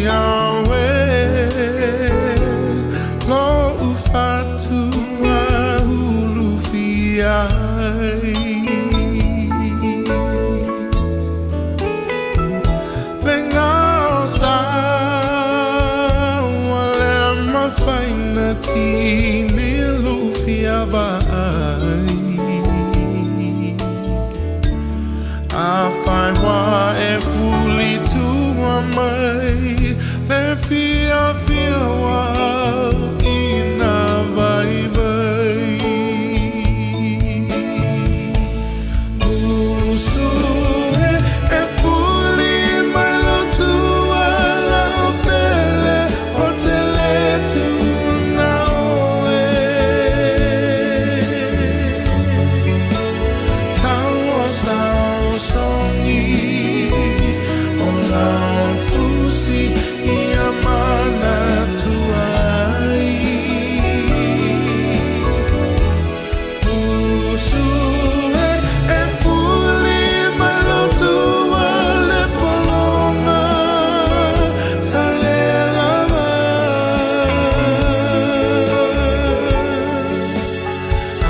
Yahweh Lo ufatu ahulu fiai Le sa wale mafaina tini lufia vai A whai wā e fuli tua mai Le fia fia wā ina vai vai Usu e fuli mai lo tua la o pele o te le tuna oe Tau sao songi o la fusi ia mana tuai Usu e fuli mai lo tua le polonga talela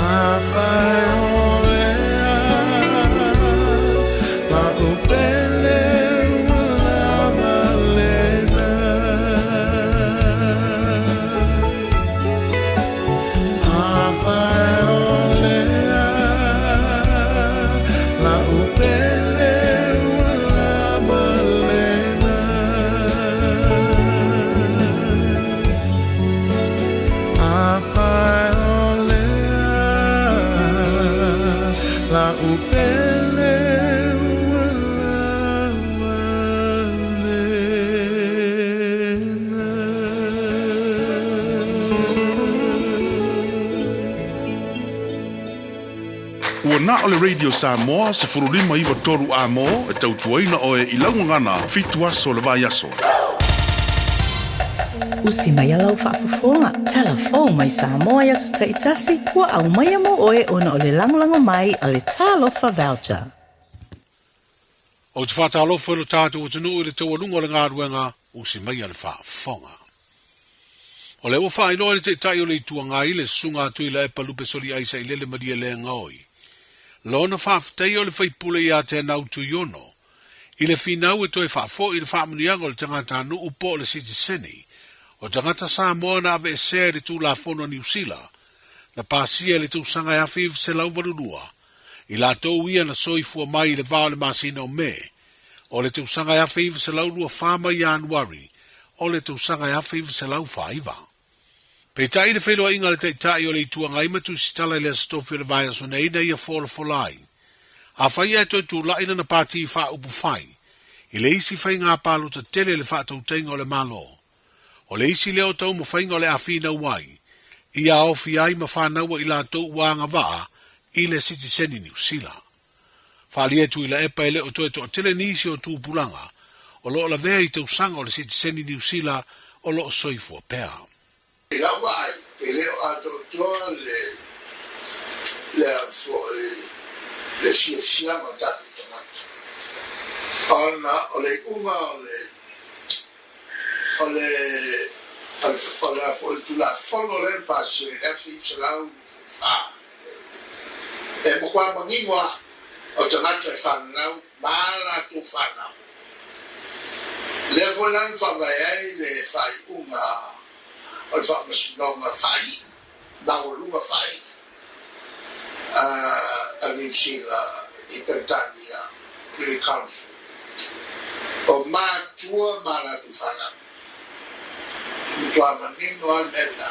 A whai olea la upele ua malena A whai olea la upele ua malena A whai olea la upele ua malena. Ua na o le Radio Samoa se furulima iwa toru a mo e tautuaina oe i laugagana 7 aso le vai aso. Usi mai alau whaafofoga, talafou mai Samoa i aso taitasi, ua au mai mo oe ona o le lagolago mai a le Talofa Voucher. O te whātālofo e lo tātou o te nuu i le taualuga o le ngāruenga, usi mai a le whaafonga. O le ua whaailoa le teitai o le itua ngā i le sunga atu i la e palupe soli aisa i lele maria le ngaoi. Lona whaafetai o le whaipule i a te nau tuiono. I le whinau e toe whaafo i le whaamunianga o le tangata nuu po o le sitiseni. O tangata Samoa na ave e sea i le tūlafono Niu Sila. Na pasia i le tausaga e 1982. I latou ia na soifua mai i le vā o le masina o Me. O le tausaga e 1924 mai Ianuari. O le tausaga e 1949. Peitai le whailoa le taitai o le itua ngai matu sitala i le asotofi o le vai aso nei na ia folafola ai. A whai e toi tū lai na pāti wha upu whai. I le isi whai ngā pālota tele le whaatauteinga o le malo. O le isi leo tau mo whainga o le awhina wai. I a ofi ai ma whānaua i la tou uanga waa i le sitiseni Niu Sila. Whaali atu i la epa e le o toe toa tele nisi o tūpulanga o lo o la vea i tausaga o le sitiseni Niu Sila o lo o soifua pea. I lau ai, e leo atoatoa le le fo'i le fiafiaga o tatou tagata ona o le iuga o le o le o le fo'i tulafono lea na pasia i le 1924 e makuā manino a o tagata e fananau ma latou fanau lea foi la na faavae ai le faaiuga o le faamasinoga faai'i maualuga faai'i a Niu Sila i Peretania Privy Council o matua ma latou fanau matuā manino a le mea lena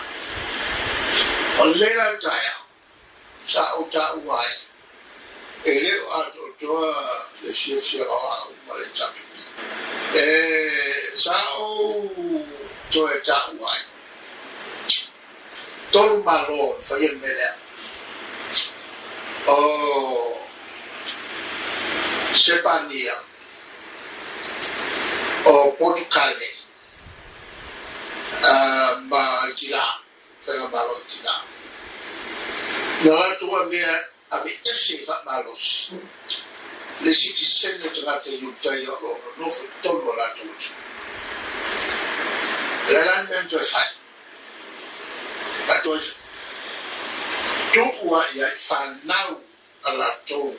o lenei la taeao sa ou taua ai e lē o atoatoa le fiafiaga o a'u ma le HRPP e sa ou toe taua ai tolu mālō na faia le mea lea o Sepania o Portukale ma Itilā faigamalo i tinā na latou avea ave ese i faamalosi le sitiseni o tagata i utai o loo nonofo i totonu o latou atunuu. O le a la le mea na toe fai? Na toe tuu ai i fanau a latou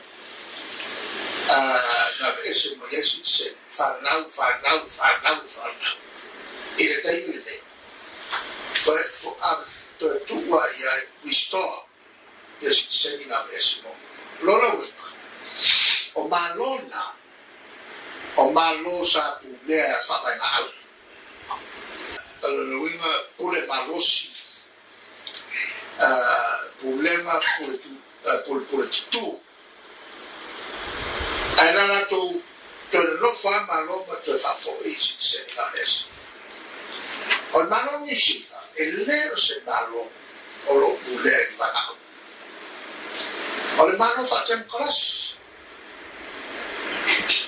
na aveese mai ai sitiseni, fanau, fanau, fanau, fanau, i le taimi lenei. Toe, toe tuu ai i ai, restore, ia sitiseni na aveese muamua. Lona uiga, o Malo na, o Malo sa pulea faavaegaau. O lona uiga, pule malosi, pulega, pule, pule tutū. Ae na latou toe nonofo lava Malo ma toe faafoi i sitiseni na aveese. O le Malo o Niu Sila, e le o se Malo o lo o pulea i le valaau. O le Malo faatemokarasi.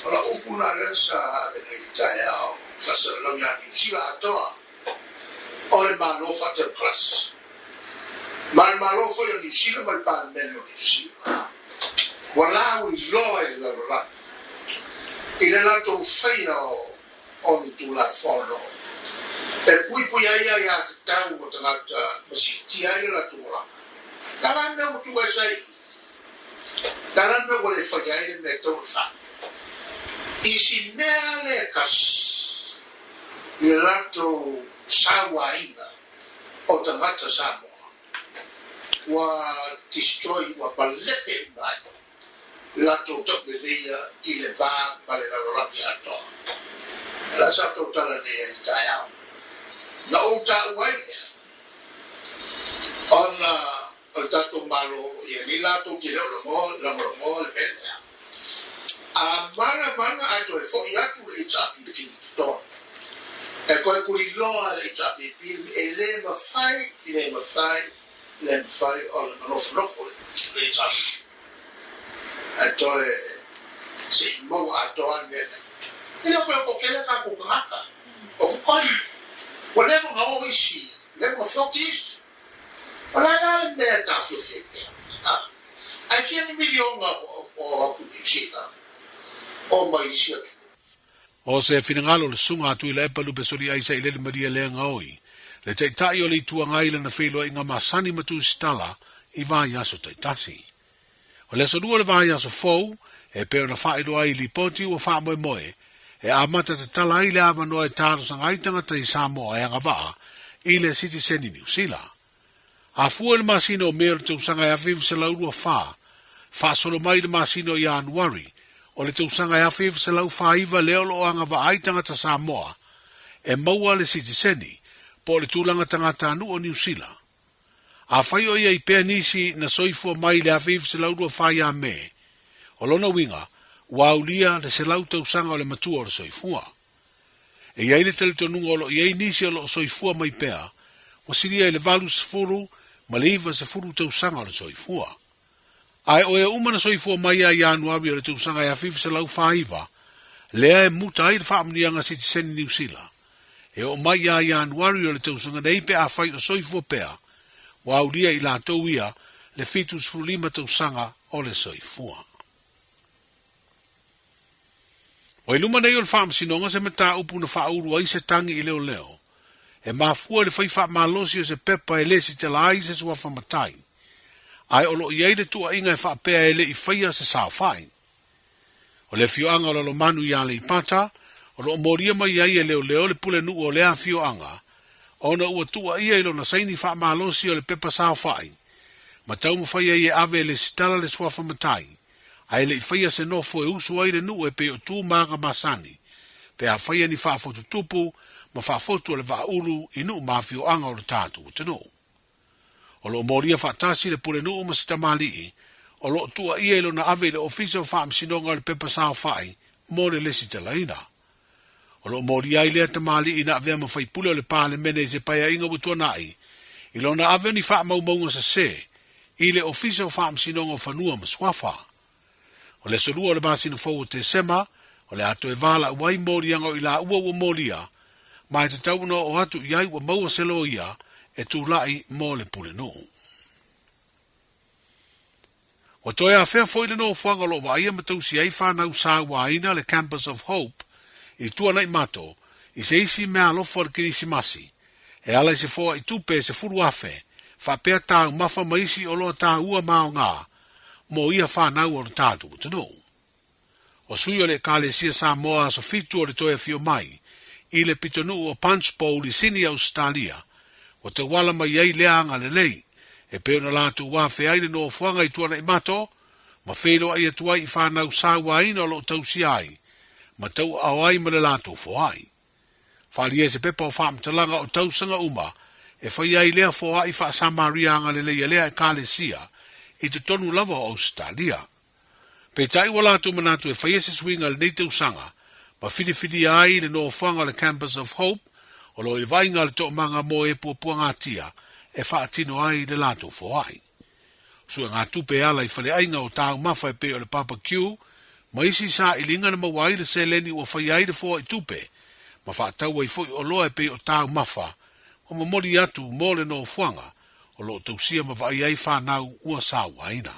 O lau upu lena lea sa ave nei i le taeao, faasalalau ia Niu Sila atoa, o le Malo faatemokarasi. Ma le Malo foi o Niu Sila ma le Palemene o Niu Sila, ua lauiloa i le lalolagi i le latou faia o ni Tulafono e puipui ai aiatatau a tagata ma siitia ai le latou olaga. O le a la le mea ua tuu ese ai i i? O le a la le mea ua le faia ai le mea e tatau ona fai? I si mea lea e tasi i le latou sauaina o tagata Samoa, ua destroy, ua malepe uma ai latou tauleleia i le va ma le lalolagi atoa. O le a sa tou tala nei ai i le taeao? Na ou taua ai lea, ona o le tatou Malo ia nei latou te le o lagolagoa le mea lea. A manamana ae toe foi atu le HRPP i totonu, e toe tuliloa le HRPP e le mafai, le mafai, le mafai ona manofonofo le HRPP. Ae toe se i maua atoa le mea lea. E le o toe toatele a tatou tagata. Of course, ua leva ona o isi, leva ona floki isi. O le a la le mea e taofiofi ai pea? Ae fia ni miliona o atu Niu Sila o mai isi atunuu. O se finagalo o le Susuga a Tuilaepa Lupe Soliai Sailele Maria Leagaoi, le Taitai o le Itu Agai i lana feiloaiga masani ma Tusitala i vaiaso taitasi. O le aso lua o le vaiaso fou, e pei ona faailoa ai i lipoti ua faamoemoe e amata tatala ai le avanoa e talosaga ai tagata i Samoa e agavaa i le sitiseni Niu Sila. A fua i le masina o Me o le tausaga e 1924, faasolo mai i le masina o Ianuari o le tausaga e 1949 lea o lo o agavaa ai tagata Samoa e maua le sitiseni po o le tulaga tagatanuu o Niu Sila. Afai o i ai pea nisi na soifua mai i le 1924 ia Me, o lona uiga, ua aulia le 100 tausaga o le matua o le soifua. E i ai le talitonuga o lo o i ai nisi o lo o soifua mai pea, ua silia i le 80 ma le 90 tausaga o le soifua. Ae o e uma na soifua mai ia Ianuari o le tausaga e 1949, lea e muta ai le faamanuiaga sitiseni Niu Sila. E oo mai ia Ianuari o le tausaga nei pe afai o soifua pea, ua aulia i latou ia le 75 tausaga o le soifua. Ua i luma nei o le Faamasinoga se mataupu na faaulu ai se tagi i leoleo e mafua i le fai faamalosi o se pepa e lesitala ai se suafa matai, ae o lo o i ai le tuuaiga e faapea e le i faia se saofai. O le afioaga o Lalomanu i Aleipata o lo o molia mai ai e leoleo le pulenuu o lea afioaga ona ua tuuaia i lona saini faamalosi o le pepa saofai ma taumafai ai e ave e lesitala le suafa matai ae le i faia se nofo e usu ai le nuu e pei o tu ma aga masani pe a faia ni faafotu tupu ma faafotu o le vaaulu i nuu ma afioaga o le tatou atunuu. O lo o molia faatasi le pulenuu ma se tamalii o lo o tuuaia i lona ave i le Ofisa o Faamasinoga o le Pepa Saofai mo le lesitalaina. O lo o molia ai lea tamalii na avea ma faipule o le Palemene i se paeaiga ua tuanai i lona ave o ni faamaumauga sese i le Ofisa o Faamasinoga o Fanua ma Suafa. O le aso lua o le masina fou o Tesema, o le a toe valaau ai moliaga o i laua ua molia, ma e tatau ona oo atu i ai ua maua se loia e tulai mo le pulenuu. Ua toe afea foi le nofoaga o lo o vaaia ma tausia ai fanau sauaina le Campus of Hope i Tuanaimato i se isi meaalofa o le Kerisimasi, e ala i se foai tupe e 10,000, faapea taumafa ma isi oloa taua ma aoga mo ia fanau a lo tatou atunuu. O sui o le Ekalesia Samoa aso 7 o le toe afio mai i le pitonuu o Punchbowl i Sini, Ausetalia, ua tauala mai ai lea agalelei e pei ona latou afea ai le nofoaga i Tuanaimato ma feiloai atu ai i fanau sauaina o lo o tausia ai ma tauaao ai ma le latou foai. Faaalia ai se pepa o faamatalaga o tausaga uma e faia ai lea foai faa-Samaria agalelei a lea Ekalesia i totonu lava o Ausetalia. Peitai ua latou manatu e faia se suiga i lenei tausaga ma filifilia ai le nofoaga o le Campus of Hope o lo o i le vaaiga a le toomaga mo e puapuagatia e faatino ai le latou foai. Suegatupe e ala i faleaiga o taumafa e pei o le barbecue ma isi sailiga na maua ai le seleni ua faia ai le foai tupe ma faatau ai foi oloa e pei o taumafa ua momoli atu mo le nofoaga o lo o tausia ma vaaia ai fanau ua sauaina.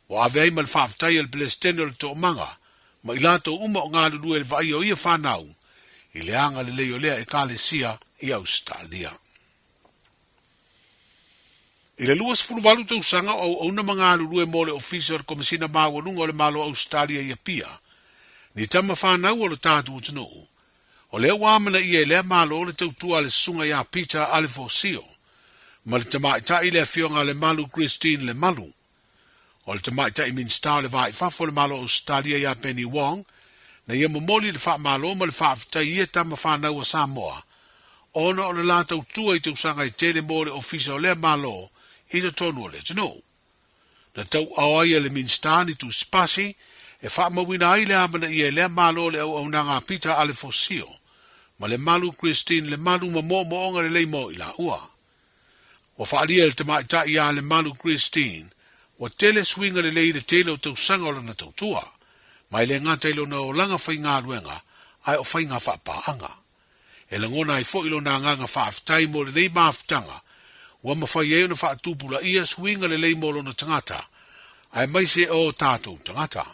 Ua ave ai ma le faafetai a le Pelesitene o le Toomaga ma i latou uma o galulue i le vaaia o ia fanau i le agalelei o lea Ekalesia i Ausetalia. I le 28 tausaga o auauna ma galulue mo le Ofisa o le Komesina Maualuga o le Malo o Ausetalia i Apia, ni tama fanau o lo tatou atunuu, o lea ua amanaia e lea Malo le tautua a le Susuga ia Peter Alefosio ma le tamaitai le Afioga a Lemalu Christine Lemalu. O le tamaitai Minisita o le Va i Fafo o le Malo o Ausetalia ia Penny Wong, na ia momoli le faamalo ma le faafetai i ia tama fanau a Samoa ona o le la tautua i tausaga e tele mo le ofisa o lea Malo i totonu o le atunuu. Na tauaao ai e le Minisita ni tusipasi e faamauina ai le amanaia e lea Malo o le auaunaga a Peter Alefosio ma Lemalu Christine Lemalu ma moomooga lelei mo i laua. Ua faaalia e le tamaitai ia Lemalu Christine ua tele suiga lelei i le tele o tausaga o lana tautua, ma e le gata i lona olaga faigaluega ae o faiga faapaaga. E lagona ai foi lona agaga faafetai mo lenei mafutaga ua mafai ai ona faatupulaia suiga lelei mo lona tagata aemaise o tatou tagata.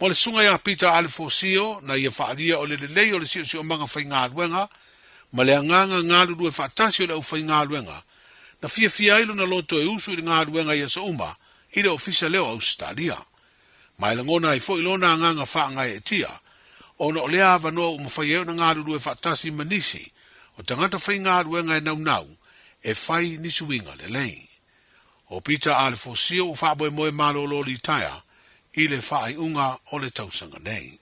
Mo le Susuga ia Peter Alefosio, na ia faaalia o le lelei o le siosiomaga faigaluega ma le agaga galulue faatasi o le aufaigaluega, na fiafia ai lona loto e usu i le galuega i aso uma i le Ofisa lea o Ausetalia. Ma e lagona ai foi lona agaga faagaeetia, ona o lea avanoa ua mafai ai ona galulue faatasi ma nisi o tagata faigaluega e naunau e fai ni suiga lelei. O Peter Alefosio ua faamoemoe malolo litaea i le faaiuga o le tausaga nei.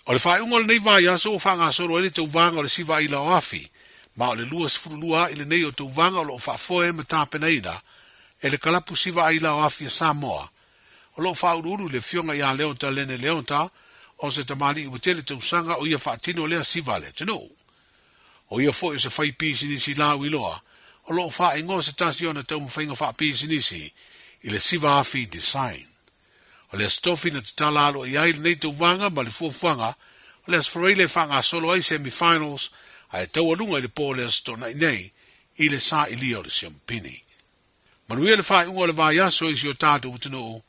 O le faaiuga o lenei vaiaso ua faagasolo ai le tauvaga o le siva aila o Afi, ma o le 22 aʻi lenei o tauvaga o lo o faafoe ma tapenaina e le kalapu siva aila o Afi a Samoa, o lo o faauluulu i le afioga ia Leota Lene Leota, o se tamalii ua tele tausaga o ia faatino lea siva a le atunuu. O ia foi o se fai pisinisi lauiloa o lo o faaigoa se tasi o ana taumafaiga faapisinisi i le Siva Afi Design. O le Aso Tofi na tatala aloa i ai lenei tauvaga ma le fuafuaga o le Aso Faraile e faagasolo ai semi-finals ae taualuga i le po o le Aso Toonai nei i le sailia o le siompini. Manuia le faaiuga o le vaiaso i si o tatou atunuu.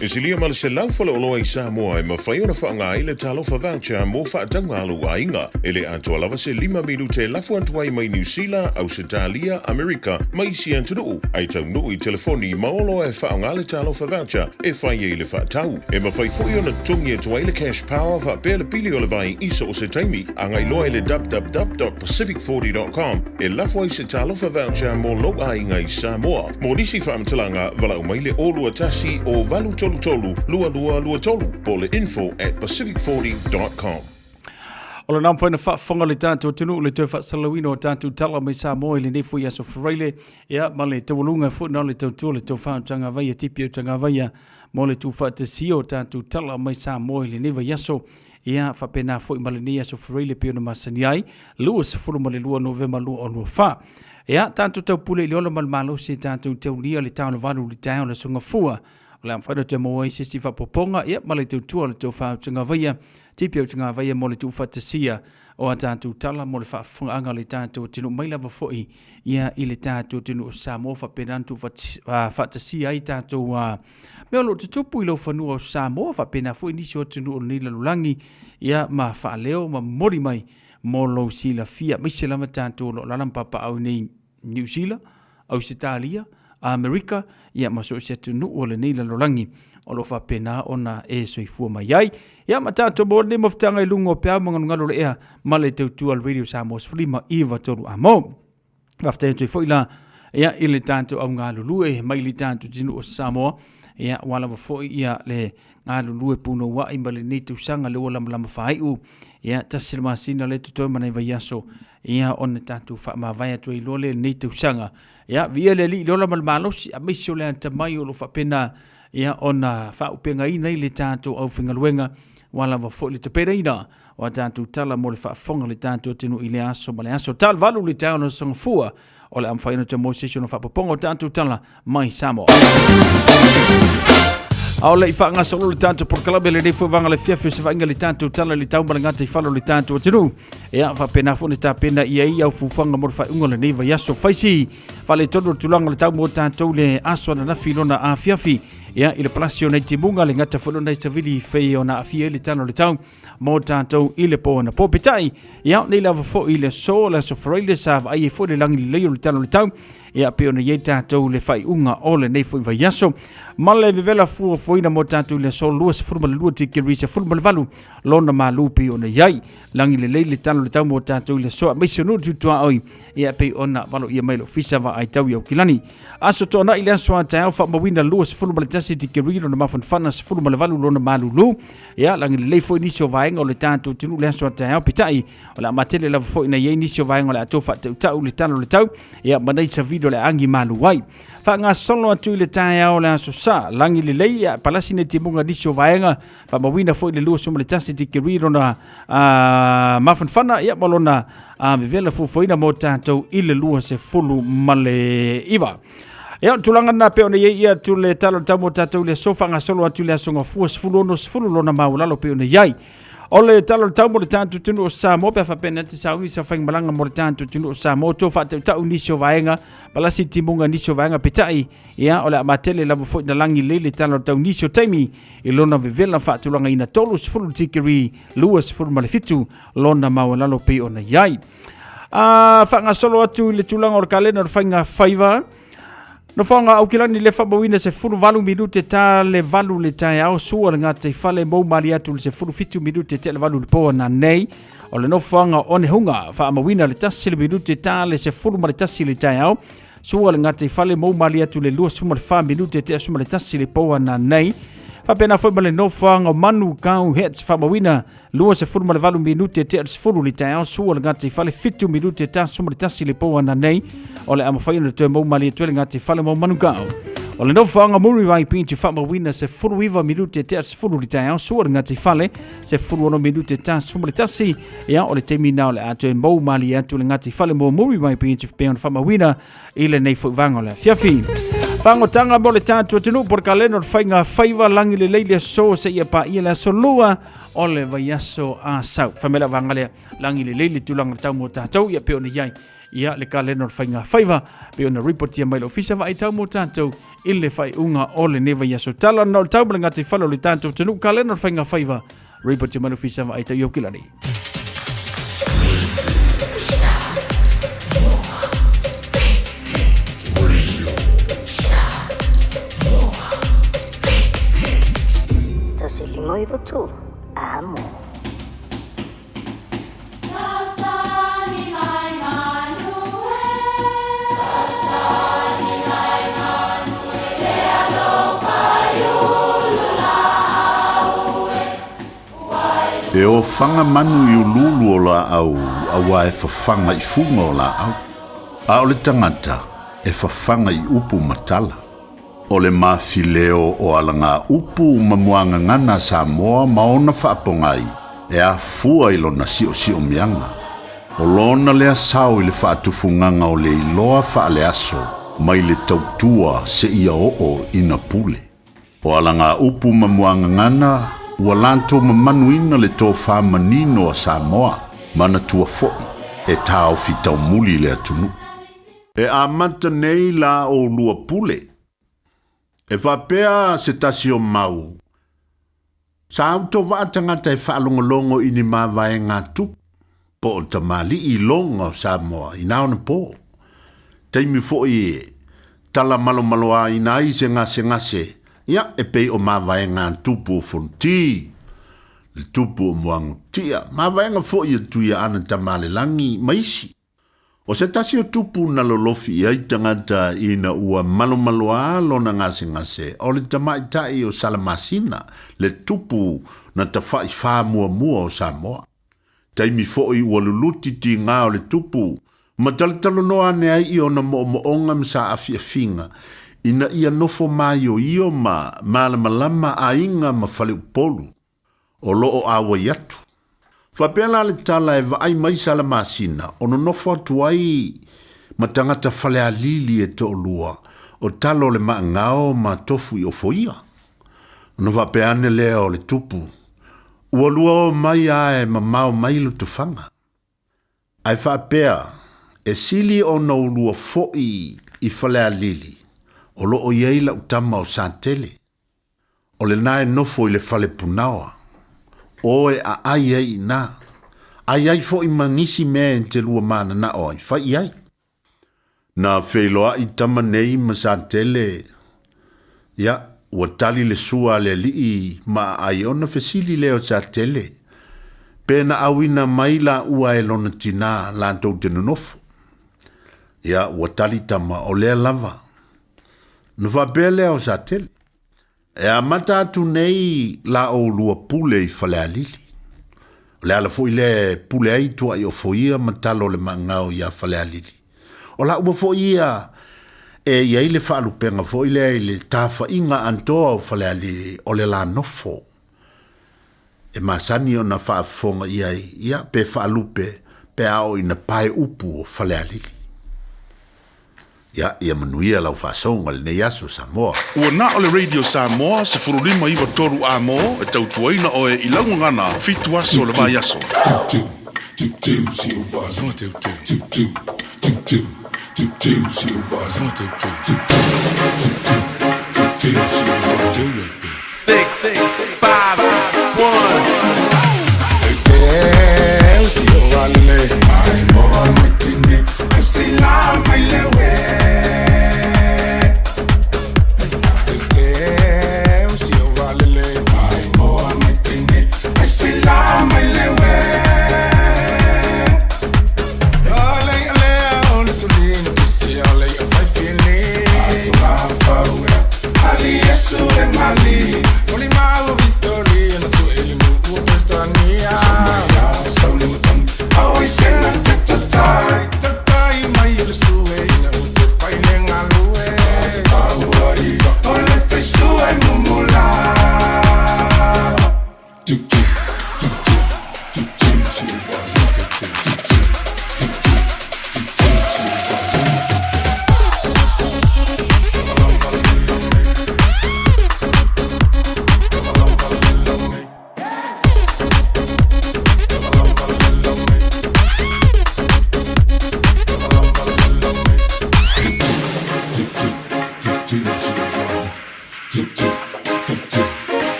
E silia ma le 100 faleoloa i Samoa e mafai ona faaaoga ai le Talofa Voucher mo faatauga a lou aiga. E le atoa lava se lima minute e lafo atu ai mai Niu Sila, Ausetalia, Amerika ma isi atunuu, ae taunuu i telefoni ma oloa e faaaoga le Talofa Voucher e fai ai le faatau. E mafai foi ona totogi atu ai le Cash Power faapea le pili o le vai i so o se taimi. Agai loa i le www.pacific40.com e lafo ai se Talofa Voucher mo lou aiga i Samoa. Mo nisi faamatalaga, valaau mai le 021 o 833 2223 po o le info@pacific40.com. O lena mafai ona faafofoga le tatou atunuu le toe faasalalauina o tatou tala mai Samoa i lenei foi aso Faraile, ia ma le taualuga foi na o le tautua le tofa o Tagavaia Tipi o Tagavaia mo le tuufaatasia o tatou tala mai Samoa i lenei vaiaso. Ia faapena foi ma lenei aso Faraile pei ona masani ai, 22 Novema 2024. Ia tatou taupule i le ola ma le malosi e tatou taulia le taono valu i le taeao o le Aso Gafua. O le a mafai ona toe maua ai se isi faaopoopoga, ia, ma le tautua o le tofa o Tagavaia, TP o Tagavaia mo le tuufaatasia o a tatou tala mo le faafofogaaga a le tatou atunuu mai lava foi ia i le tatou atunuu o Samoa faapena ona tuufaatasia ai tatou mea o lo o tutupu i laufanua o Samoa faapena foi nisi o atunuu o lenei lalolagi ia ma faaleo ma momoli mai mo lou silafia aemaise lava tatou o lo o alaala ma papaaao i nei Niu Sila, Ausetalia, Amerika, ia ma so o se atunuu o lenei lalolagi o lo o faapena ona e soifua mai ai. Ia ma tatou maua lenei mafutaga i luga o peau ma galugalu o le ea ma le tautua a le Radio Samoa 15 9 3 amo. Faafetai atu ai foi la ia i le tatou au galulue mai le tatou atunuu o Samoa ia ua lava foi ia le galulue punouai ma lenei tausaga lea ua lamalama faaiu ia tasi le masina lea totoe ma nai vaiaso ia ona tatou faamavae atu ai loa lea i lenei tausaga. Ia, viia le Alii i le ola ma le malosi, aemaise o le atamai o lo o faapena ia ona faaupegaina ai le tatou aufaigaluega, ua lava foi le tapenaina o a tatou tala mo le faafofoga a le tatou atunuu i lea aso ma le aso. Tala valu le taeao na sogafua o le a mafai ona toe maua se isi ona faapopoga o tatou tala mai Samoa. A o le i faagasolo le tatou polokalame lenei foi vaega le fiafi o se vaaiga le tatou tala i le tau ma le gataifale o le tatou atunuu. Ia, faapena foi ona tapena i ai au fuafuaga mo le faaiuga o lenei vaiaso. Faisi faaletonu o le tulaga o le tau mo tatou le aso ananafi lona afiafi. Ia, i le palasi o nai timuga, le gata foi lona i savili fei ona aafia ai le tala o le tau mo tatou i le po anapo. Peitai, ia, nei lava foi i le aso, le aso Faraile sa vaai ai foi le lagi lelei o le tala o le tau. Ia, pei ona i ai tatou le faaiuga o lenei foi vaiaso. Ma le vevela fuafuaina mo tatou i le aso 22 tikeri 18 lona malu pei ona i ai. Lagi lelei le tala o le tau mo tatou i le aso aemaise o nuu tutuaoi ia pei ona valoia mai le ofisa vaai tau i Aukilani. Aso Toonai le aso a taeao faamauina 21 tikeri lona mafanafana 18 lona malulu. Ia lagi lelei foi nisi o vaega o le tatou atunuu le aso a taeao peitai o le a matele lava foi na i ai nisi o vaega o le a tou faatautau le tala o le tau ia ma nai savili o le a agi malu ai. Faagasolo atu i le taeao o le aso Sa, lagi lelei ia palasi nei timuga nisi o vaega faamauina foi le 21 tikeri lona mafanafana ia ma lona vevela fuafuaina mo tatou i le 29. Ia, o le tulaga lena pei ona i ai ia tu le tala o le tau mo tatou i le aso faagasolo atu i le aso Gafua 16 10 lona maualalo pei ona i ai. O le tala o le tau mo le tatou atunuu o Samoa pe a faapea na te sauni sa faimalaga mo le tatou atunuu o Samoa to faatautau nisi o vaega palasi timuga nisi o vaega peitai ia o le a matele lava foi na lagi lelei le tala o le tau nisi o taimi i lona vevela faatulagaina 30 tikeri 27 lona maualalo pei ona i ai. A faagasolo atu i le tulaga o le kalena o le faiga faiva Nofoaga Aukilani le faamauina 18 minute ta le valu le taeao sua le gataifale mou malie atu le 17 minute te le valu le po ananei o le nofoaga Onehunga faamauina le 1 le minute ta le 11 le taeao sua le gataifale mou malie atu le 24 minute te 11 le po ananei faapena foi ma le nofoaga o Manukau Heads faamauina 28 minute tea le 10 le taeao sua le gataifale 7 minute ta 11 le po ananei o le a mafai ona toe mau malie atu ai le gataifale mo Manukau. O le nofoaga Muriwai Beach faamauina 19 minute tea le 10 le taeao sua le gataifale 16 minute ta 11 ia o le taimi na o le a toe mau malie atu le gataifale mo Muriwai Beach pei ona faamauina i lenei foi vaega o le afiafi. Fagotaga mo le tatou atunuu po le kalena o le faiga faiva lagi lelei le aso seia paia le aso lua o le vaiaso a sau. Fai mai le vaega lea lagi lelei le tulaga o le tau mo tatou ia pei ona i ai ia le kalena o le faiga faiva pei ona ripotia mai le ofisa vaai tau mo tatou i le faaiuga o lenei vaiaso. Tala na o le tau ma le gataifale o le tatou atunuu kalena o le faiga faiva ripotia mai le ofisa vaai tau i Aukilani. Tasi lima iwa tolu, amo. E ofaga manu i uluulu o laau auā e fafaga i fuga o laau, a o le tagata e fafaga i upu ma tala. O le mafileo o alagaupu ma muagagana a Samoa ma ona faapogai e afua i lona siosiomiaga. O lona lea sao i le faatufugaga o le iloa faaleaso mai le tautua seia oo ina pule. O alagaupu ma muagagana ua latou mamanuina le tofa manino a Samoa, manatua foi e taofi taumuli le atunuu. E amata nei la oulua pule. E faapea se tasi o mau, Sa autovaa tagata e faalogologo i ni mavaega a tupu po o tamalii iloga o Samoa i na ona po. Taimi foi e tala malomaloaina ai se gasegase, ia, e pei o mavaega a tupu o Fonoti, le tupu o Muagutia, mavaega foi a Tuiaana Tamalelagi ma isi. O se tasi o tupu na lolofi i ai tagata ina ua malomaloa lona gasegase, o le tamaitai o Salamasina, le tupu na tafaifā muamua o Samoa. Taimi foi ua luluti tigā o le tupu, ma talatalanoa ane ai i ona moomooga ma saafiafiga, ina ia nofo maioio ma malamalama aiga ma faleupolu. o lo o auai atu. Faapea la le tala e vaai mai Salamasina o nonofo atu ai ma tagata Falealili e toalua o talo le maagao ma tofu i ofoia. Ona faapea ane lea o le tupu, Ua lua o mai a e mamao mai Lotofaga. Ae faapea, e sili ona ulua foi i Falealili o lo o i ai lau tama o Satele. O lena e nofo i le fale punaoa. O e aai ai i ina. Ai ai foi ma nisi mea e te lua mananao ai, fai i ai. Na feiloai tama nei ma Satele, ia, ua tali le sua a le alii ma aai ona fesili lea o Satele, pe na auina mai laua e lona tina latou te nonofo. Ia, ua tali tama, o lea lava. Na faapea lea o Satele, E amata atu nei la oulua pule i Falealili. O le ala foi lea e pule ai Tuaiofoia ma talo le maagao iā Falealili. O laua foi ia e i ai le faalupega foi lea i le tafaiga antoa o Falealili o le la nofo. E masani ona faafofoga i ai, ia, pe faalupe pe a oo ina pae upu o Falealili. Ia, ia manuia lau faasoga i lenei aso, Samoa. Ua na o le Radio Samoa 15 93 A-mo e tautuaina oe i lau gagana fitu aso o le vaiaso.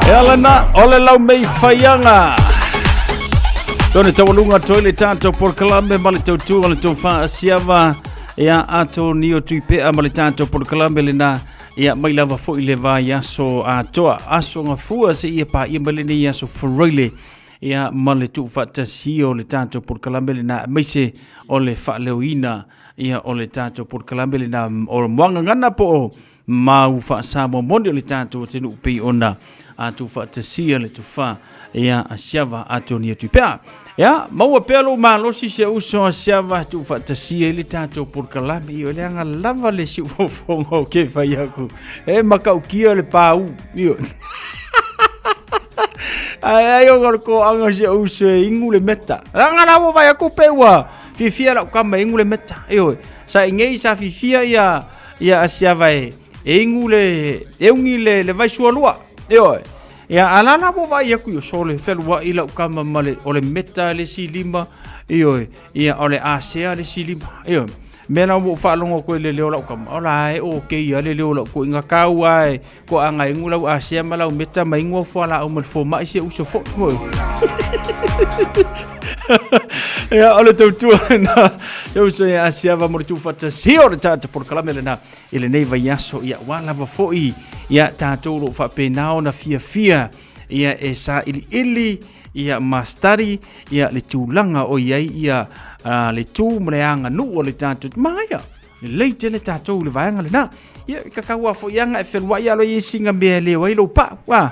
E ala na, o le lau mei whaianga. Tone taualuga toi le tātou polokalame ma le tautua le tofa asiava ia ato nio tuipea ma le tātou polokalame lena ia mai lava foi le vai aso atoa aso ngafua se ia pa ia mai lenei aso faraile ia ma le tuufaatasi o le tatou polokalame lena aemaise o le faaleoina ia o le tatou polokalame lena o muagagana po o mau faasamoa moni o le tatou atunuu pei ona a tuufaatasia le tofa ia asiava atonia tuipea. Ia, maua pea lou malosi se uso asiava tuufaatasia i le tatou polokalame. Io, leaga lava le siufofoga o ke fai aku. E makaukia le pau. Io. Ai ai o ngaro ko anga se uso e ingu le meta. Ranga la wo vai aku pe ua. Fifia lau kama ingu le meta. Io, sa ingei sa fifia ia ia asiava e e ingu le e ungi le le vai sualua. Io. Ia alala wo vai aku io sole felua i lau kama ma le o le meta le si lima. Io, ia o le asea le si lima. Io. Mea la ua ou faalogo atu ai i le leo o lau tama, ola e o kei a le leo o lau tuuaiga kau a e koaga ingu lau asea ma lau meta ma ingu au fualaau ma le fomai si uso foi. Foi. Ia, o le tautua lena. E uso ia asiava mo le tuufaatasia o le tatou polokalame lena i lenei vaiaso. Ia, ua lava foi ia tatou o lo o faapena ona fiafia ia e sailiili ia ma study ia le tulaga o i ai ia le tu ma le aganuu o le tatou magaia lelei tele tatou i le vaega lena ia kakau a foi anga e feluai alo i singa mea leo ai lou pau a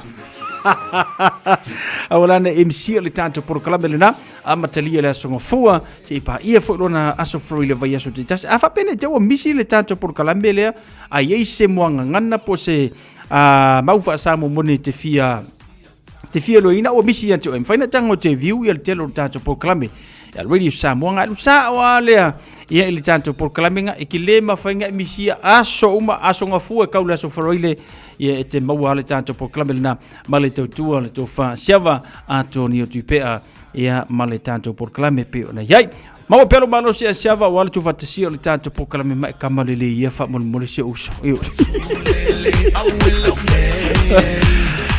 aua na MC o le tatou polokalame lena amatalia le aso gafua se i paia foi lona aso fro i le vaiaso taitasi a faapena te ua misi le tatou polokalame lea a i ai se muagagana po se a mau faasamoa moni te fia te fia loina ua misi ia te oe mafai na tago te view ia le tele o le tatou polokalame ia Radio Samoa nga alu sao a lea ia i le tatou polokalame nga e ki le mafai nga e misia aso uma aso gafua e kau le aso faroile ia e te maua le tatou polokalame lena ma le tautua le tofa siava Antonio Tupea ia ma le tatou polokalame pe ona iai Maua pea lou malosi a siava aua le tuufaatasia o le tatou polokalame ma e kama lelei ia faamolemole si ou uso. Io.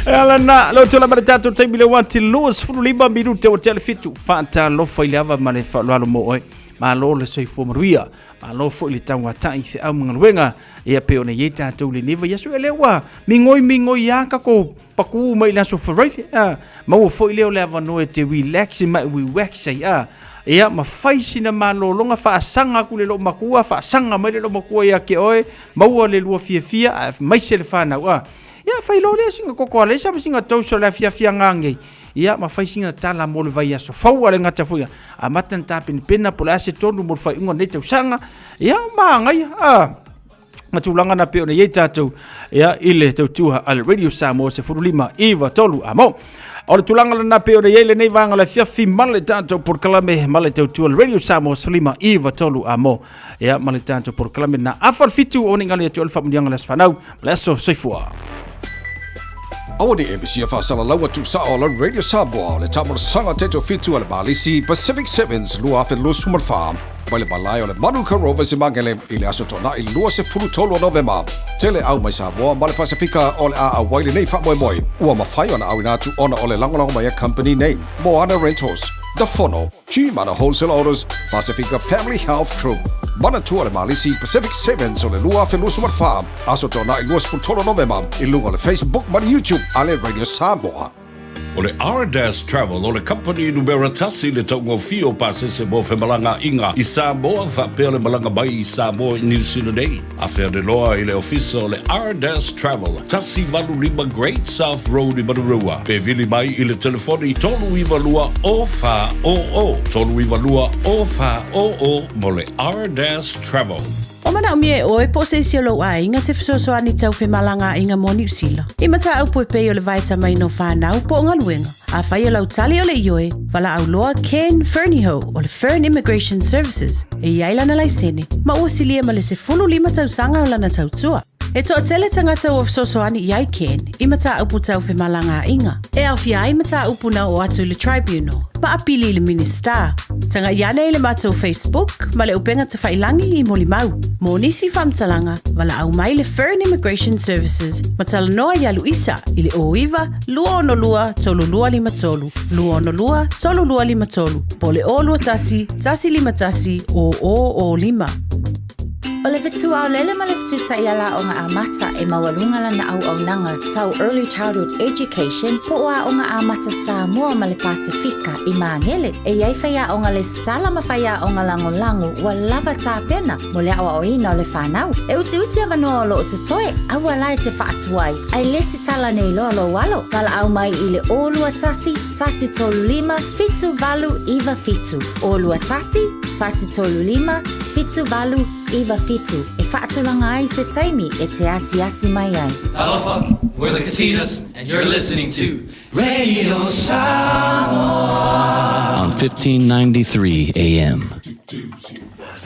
E ala na, leo tula ma le tatou taimi le wati 25 minute o te ale fitu. Faatalofa i le ava ma le faaaloalo mo oe. Malo le soifua manuia. Malo foi le tauatai i feau ma galuega. Ia pe ona i ai tatou i lenei vaiaso. Ia lea ua migoi migoi a kako paku mai le aso Faraile. A, maua foi lea o le avanoa e te relax ma e wiwax ai. A, ia ma fai sina malologa faasaga aku le loomatua, faasaga mai le loomatua ia te oe, maua le lua fiafia, aemaise le fanau. A, ia fai loa lea sina koko alaisa ma sina toast o le afiafi agagei. Ia ma fai sina tala mo le vaiaso fou a le gata foi. Amata na tapenapena po o le a se tonu mo le faaiuga o lenei tausaga. Ia magaia. A, ma tulaga na pei ona i ai tatou ia, i le tautua a le Radio Samoa 15 9 3 amo. O le tulaga lena pei ona i ai lenei vaega o le afiafi ma le tatou polokalame ma le tautua le Radio Samoa 15 9 3 amo. Ia, ma le tatou polokalame na afa le fitu o ni ngale atu o le faamanuiaga le aso fanau ma le aso soifua. Aua ne i misia faasalalaua tuusao o la Radio Samoa o le taamolosaga teto fitu a le Malisi Pacific Sevens 2024. Mai le malae o le Manuka Rovers i Magele i le aso Toonai 23 o Novema. Tele au mai Samoa ma le Pasifika o le a auai lenei faamoemoe. Ua mafai ona auina atu ona o le lagolago mai a company nei, Moana Rentals, The Fono, G-Mana Wholesale Autos, Pasifika Family Health Group. Manatua le Malisi Pacific Sevens o le 2024, aso Toonai 23 Novema i luga o le Facebook ma le YouTube a le Radio Samoa. O le Ardas Travel o le kamupani numera tasi i le taugofie o pasese mo femalagaaiga i Samoa faapea le malaga mai i Samoa i Niu Sila nei. Afea le loa i le ofisa o le Ardas Travel, 185 Great South Road i Manurewa, pe vili mai i le telefoni 392 0400, 392 0400 mo le Ardas Travel. Ua manaomia e oe po o se isi o lou aiga se fesoasoani tau femalagaaiga mo Niu Sila. I mataupu e pei o le vaetamaina o fanau po o galuega. Afai o lau tali o le ioe, valaau loa Ken Fernihough o le Fern Immigration Services e i ai lana laisene ma ua silia ma le 15 tausaga o lana tautua. E toatele tagata ua fesoasoani i ai Ken i mataupu tau femalagaaiga, e aofia ai mataupu na oo atu i le Tribunal ma apili i le Minisita. Tagai ane i le matou Facebook ma le upega tafailangi i molimau. Mo nisi faamatalaga, valaau mai le Fern Immigration Services ma talanoa iā Luisa i le 09 262 3253, 262 3253 po o le 021 151 0005. O le fetu aolele ma le fetu taiala aoga amata e maualuga lana auaunaga tau Early Childhood Education po o Aoga Amata Samoa ma le Pasefika i Magele. E i ai faiaoga lesitala ma faiaoga lagolago ua lava tapena mo le aoaoina o le fanau. E utiuti avanoa o lo o totoe, aua la e te faatuai, ae lesitala nei loa lou alo. Valaau mai i le 021 135 7897, 021 135 7897 e faatulaga ai se taimi e te asiasi mai ai. Talofa, we're the Katinas and you're listening to Radio Samoa on 1593 AM.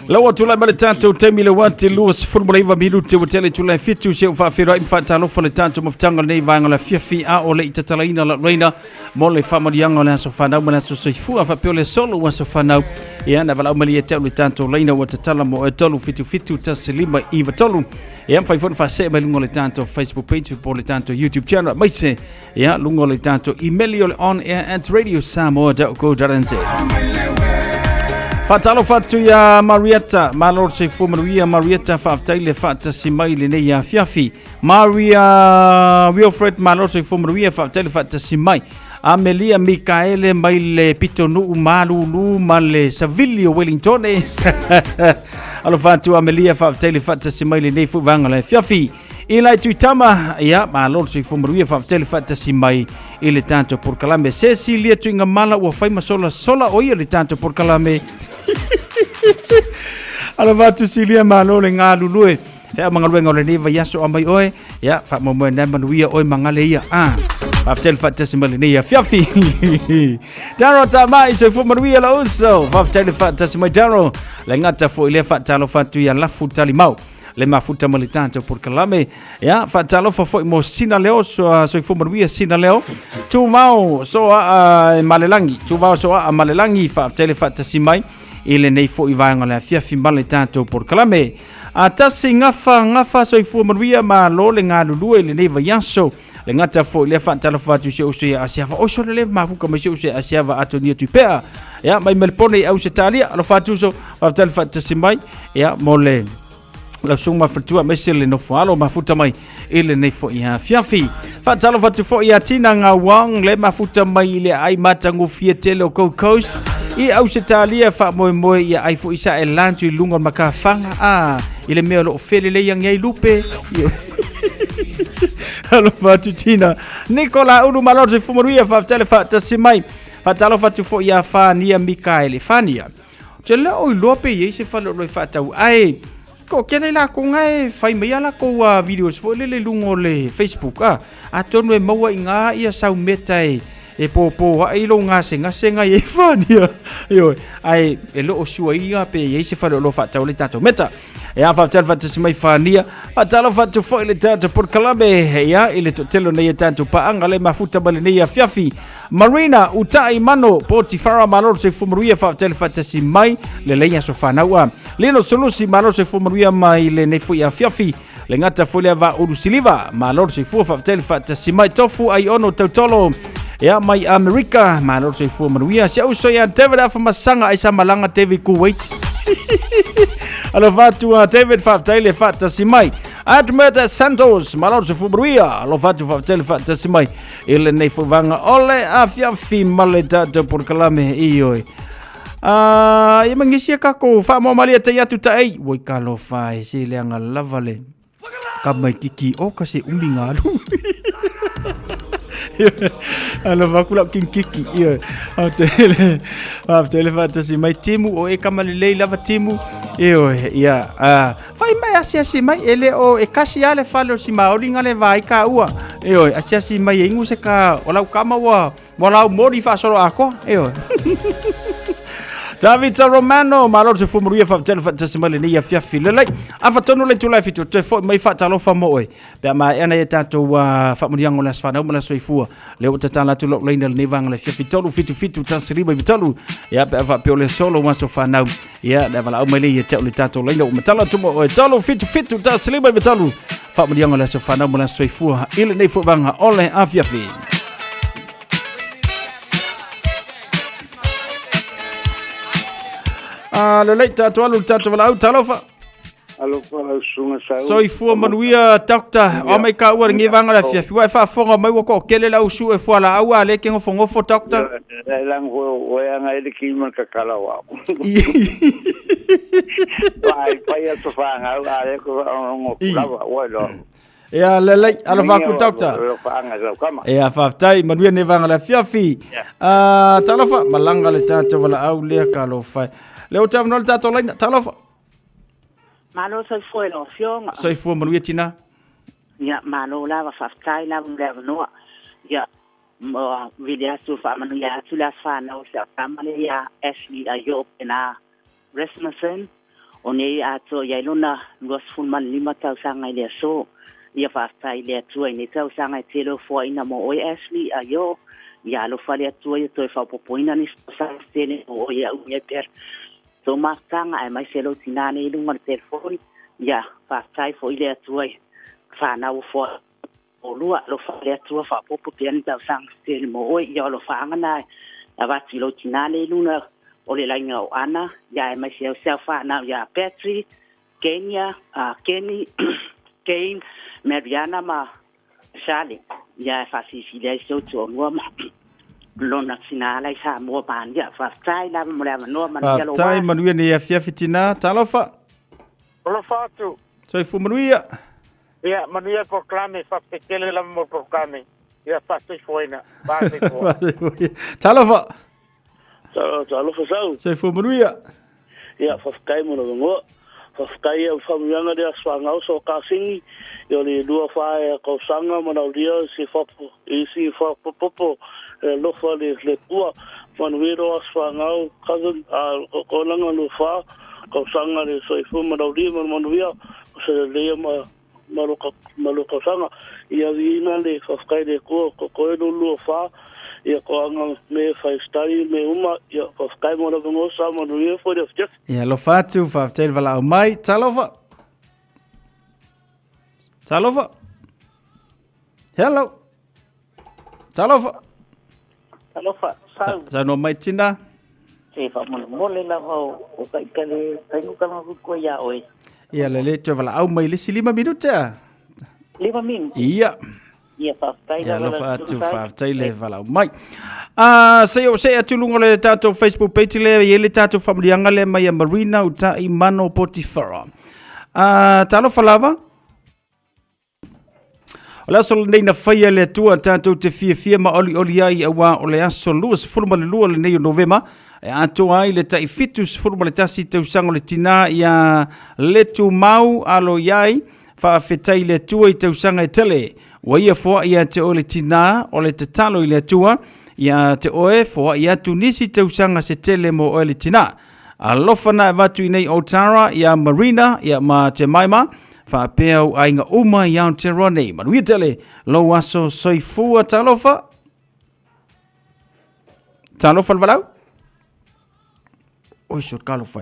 La ua tulai mai le tatou taimi le uati 29 minute ua tele tulai fitu se u faafeiloai ma faatalofa le tatou mafutaga lenei vaega o le afiafi a o le i tatalaina lau laina mo le faamanuiaga o le aso fanau ma le aso soifua faapea o le solo ua aso fanau ia na valaau mai ia te au le tatou laina ua tatala mo e 3 7 7 1 5 9 3 ia mafai foi ona faasee mai luga o le tatou Facebook page po o le tatou YouTube channel aemaise ia luga o le tatou email o le on air at radiosamoa.co.nz Faatalofa atu ia Marietta, malo le soifua manuia Marietta, faafetai le faatasi mai lenei afiafi. Maria Wilfred, malo le soifua manuia, faafetai le faatasi mai. Amelia Mikaele mai le pitonuu malulu ma le savili o Wellington. Alofa atu Amelia, faafetai le faatasi mai lenei foi vaega le afiafi. Eli Tuitama, ia, malo le soifua manuia, faafetai le faatasi mai i le tatou polokalame. Cecilia Tuigamala ua fai ma solasola o ia le tatou polokalame. Alofa atu Silia, malo le galulue. Fea magaluega o lenei vaiaso a mai oe. Ia, faamoemoe nai manuia oe mangale ia. Ah. Faafetai le faatasi mai lenei afiafi. Daro Tamai, soifua manuia la uso. Faafetai le faatasi mai Daro. Le gata foi lea faatalofa atu ia Lafu Talimau. Le mafuta ma le tatou polokalame. Ia, faatalofa foi mo Sina Leo, soifua manuia Sina Leo. Tumao soa a Malelangi. Tumao soa a Malelangi, faafetai le faatasi mai i lenei foi vaega o le afiafi ma le tatou polokalame. A tasi gafa gafa soifua manuia malo le galulue i lenei vaiaso. Le gata foi lea faatalofa atu i si ou uso ia Asiava. Oi sole le mafuka mai si ou uso ia Asiava Atonia Tuipea. Ia mai Melbourne i Ausetalia. Alofa atu uso, faafetai le faatasi mai. Ia mo le lau susuga mafaletua aemaise le nofo alo mafuta mai i lenei foi afiafi. Faatalofa atu foi ia Tina Ngawang le mafuta mai i le ai matagofie tele o Gold Coast i Ausetalia faamoemoe ia ai foi sa e lantu i luga o le makafaga a i le mea o lo o felelei agi ai lupe. Alofa atu Tina. Nicola Ulu malo le soifua manuia faafetai le faatasi mai. Faatalofa atu foi ia Fania Mikaele. Fania, ou te le o iloa pe i ai se fale o lo e faatau ae ko kele lakou nga e fai mai a lakou a videos foi lele i luga o le Facebook a atonu e maua i nga ia sau meta e e pōpō aʻe i lou gasegase nga i ai Fania. Ioe, ae e le o sure ia pe i ai se fale o lo faatau le tatou meta. E a faafetai le faatasi mai Fania. Faatalofa atu foi le tatou polokalame ia i le toatele o nei e tatou paaga le mafuta mai lenei afiafi. Marina Utai Mano Potifara malo le soifua manuia faafetai le faatasi mai lelei aso fanau a. Lino Sulusi malo le soifua manuia mai lenei foi afiafi. Le gata foi lea va ulu siliva malo le soifua faafetai le faatasi mai tofu ai ono tautolo. Ia mai Amerika malo le soifua manuia si au uso ia David Afamasaga ai sa malaga David Kuwait. Alofa atu a David faafetai le faatasi mai. Admert Santos malo le soifua manuia alofa atu faafetai le faatasi mai i lenei foi vaega o le afiafi ma le tatou polokalame ioe. Ah, ia mangisi a kako whaamamalia te atu ta ei. Ua i kalofa e se leanga lava le ka mai kiki o ka se umi ngā alu. Alofa aku lau king kiki. Ioe. Faafetai le faafetai le faatasi mai timu o e kama lelei lava timu. Ioe, ia. Ah, fai mai asiasi mai e le o e kasi a le fale o si maoli nga le vai ka ua. Ioe, asiasi mai e ingu se ka o lau kama ua Ua lau moni faasolo akoa, ioe. Tavita Romano, malo le soifua manuia faafetai le faatasi mai lenei afiafi. Lelei, afa tonu le itula e fitu, toe foi mai faatalofa mo oe. Pe a maea nei tatou faamanuiaga o le aso fanau ma le aso soifua. Lea ua tatala atu lou laina lenei vaega le afiafi 3 7 7 1 5 3. Ia pe a faapea o le solo aso fanau. Ia le valaau mai lea ia te au le tatou laina ua matala atu mo oe 3 7 7 1 5 3. Faamanuiaga o le aso fanau ma le aso soifua i lenei foi vaega o le afiafi. Ah, lelei tatou alu le tatou valaau talofa. Alofa lau susuga Sau. Soifua manuia doctor. O mai ka ua lengi vanga la fia fiwa e faafofoga mai ua toatele le au sue fualaau a le ke ngofongofo doctor. Le lang ho o e anga ele ki ma ka kala wa. Vai pai a to whangau a le ko ngo lava o lo. Ia lelei, alofa atu doctor. Ia faafetai, manuia nei vanga le afiafi. Ah, talofa, malanga le tatou valaau lea ka alofa. Le o tavanoa le tatou laina, talofa. Malo soifua i lau afioga. Soifua manuia tina. Ia, malo lava, faafetai lava mo le avanoa. Ia, mo vili atu, faamanuia atu le aso fanau o si au tama lea ia Ashley Aio Pena Rasmussen, o nei atoa i ai lona 25 tausaga i le aso. Ia faafetai i le Atua i nei tausaga e tele o foaina mo oe Ashley Aio. Ia alofa le Atua ia toe faaopoopoina nisi tausaga se tele mo oe ia umi ai pea Tou mafutaga aemaise lou tina nei i luga o le telefoni, ia, faafetai foi le Atua i fanau o foa olua, alofa le Atua faaopoopo pea ni tausaga se tele mo oe, ia o alofaaga na e avatu i lou tina nei i luga o le laina o Ana, ia aemaise au si au fanau ia Patrick, Kenya, Kenny, Kane, Mariana ma Charlie, ia e faasilisili ai si ou tuaulua ma lona tina ala i Samoa mania. Faafetai lava mo le avanoa, manuia lou Faafetai, manuia nei afiafi tina. Talofa. Alofa atu. Soifua manuia. Ia, manuia le polokalame, faafetai tele lava mo le polokalame. Ia, faasoifuaina. Faasoifua. Talofa. Talofa sau. Soifua manuia. Ia, faafetai mo le avanoa. Faafetai ia faamanuiaga lea aso fanau so kasini i o le lua fa e kausaga ma laulia si fapo i si fapopopo e lofa le le kua manuia lo aso fanau cousin a ko langa lo fa kausaga le soifua ma laulia ma manuia o se leia ma ma lo ka ma lo kausaga ia viina le faafetai le kua ko koe lo lua fa ia ko anga me fai study me uma ia faafetai mo le avanoa sa manuia foi le afiafi. Ia alofa atu, faafetai le valaau mai. Talofa. Talofa. Hello. Talofa. Talofa, sau. Saunoa mai tina. Se faamolemole lava o taitale tainu kama kua ia oe. Ia lelei toe valaau mai le isi 5 minute a. 5 minute. Ia. Ia faafetai Ia alofa atu, faafetai le valaau mai. Ah, se o se atu luga o le tatou Facebook page lea i ai le tatou faamanuiaga lea mai a Marina Utai Mano Potifara. Ah, talofa lava. O le aso lenei na faia e le Atua tatou te fiafia ma olioli ai auā o le aso 22 lenei o Novema e atoa ai le tai 71 tausaga o le tinā ia Letumau alo i ai faafetai i le Atua i tausaga e tele ua ia foai ia te oe le tinā o le tatalo i le Atua ia te oe foai atu nisi tausaga se tele mo oe le tinā Alofa na avatu i nei Otara ia Marina ia ma Jemima faapea ou aiga uma i Aotearoa nei. Manuia tele lou aso soifua talofa. Talofa le valaau. Oi, so talofa.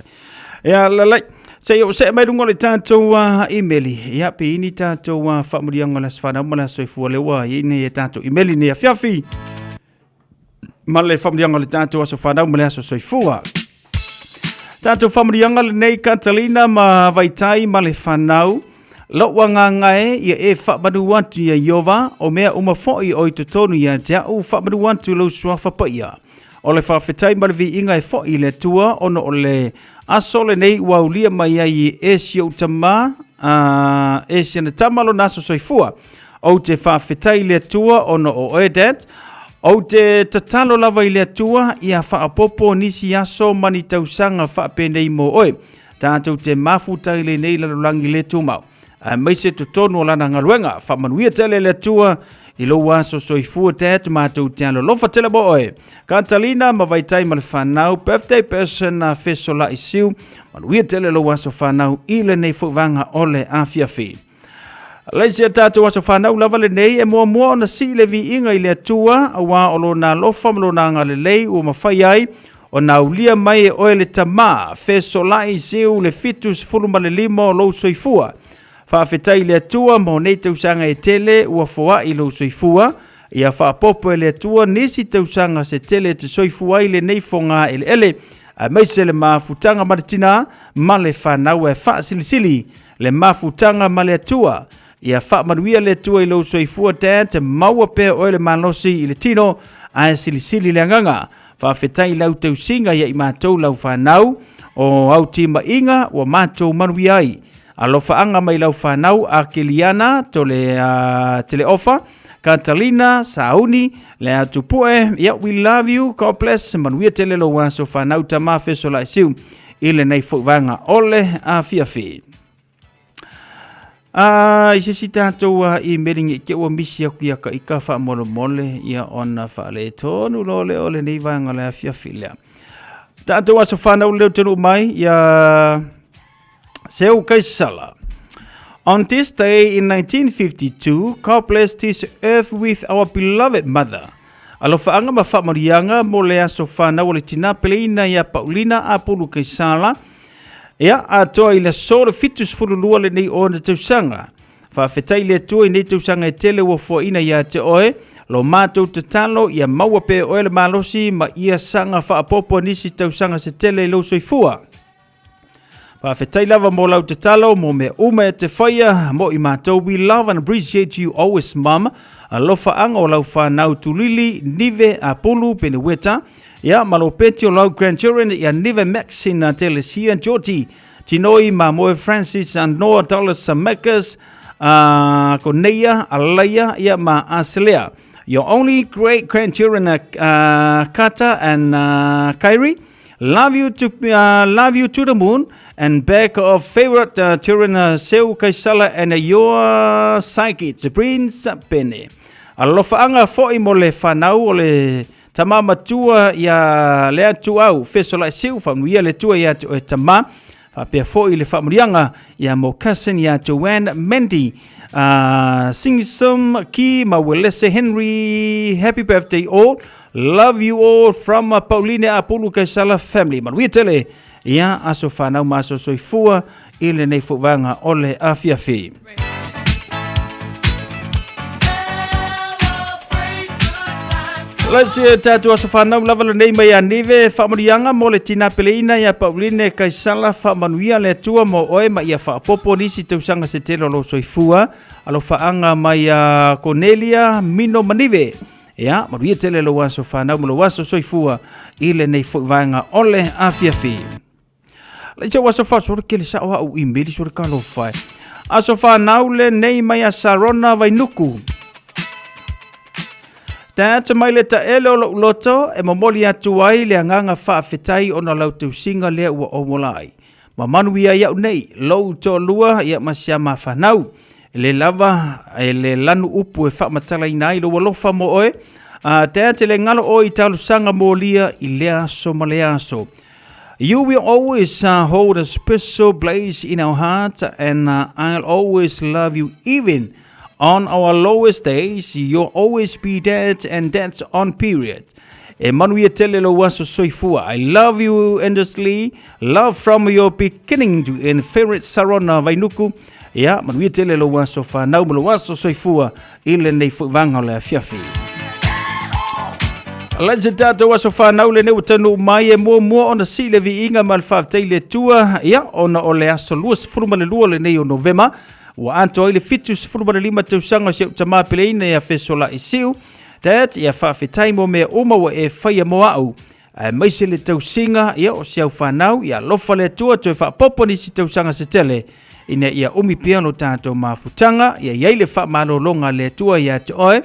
Ia lalai. Se i see mai luga o le tatou imeli. Ia pe ini tatou faamanuiaga o le aso fanau ma le aso soifua lea ua i ai nei e tatou imeli nei afiafi. Ma le faamanuiaga o le tatou aso fanau ma le aso soifua. Tatou faamanuiaga lenei Catalina ma Vaitai ma le fanau. Lou agaga e, ia e faamanu atu ia Iova, o mea uma foi o i totonu ia te au, faamanu atu lou suafa paia. O le faafetai ma le viiga e foi i le Atua, ona o le aso lenei ua aulia mai ai e si ou tama, a, e si ana tama lona aso soifua. Ou te faafetai i le Atua ona o oe, Dad. Ou te tatalo lava i le Atua ia faaopoopo nisi aso ma ni tausaga faapenei mo oe. Tatou te mafuta i lenei lalolagi le tumau, aemaise totonu o lana galuega. Faamanuia tele le Atua I lou aso soifua Dad, matou te alolofa tele mo oe. Katalina ma Vaitai ma le whanau, birthday person a Fesolai Siu, manuia tele lou aso whanau i lenei foi vaega o le afiafi. Alai si a tatou aso whanau lava lenei e muamua ona sii le viiga i le Atua, auā o lona alofa ma lona agalelei ua mafai ai ona aulia mai e oe le Tama, Fesolai Siu le 75 o lou soifua. Faafetai i le Atua mo nei tausaga e tele ua foai lou soifua. Ia faaopoopo e le Atua nisi tausaga se tele e te soifua ai lenei foga eleele, aemaise le mafutaga ma le tina ma le fanau ae faasilisili le mafutaga ma le Atua. Ia faamanuia le Atua i lou soifua Dad, maua pea oe le malosi i le tino ae silisili le agaga. Faafetai i lau tausiga ia i matou lau fanau, o au timaiga ua matou manuia ai. Alofaaga mai lau fanau a Keliana, Tole, Teleofa, Catalina, Sauni, le Atupue, yeah, we love you, God bless, manuia tele lou aso fanau tama fesolai siu i lenei foi vaega o le afiafi. A i se isi tatou a email nge ke ua misi aku ia ka ika faamolemole ia ona faaletonu loa lea o lenei vaega o le afiafi lea. Tatou aso fanau leo tonu mai ia Seu Kaisala. On this day in 1952, God blessed this earth with our beloved mother. Alofaaga ma faamanuiaga mo le aso fanau o le tina peleina ia Paulina Apulu Kaisala. Ia, atoa i le aso le 72 lenei ona tausaga. Faafetai le Atua i nei tausaga e tele ua foaina ia te oe, lo matou tatalo ia maua pea oe le malosi ma ia saga faaopoopo nisi tausaga se tele i lou soifua. Faafetai lava mo lau tatalo mo mea uma e te faia mo i matou. We love and appreciate you always, Mom. Alofaaga o lau whanau Tulili, Nive, Apulu, Peneweta. Ia, ma lo peti o lau grandchildren, ia Nive Maxine, Telesia, Georgie, Tinoi, Mamoe, Francis, Noah, Dallas, Marcus, Koneia, Alaia, ia ma Aselea. Your only great grandchildren are Kata and Kairi. Love you to love you to the moon and back of favorite children Seu Kaisala and your psychic Prince Pene. Alofaaga foi mo le whanau o le tama matua ia le atu au fesolai siu whanuia le tua ia te oe tama faapea foi le faamanuiaga ia mo cousin ia Joanne Mendy Singsum Ki ma Welese Henry happy birthday all Love you all from Pauline Apulu Kaisala family. Manuia tele ia aso whanau ma aso soifua i lenei fuvaga o le afiafi. Let's see tātou aso whanau lava lenei mai a Nive whaamanuiaga mo le tina peleina ia Pauline Kaisala whaamanuia le Atua mo oe ma ia faaopoopo nisi tausaga se tele o lou soifua alofaaga mai a Cornelia Mino Manive. Ia, manuia tele lou aso whanau ma lou aso soifua i lenei foi vaega o le afiafi. Lei sau aso wha sore kele sao au email sore ka lo whai. Aso whanau le nei mai a Sarona Vainuku. Tāta mai le taele o lou loto e momoli atu ai le agaga faafetai ona lau tausiga lea ua ou ola ai. Ma manuia ia'u nei, lou toalua ia ma si a ma fanau. E le lava, e le lanu upu e faamatalaina ai lou alofa mo oe, a te ate le galo oe i talosaga molia i lea aso ma lea aso. You will always hold a special place in our heart and I'll always love you even on our lowest days. You'll always be dead and that's on period. E manuia tele lou aso soifua. I love you endlessly. Love from your beginning to end. Favorite Sarona Vainuku. Ia, manuia tele lou aso whanau ma lou aso soifua i lenei foi vaega o le afiafi. Alai se tātou aso whanau lenei ua taunuu mai e muamua ona sii le viiga ma le faafetai i le Atua, ia, ona o le aso 22 lenei o Novema, ua atoa ai le 75 tausaga o si au tama peleina ia Fesolai Siu. Dad, ia faafetai mo mea uma ua e faia mo a'u, aemaise le tausiga, ia, o si au fanau, ia alofa le Atua toe faaopoopo nisi tausaga se tele, ina ia umi pea lo tatou mafutaga, ia i ai le faamalologa a le Atua ia te oe,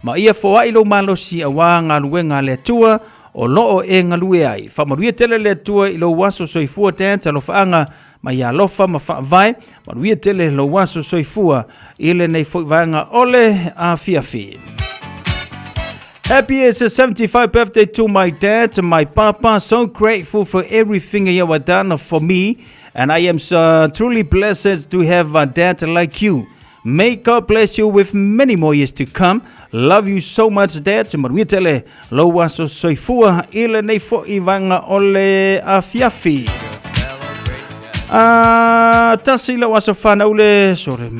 ma ia foai lou malosi auā galuega a le Atua o lo o e galue ai. Faamanuia tele le Atua i lou aso soifua, Dad, alofaaga. Ma ia alofa ma faavae, manuia tele lou aso soifua i lenei foi vaega o le afiafi. Happy is the 75th birthday to my dad, my papa. So grateful for everything you have done for me. And I am so truly blessed to have a dad like you. May God bless you with many more years to come. Love you so much, Dad. Manuia tele lou aso soifua i lenei foi vaega o le afiafi. Ah, tasi lau aso whanau le, sorry,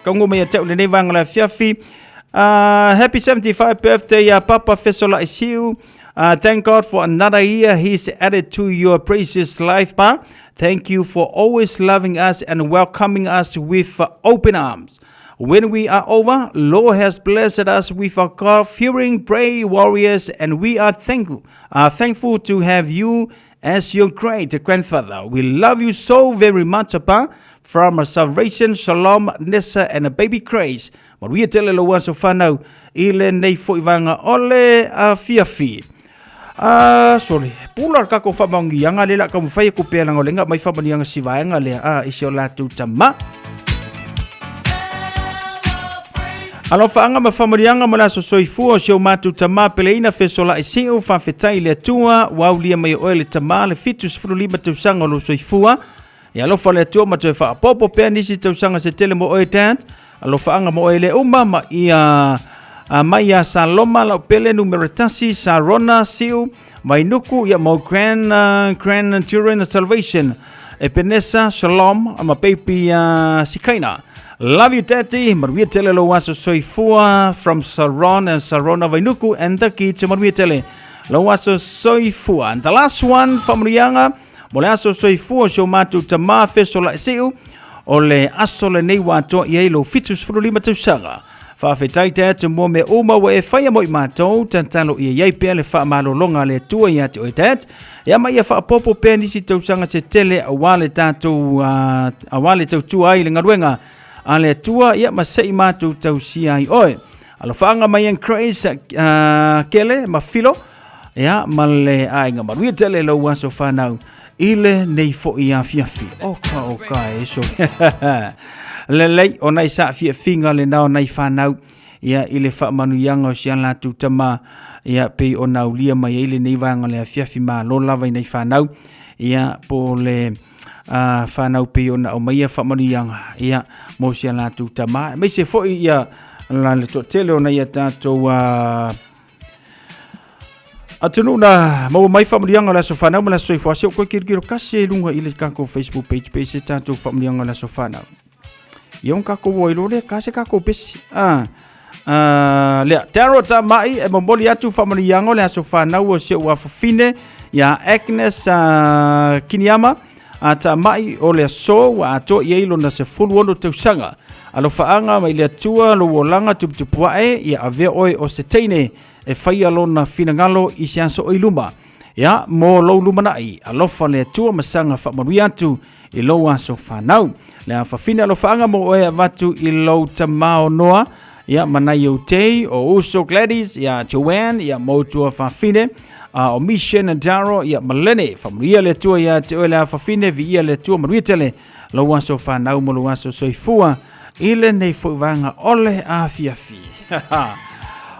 kaungo mai ia te au lenei vaega o le afiafi. Happy 75 birthday, Papa Fesola Isiu. Thank God for another year he's added to your precious life, Pa. Thank you for always loving us and welcoming us with open arms. When we are over, Lord has blessed us with our God-fearing, brave warriors, and we are thankful, thankful to have you as your great grandfather. We love you so very much, Papa. From Salvation, Shalom, Nessa, and a baby Grace. Manuia tele lou aso whanau i lenei foi vaega o le afiafi. Ah, sorry. Pula le kako whamaungianga le la kaumawhai ko pea langa o lenga mai whamanianga si vaega lea a i si o lātou tama. Alofaanga ma faamanuiaga mo le aso soifua o si o matou tama peleina fesola'i si'u faafetai i le Atua ua aulia mai e oe le tama le 75 tausaga o lou soifua. Ia alofa le Atua ma toe faaopoopo pea nisi tausaga se tele mo oe Dad. Alofaaga mo oe le uma ma ia mai ia Saloma Laupele numera tasi, Sarona Siu Vainuku ia mo Grand Grand Children Salvation Epenesa Shalom ma baby Sikaina. Love you Daddy, manuia tele lou aso soifua from Saron and Sarona Vainuku and the kids, manuia tele lou aso soifua. And the last one, faamanuiaga mo le aso soifua o si o matou tama Fesola'i Siu, O le aso lenei ua atoa i ai lou 75 tausaga. Faafetai te atu mo mea uma ua e faia mo i matou, tatalo ia i ai pea le faamalologa a le Atua ia te oe Dad. Ia ma ia faaopoopo pea nisi tausaga se tele aua le tatou aua le tautua ai i le galuega a le Atua, ia ma se i matou tausia ai oe. Alofaaga mai and Grace, Kele ma Filo, ia ma le aiga manuia tele lou aso whanau i lenei foi afiafi. Oka oka e so. Lelei o nai saafiafiga lena o nai whanau ia i le faamanuiaga o si a latou tama ia pei ona aulia mai ai lenei vaega o le afiafi malo lava i nai whanau ia po le whanau pei ona aumaia faamanuiaga ia mo si a latou tama aemaise foi ia la le toatele o nai a tatou Atunuu na maua mai faamanuiaga o le aso fanau ma le aso soifua. Se o koe kirokiro kasi e lunga i le kako Facebook page pe se tatou faamanuiaga o le aso fanau. Ia on kako ua ilo lea ka se kako pesi. Ah. Lea, Taro Tamai e momoli atu faamanuiaga o le aso fanau o si ou afafine ia Agnes Kiniama a Tamai o le aso ua atoa i ai lona 16 tausaga. Alofaaga mai le Atua lou olaga tuputupuae ia avea oe o se teine e faia lona finagalo i se aso o i luma. Ia, mo lou lumanai, alofa le Atua ma saga faamanuia atu i lou aso fanau. Le afafine alofaaga mo oe avatu i lou tamao noa, ia manai ou tei, o uso Gladys, ia Joanne, ia moutua fafine, a o Mission and Daro, ia Malene. Faamanuia le Atua ia te oe le afafine, viia le Atua manuia tele lou aso fanau mo lou aso soifua i lenei foi vaega o le afiafi.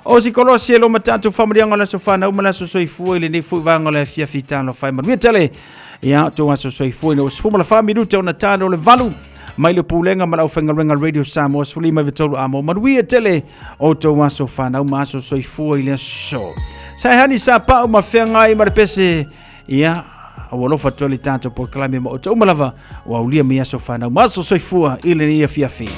O si kolosi e lo matatu faamanuiaga o le aso fanau ma le aso soifua i lenei foi vaega o le afiafi talofa e manuia tele. Ia, tou aso soifua ina ua 14 minute ona talo le valu mai le pulega ma le aufaigaluega Radio Samoa 15 a mo manuia tele o tou aso fanau ma aso soifua i le aso. Saehani sa pau ma feagai ma le pese ia ua alofa atu ai le tatou polokalame ma outou uma lava ua aulia mai aso fanau ma aso soifua i lenei afiafi.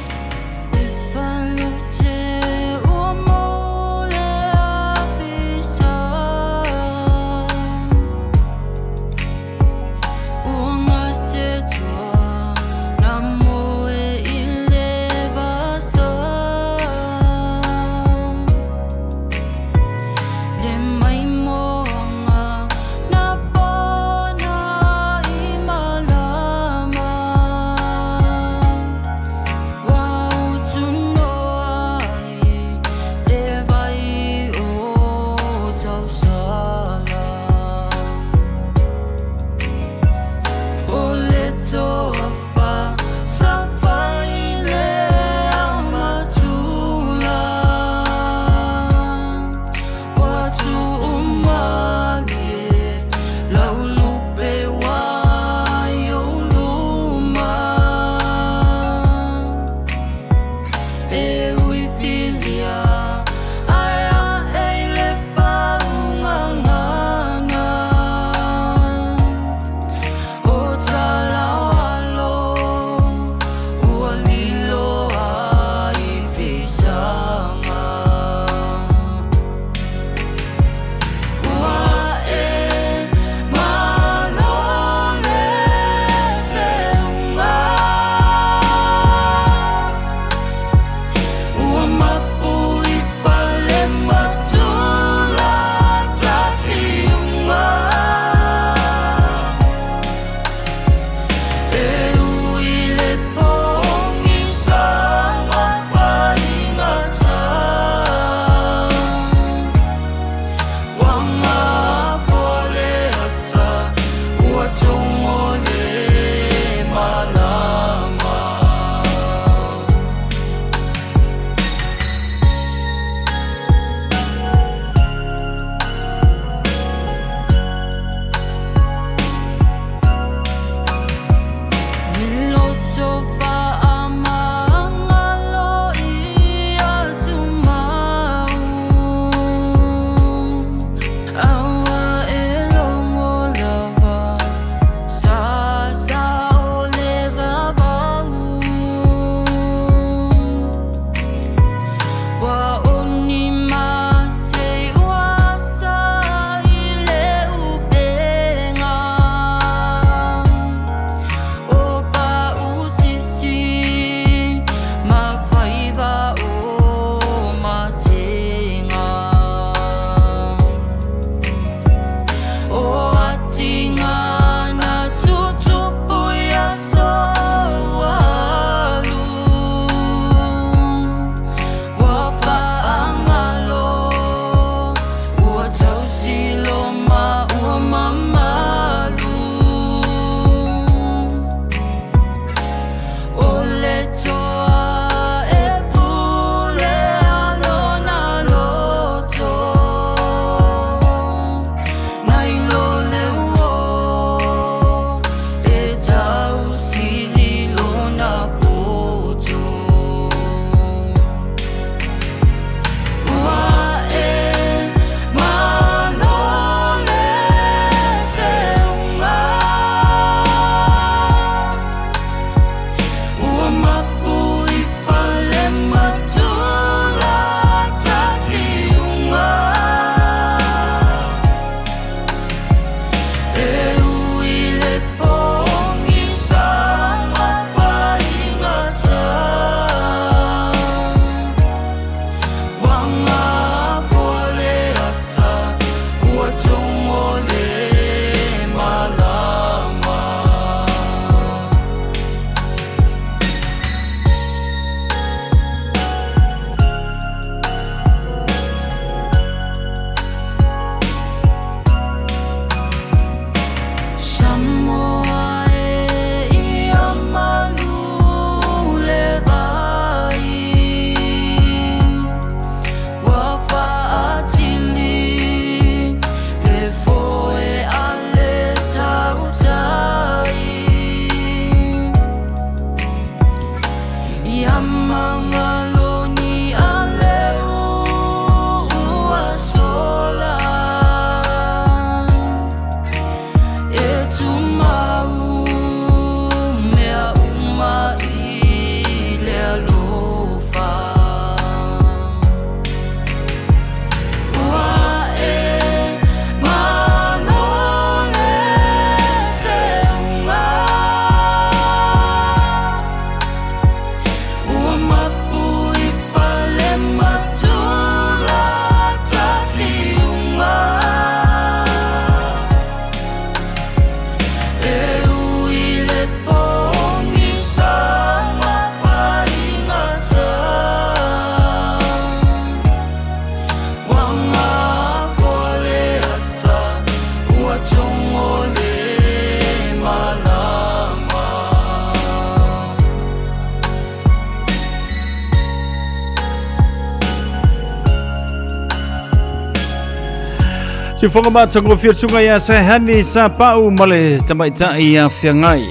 Siufoga matagofie le susuga ia Saehani Sapau ma le tamaitai ia Feagai.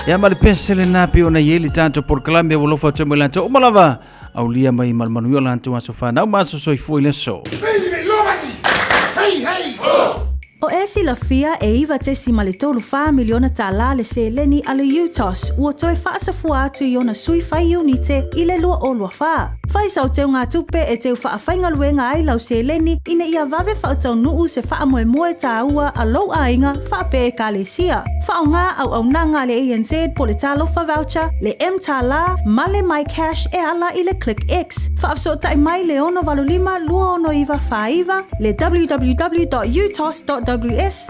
Ia ma le pese lena pei ona i ai le tatou polokalame ua alofa atu ai mo i latou uma lava aulia mai ma le manuia o latou aso fanau ma aso soifua i le aso. O e silafia e $9.34 miliona tālā le seleni a le UTOS ua toe faasafua atu i ona sui fai iunite i le 2024. Fai sau teugatupe e teu faafaigaluega ai lau seleni ina ia vave faataunuu se faamoemoe tāua a lou aiga faapea Ekalesia. Faaaoga auaunaga a le ANZ po le Talofa Voucher, le mTālā ma le MyCash e ala i le ClickX. Faafesootai mai le 685 269 49, le www.utos.ws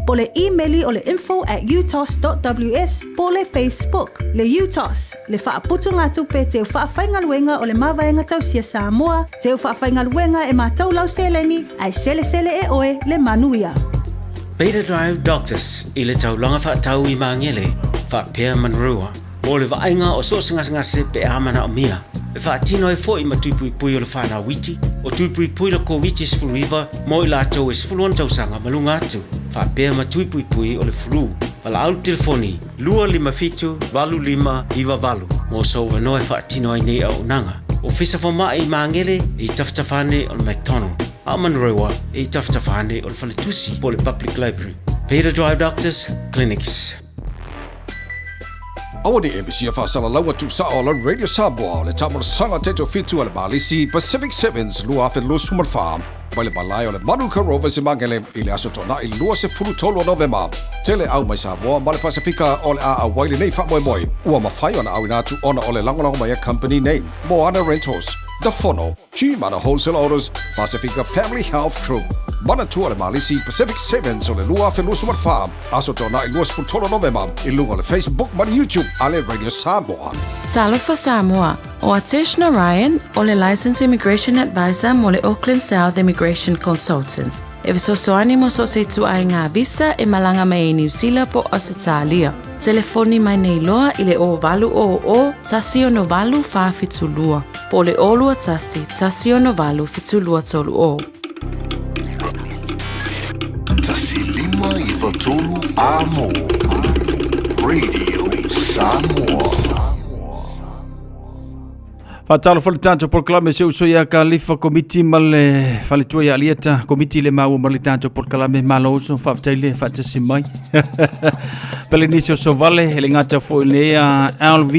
po le imeli o le info at utos.ws po le Facebook. Le UTOS, le faaputugatupe teu faafaigaluega o le Mavaega Tausia Samoa, teu faafaigaluega e matou lau seleni, ae selesele e oe le manuia. Beta Drive Doctors i le taulaga faatau i Magele faapea Manurewa mo le vaaiga o so o se gasegase pe a manaomia. E faatino ai foi ma tuipuipui o le whanau iti, o tuipuipui le Koviti-19 mo i latou e 16 tausaga ma luga atu, faapea ma tuipuipui o le flu. Valaau le telefoni 257 8598 mo sou avanoa e faatino ai nei auaunaga. Ofisa Fomai i Magele i tafatafa ane o le McDonald, a o Manurewa i tafatafa ane o le Faletusi po o le Public Library. Peter Drive Doctors Clinics. Aua ne i e misia faasalalaua tuusao a lau Radio Samoa o le taamolosaga teto fitu a le Malisi Pacific Sevens 2024 mai le malae o le Manuka Rovers i Magele i le aso Toonai 23 o Novema. Tele au mai Samoa ma le Pasefika o le a auai lenei faamoemoe ua mafai ona auina atu ona o le lagolago mai a company nei, Moana Rentals, The Fono, G-Mana Wholesale Autos, Pasifika Family Health Group. Manatua le Malisi Pacific Sevens o le 2024, aso Toonai 23 Novema i luga o le Facebook ma le YouTube a le Radio Samoa. Talofa Samoa, o Atesh Narayan o le Licensed Immigration Advisor mo le Auckland South Immigration Consultants. E fesoasoani mo so o se ituaiga visa e malaga mai ai Niu Sila po o Ausetalia. Telefoni mai nei loa i le 0800 168 472 po o le 021 168 7230. 1593 Amo Radio Samoa. Faatalofa le tatou polokalame se uso ia Kalifa Komiti ma le faletua ia Alieta Komiti le maua ma le tatou polokalame malo uso faafetai le faatasi mai. Pele nisi o Sovale le gata foi le LV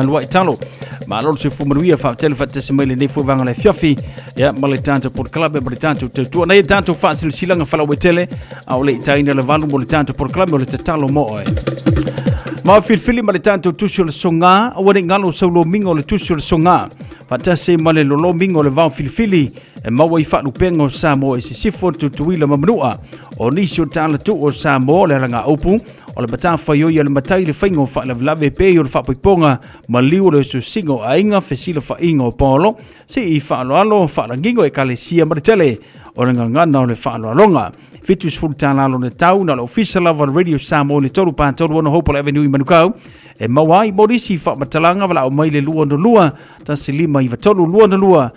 Luai Talo. Malo le soifua manuia faafetai le faatasi mai lenei foi vaega le afiafi ia ma le tatou polokalame ma le tatou tautua. Nei tatou faasilasilaga faalauaitele a o le itaina le valu mo le tatou polokalame o le tatalo mo oe. Ma filifili ma le tatou tusi o le soga, aua ne i galo sau lomiga o le tusi o le soga. Faatasi ma le lolomiga o le vao filifili e maua i faalupega o Samoa i Sisifo, Tutuila ma Manua. O nisi o talatuu o Samoa o le alagaupu, o le matafaioi a le matai le faiga o faalavelave pei o le faapoipoga maliu o le ososiga o aiga, fesilafaiga o paolo, sii faaaloalo faalagiga o ekalesia ma le tele o le gagana o le faaaloaloga. $70 lona tau na o le ofisa lava o le Radio Samoa i le 3 36 Hopewell Avenue i Manukau e maua ai mo nisi faamatalaga valaau mai le 262 1593 262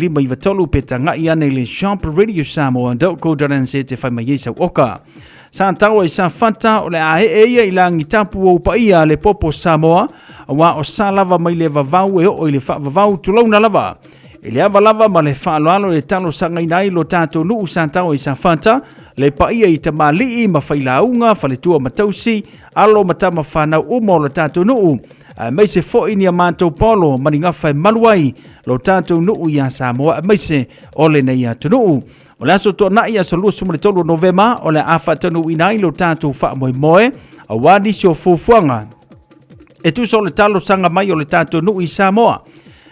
1593 pe tagai ane i le shop radiosamoa.co.nz e fai mai ai sau oka. Sa taua i Safata o le a ee ia i lagitapu o paia le popo Samoa aua o sa lava mai le vavau e oo i le faavavau tulouna lava. I le ava lava ma le faaaloalo e talosagaina ai lo tatou nuu sa tao i Safata, le paia i tamalii ma failauga, faletua ma tausi, alo ma tama fanau uma o lo tatou nuu, aemaise foi ni a matou paolo ma ni gafa e malu ai lo tatou nuu ia Samoa aemaise o lenei atunuu. O le aso Toonai, aso 23 o Novema, o le a faataunuuina ai lo tatou faamoemoe, aua nisi o fuafuaga e tusa o le talosaga mai o le tatou nuu i Samoa.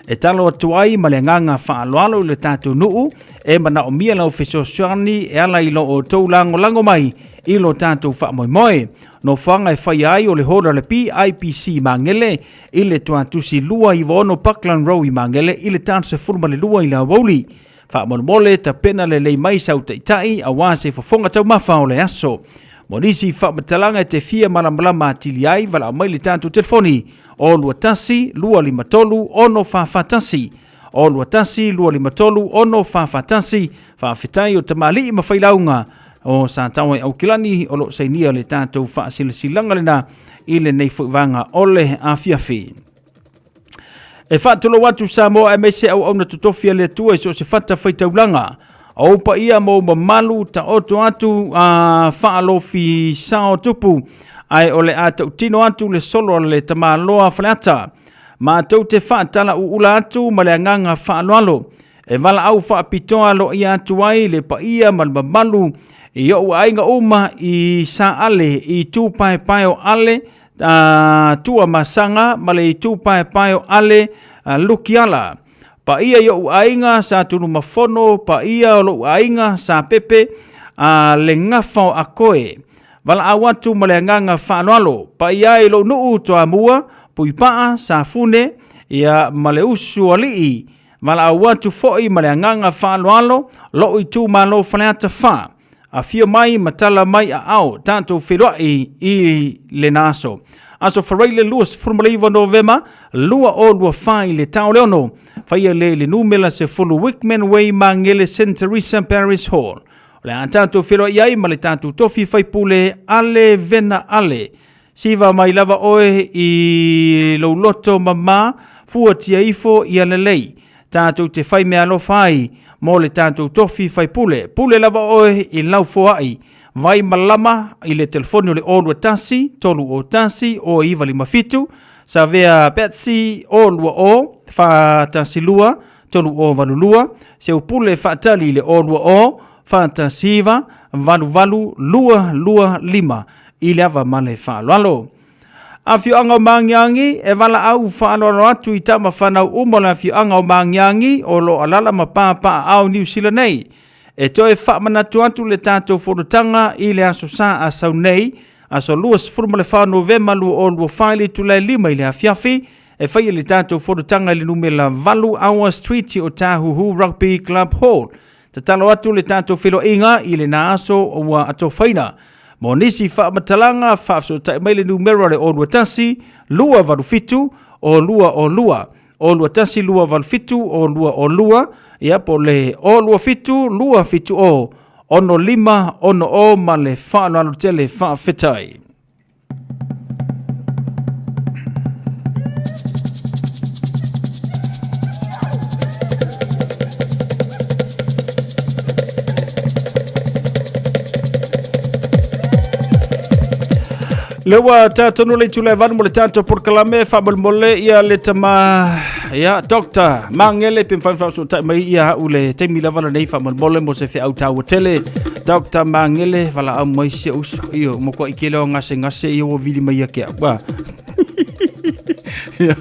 E talo atu ai ma le agaga faaaloalo i le tatou nuu e manaomia lau fesoasoani e ala i lo outou lagolago mai i lo tatou faamoemoe. Nofoaga e faia ai o le hall a le PIPC Magele i le Tuatusi 296 Buckland Road i Magele i le ta 12 i le aoauli. Faamolemole, tapena lelei mai sau taitai aua se fofoga taumafa o le aso. Mo nisi faamatalaga e te fia malamalama atili ai, valaau mai le tatou telefoni o 21 253 6441. O 21 253 6441. Faafetai o tamalii ma failauga. o Sataoa i Aukilani o lo o sainia le tatou faasilasilaga lena i lenei foi vaega o le afiafi. E faatulou atu Samoa aemaise auauna totofi a le Atua i so o se fata faitaulaga. O ou paia ma ou mamalu taoto atu a faalofi sao tupu, ae o le a tautino atu le solo a le tamaloa Faleata. Matou te faatalaʻuʻula atu ma le agaga faaaloalo e valaau faapitoa aloaia atu ai le paia ma le mamalu i ou aiga uma i Saale, i itu paepae o Ale, Tuamasaga ma le itu paepae o Ale, Lukiala. Paia i ou aiga Sa Tunumafono, paia o lou aiga Sa Pepe, a le gafa o Akoe. Valaau atu ma le agaga faaaloalo, paia ai lou nuu Toamua, Puipaa, Safune, ia ma le usu alii. Valaau atu foi ma le agaga faaaloalo lou itumalo Faleata 4. Afio mai ma tala mai aao tatou feiloai i lena aso. Aso Faraile 29 Novema 2024 i le tao le ono. Faia le i le numera 10 Wickman Way Magele St. Theresa Parish Hall. O le a tatou feiloai ai ma le tatou tofi faipule Ale Vena Ale. Siva mai lava oe i lou loto mama, fuatia ifo ia lelei. Tatou te fai meaalofa ai mo le tatou tofi faipule. Pule lava oe i lau foai. Vai malama i le telefoni o le 021 301 0957, Savea Betsy 020 42 3082, Seu Pule faatali i le 020 49 88 225 i le ava ma le faaaloalo. Afioaga o Magiagi, e valaau faaaloalo atu i tama fanau uma o le afioaga o Magiagi o lo o alala ma papaaao i Niu Sila nei. E toe faamanatu atu le tatou fonotaga i le Aso Sa a sau nei, aso 24 Novema 2024 i le itula e 5 i le afiafi, e faia le tatou fonotaga i le numera 8 Awa Street o Tāhuhu Rugby Club Hall. Tatalo atu le tatou feiloaiga i lena aso ua atofaina. Mo nisi faamatalaga, faafesootai mai le numera o le 021 287 0202, 021 287 0202, ia po o le 027 270 6560 ma le faaaloalo tele. Faafetai. Le ua tātonu le itula e valu mo le tātou polokalame faamolemole ia le tama ia Dr. Mangele pe mawhai whaosotai mai ia au le taimi lava lenei faamolemole mo se feau tāua tele Dr. Mangele valaau mai si uso io mo koa i kele o ngase ngase ia ua vili mai ia ke au a. Ia,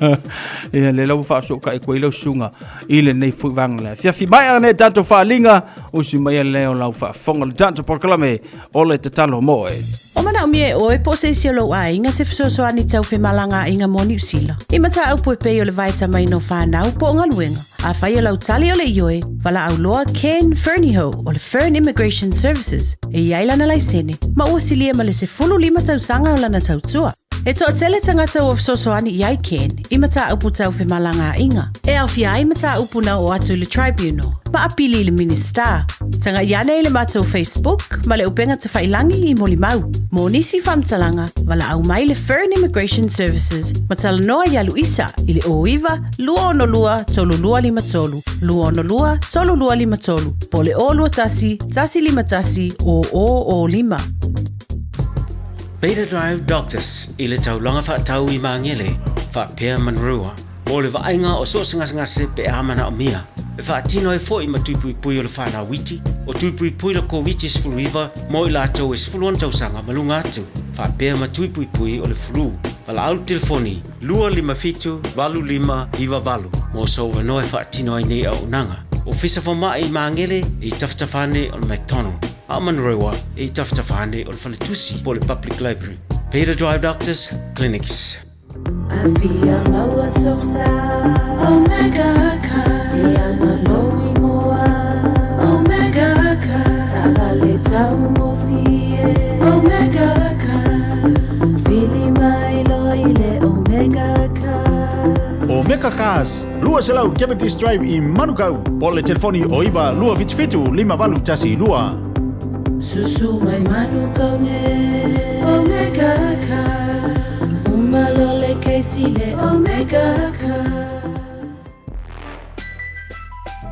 ia le lau whaaso ka e koe lau sunga i le nei fui vanga le. Fiafi mai ane tātou whaalinga, usi mai a leo lau whaafonga le tātou polokalame o le tatalo mo e. O manaomia e oe po o se isi o lou aiga se fesoasoani tau femalagaaiga mo Niu Sila. I mataupu e pei o le vaetamaina o fanau po o galuega. Afai o lau tali o le ioe, valaau loa Ken Fernihough o le Fern Immigration Services e i ai lana laisene ma ua silia ma le 15 tausaga o lana tautua. E toatele tagata ua fesoasoani i ai Ken i mataupu tau femalagaaiga, e aofia ai mataupu na oo atu i le Tribunal ma apili i le Minisita. Tagai ane i le matou Facebook ma le upega tafailangi i molimau. Mo nisi faamatalaga, valaau mai le Fern Immigration Services ma talanoa ia Luisa i le 09 262 3253, 262 3253, po o le 021 151 0005. Beta Drive Doctors i le taulaga faatau i Magele, faapea Manurewa, mo le vaaiga o so o se gasegase pe a manaomia. E faatino ai foi ma tui puipui o le whanau iti, o tui puipui le Koviti-19 mo i latou e 16 tausaga ma luga atu, faapea ma tui puipui o le flu. Valaau le telefoni 257 8598 mo sou avanoa e faatino ai nei auaunaga. Ofisa Fomai i Magele e i tafatafa ane o le McDonald, a o Manurewa e i tafatafa ane o le Faletusi po o le Public Library. Peter Drive Doctors Clinics. Afia maua sosa Omega Car E ana lou ingoa Omega Car Taavale taugofie Omega Car Vili mai loa i le Omega Car Omega Cars, 200 Cavendish Drive i Manukau, po o le telefoni o 9 277 5812. Susu mai manu kau ne Omega Cast Uma lo le Casey le Omega Cast.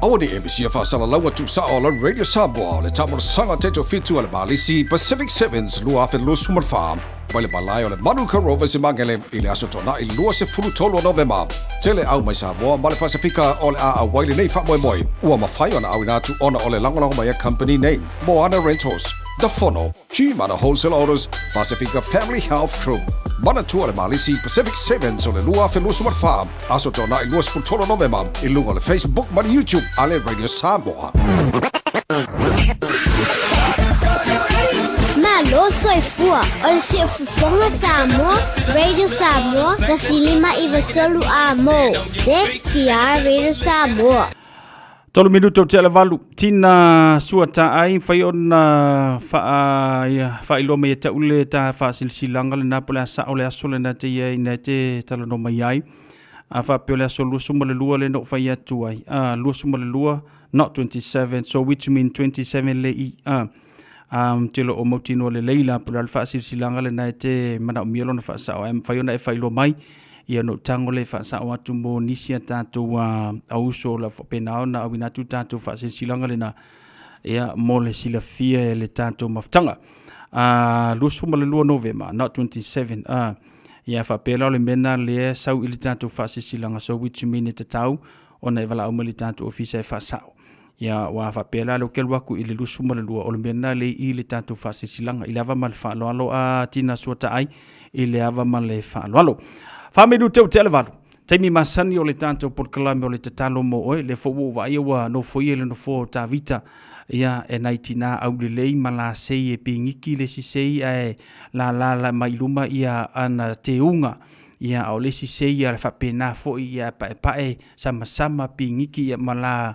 Aua ne i e misia faasalalaua tuusao a lau Radio Samoa o le taamolosaga teto fitu a le Malisi Pacific Sevens 2024 mai le malae o le Manuka Rovers i Magele i le Aso Toonai 23 o Novema. Tele au mai Samoa ma le Pasifika o le a auai lenei faamoemoe ua mafai ona auina atu ona o le lagolago mai a company nei, Moana Rentals, The Fono, Gmana Wholesale Autos, Pasifika Family Health Group. Manatua le Malisi Pacific Sevens o le 2024, Aso Toonai 23 Novema i luga o le Facebook ma le YouTube a le Radio Samoa. Malo soifua, o le Siufofoga Samoa, Radio Samoa, 1593 A-mo, CKR Radio Samoa. Tolu minuto tea le valu, tina sua taai, mafai ona faa, ia, faailoa mai e ta'u le ta faasilasilaga lenā po o le a sa'o le aso lenā te ia ina e te talanoa mai ai. A faapea o le aso 22 lea na ou fai atu ai, a, 22, not 27, so which mean 27 le i, a, a, te lo o mautinoa lelei la po o le a le faasilasilaga lenā e te manaomia lona faasa'o, ae mafai ona e faailoa mai, Ia ona ou tago lea e faasao atu mo nisi a tatou auuso o le a faapena ona auina atu tatou faasilasilaga lena ia mo le silafia e le tatou mafutaga. 22 Novema, not 27. Ia faapea la o le mea lena lea sau i le tatou faasilasilaga, so which mean e tatau ona e valaau mai le tatou ofisa e faasao. Ia ua faapea la lea ou te alu atu i le 22, o le mea lena lea i le tatou faasilasilaga i le ava ma le faaaloalo a Tina Suataai i le ava ma le faaaloalo. Faamelu teu tea le valu. Taimi masani o le tatou polokalame o le tatalo mo oe, lea foi ua ou vaaia ua nofoia i le nofoa o Tavita, ia e nai tina aulelei ma lasei e pigiki le isi sei ae lala mai luma ia ana teuga. Ia, a o le isi sei ia faapena foi ia paepae samasama pigiki ia ma la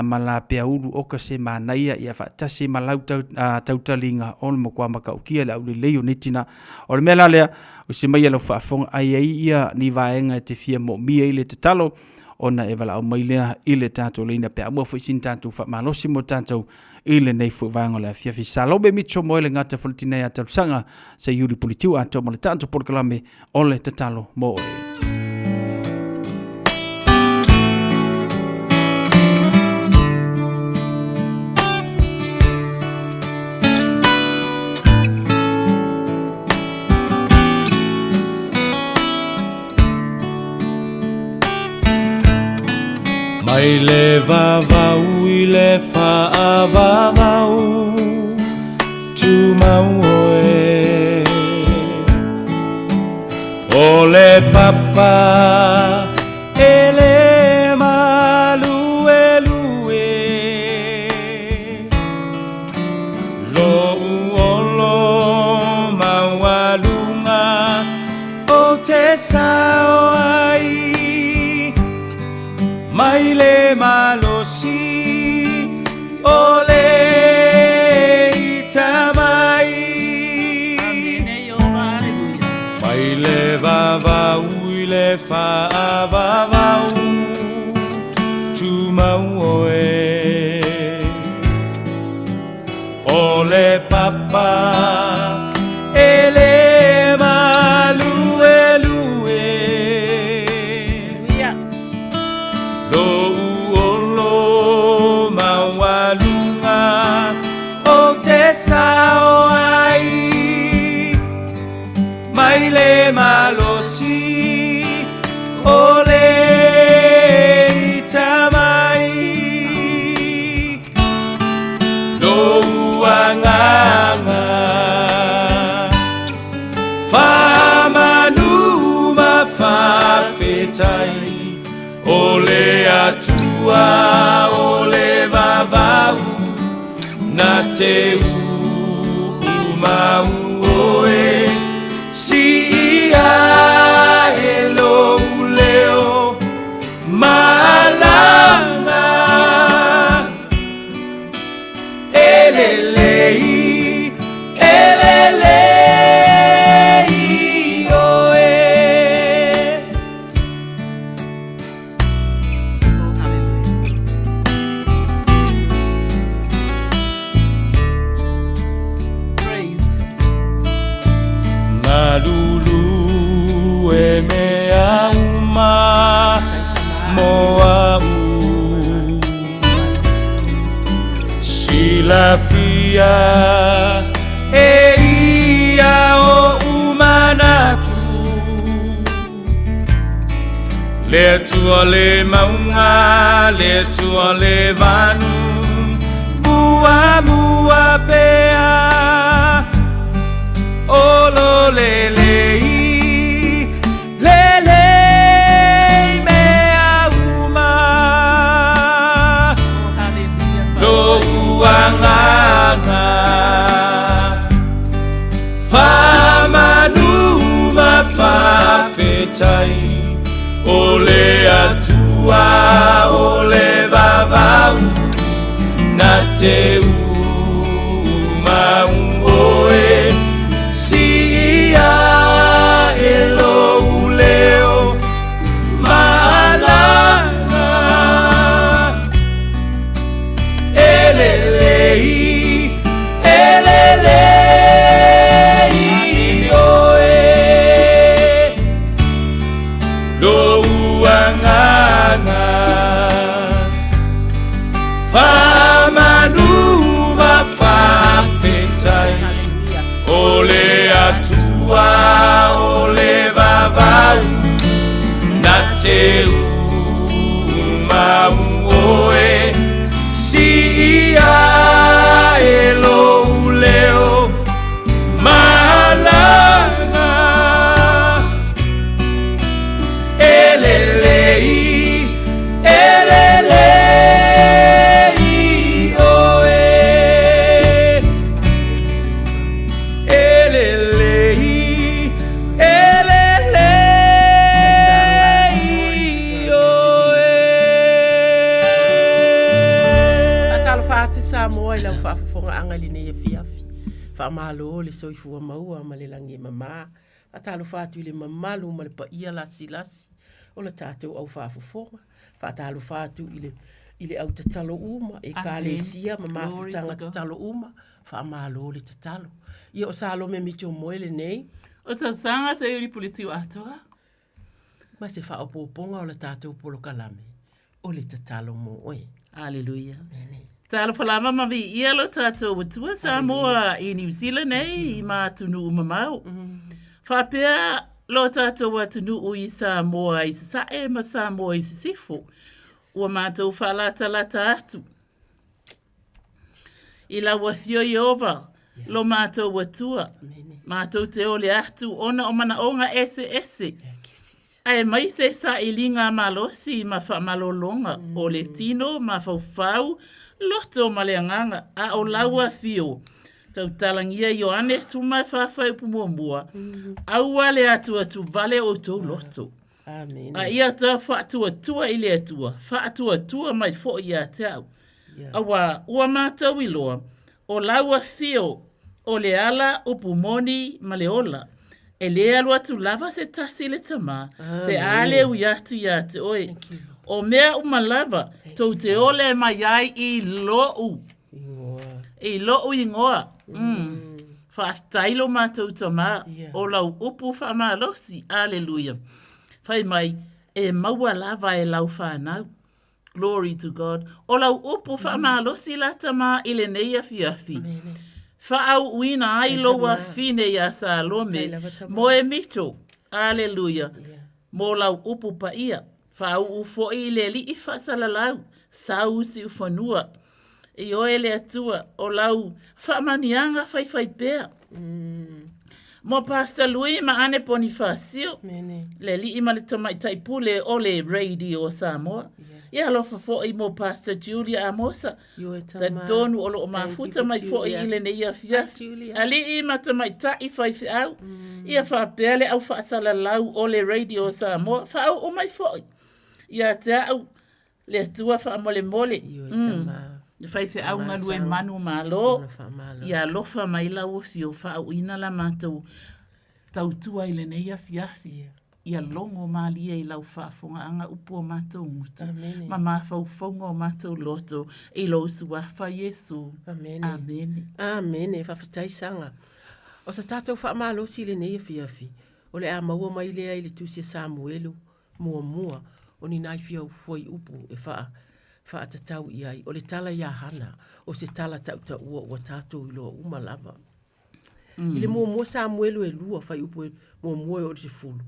ma la peaulu oka se manaia ia faatasi ma lau tau, tautaliga o le matua matautia le aulelei o nei tina. O le mea la lea, usi mai ia lau faafofoga ai ai ia ni vaega e te fia moomia i le tatalo ona e valaau mai lea i le tatou laina pe a ua foi sina tatou faamalosi mo tatou i lenei foi vaega o le afiafi. Salome Mitchell Moe le gata foi le tinei a Talusaga se Iuli Pulitiu atoa ma le tatou polokalame o le tatalo mo oe. Mai le vavau i le faavavau Tumau oe O le papa e le maluelue Lo'u olo maualuga o te sao ai Mai le malosi o le ita mai. Mai le vavau i le faavavau Tumau oe O le papa e le maluelue Lou olo maualuga o te sao ai Mai le malosi o le ita mai Lou agaga faamanu ma faafetai O le Atua o le vavau na te uumau oe Siia e lou leo malama E lelei, e lelei oe. Malulu e mea uma mo a'u Silafia e ia oʻu manatu Le Atua le mauga, le Atua le vanu, Fuamua pea, o lo lelei, lelei mea uma. Lou agaga, Faamanu ma faafetai, o le Atua o le vavau, na te umau oe, siia e lou leo maalaga. E lelei, e lelei oe, Lou agaga, Faamanu ma faafetai, O le Atua o le vavau, Na te umau oe, Siia e lou leo maalaga. E lelei, e lelei oe. E lelei, e lelei oe. Faatalofa atu Samoa i lau faafofogaaga i lenei afiafi. Faamalo le soifua maua ma le lagi e mama. Faatalofa atu i le mamalu ma le paia lasilasi o le tatou au faafofoga. Faatalofa atu i le i le au tatalo uma, ekalesia ma mafutaga tatalo uma, faamalo le tatalo. Ia o Salome Mitchell Moe lenei. O tausaga Seiuli Puletiu atoa. Ma se faaopoopoga o le tatou polokalame, o le tatalo mo oe. Aleluia. Talofa lava ma viia lo tatou Atua Samoa i Niu Sila nei ma atunuu mamao. Faapea lo tatou atunuu i Samoa i Sasae ma Samoa i Sisifo. Ua matou faalatalata atu I lau Afio Ieova, lo matou Atua, matou te ole atu ona o manaoga eseese, aemaise sailiga malosi ma faamalologa o le tino, mafaufau, loto ma le agaga, a o lau Afio, tautalagia Ioane 14 fuaiupu muamua, Aua le atuatu vale outou loto. A ia ta faatuatua i le Atua, faatuatua mai foi ia te au. Auā, ua matou iloa, o lau afio o le ala upu moni ma le ola, e lē alu atu lava se tasi i le Tama, pe a le ui atu ia te oe. O mea uma lava tou te ole mai ai i loʻu i loʻu igoa. Mm. Faafetai lo matou Tama, o lau upu faamalosi. Aleluia. Fai mai, e maua lava e lau fanau. Glory to God. O lau upu faamalosi la Tama i lenei afiafi. Faaauuina ai lou afine iā Salome moe mito. Aleluia. Mo lau upu paia. Faauu foi i le Alii faasalalau, sau siufanua. I oe le Atua, o lau faamaniaga faifaipea. Mo Pastor Lui ma Ane Ponifasio, le alii ma le tamaitai pule o le Radio Samoa. Ia alofa foi mo Pastor Julia Amosa, talitonu o lo o mafuta mai foi i lenei afiafi. Alii ma tamaitai faifeau, ia faapea le au faasalalau o le Radio Samoa, faauu mai foi ia te au le Atua faamolemole. Le faifeau galue manu malo, ia alofa mai lau afio faauuina la matou tautua i lenei afiafi. Ia logo malie i lau faafogaaga upu o matou gutu ma mafaufauga o matou loto i lou Suafa Iesu. Amene. Amene. Faafetai Saga. O sa tatou faamalosi i lenei afiafi, o le a maua mai lea i le Tusi a Samuelu muamua o ni nai fia fuaiupu e faa, faatatau i ai. O le tala iā Hana, o se tala tautaua ua tatou iloa uma lava. I le muamua Samuelu e lua, fuaiupu e muamua e oo i le 10,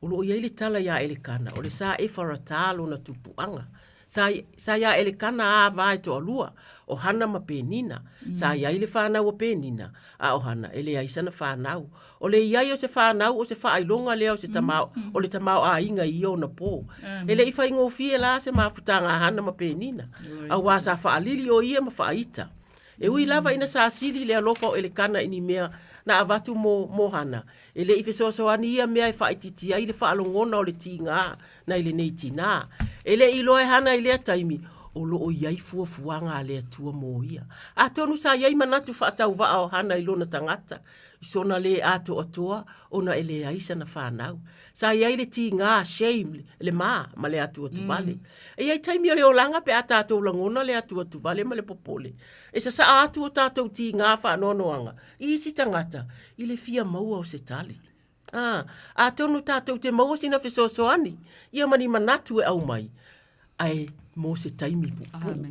o lo o i ai le tala iā Elekana, o le Sa Efarata lona tupuaga. Sa, sa iā Elekana a va e toalua, o Hana ma Penina. Sa i ai le fanau a Penina, a o Hana, e leai sana fanau. O le i ai o se fanau o se faailoga lea o se tama, o le tamaoaiga i ia ona po. E le i faigofie la se mafutaga a Hana ma Penina, auā sa faalili o ia ma faaita. E ui lava ina sa sili le alofa o Elekana i ni mea na avatu mo, mo Hana, e le i fesoasoani ia mea e faaitiiti ai le faalogona o le tigā nai lenei tinā. E le i iloa e Hana i lea taimi, o lo o i ai fuafuaga a le Atua mo ia. Atonu sa i ai manatu faatauvaa o Hana i lona tagata, i sona lē atoatoa ona e leai sana fanau. Sa i ai le tigā, shame, le ma, ma le atuatuvale. E i ai taimi o le olaga pe a tatou lagona le atuatuvale ma le popole. E sasaa atu o tatou tigā faanoanoaga i isi tagata i le fia maua o se tali. A, atonu tatou te maua sina fesoasoani ia ma ni manatu e aumai, ae mo se taimi puupuu.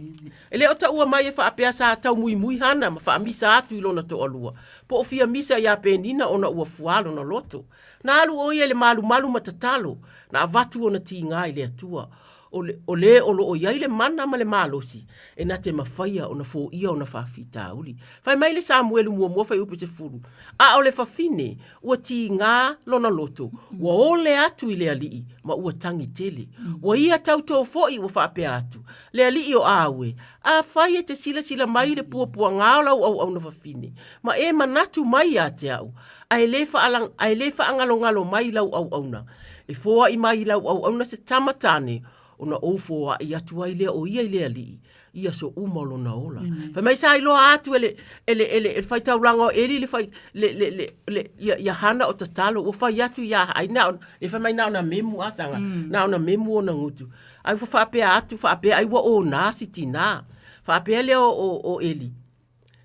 E le o taua mai e faapea sa taumuimui Hana ma faamisa atu i lona toalua, po o fia misa iā Penina ona ua fuā lona loto. Na alu ʻo ia i le malumalu ma tatalo, na avatu ona tigā i le Atua. O le, o le o lo o i ai le mana ma le malosi, e na te mafaia ona foia ona faafitauli. Fai mai le Samuelu muamua fuaiupu 10, A o le fafine, ua tigā lona loto, ua ole atu i le alii, ma ua tagi tele. Ua ia tautō foi ua faapea atu, Le alii o Aue, afai e te silasila mai i le puapuagā o lau auauna fafine, ma e manatu mai ia te au, ae le faala, ae le faagalogalo mai i lau auauna, e foai mai i lau auauna se tama tāne, ona ou foai atu ai lea o ia i le alii, i aso uma o lona ola. Fai mai sa iloa atu e le, e le, e le, e le faitaulaga o Eli le fai, le, le, le, le, ia, ia Hana o tatalo, ua fai atu ia, ai na ona, e fai mai na ona memu a sanga, na ona memu ona gutu. Ai ua faapea atu, faapea ai ua onā si tinā. Faapea lea o, o, o Eli,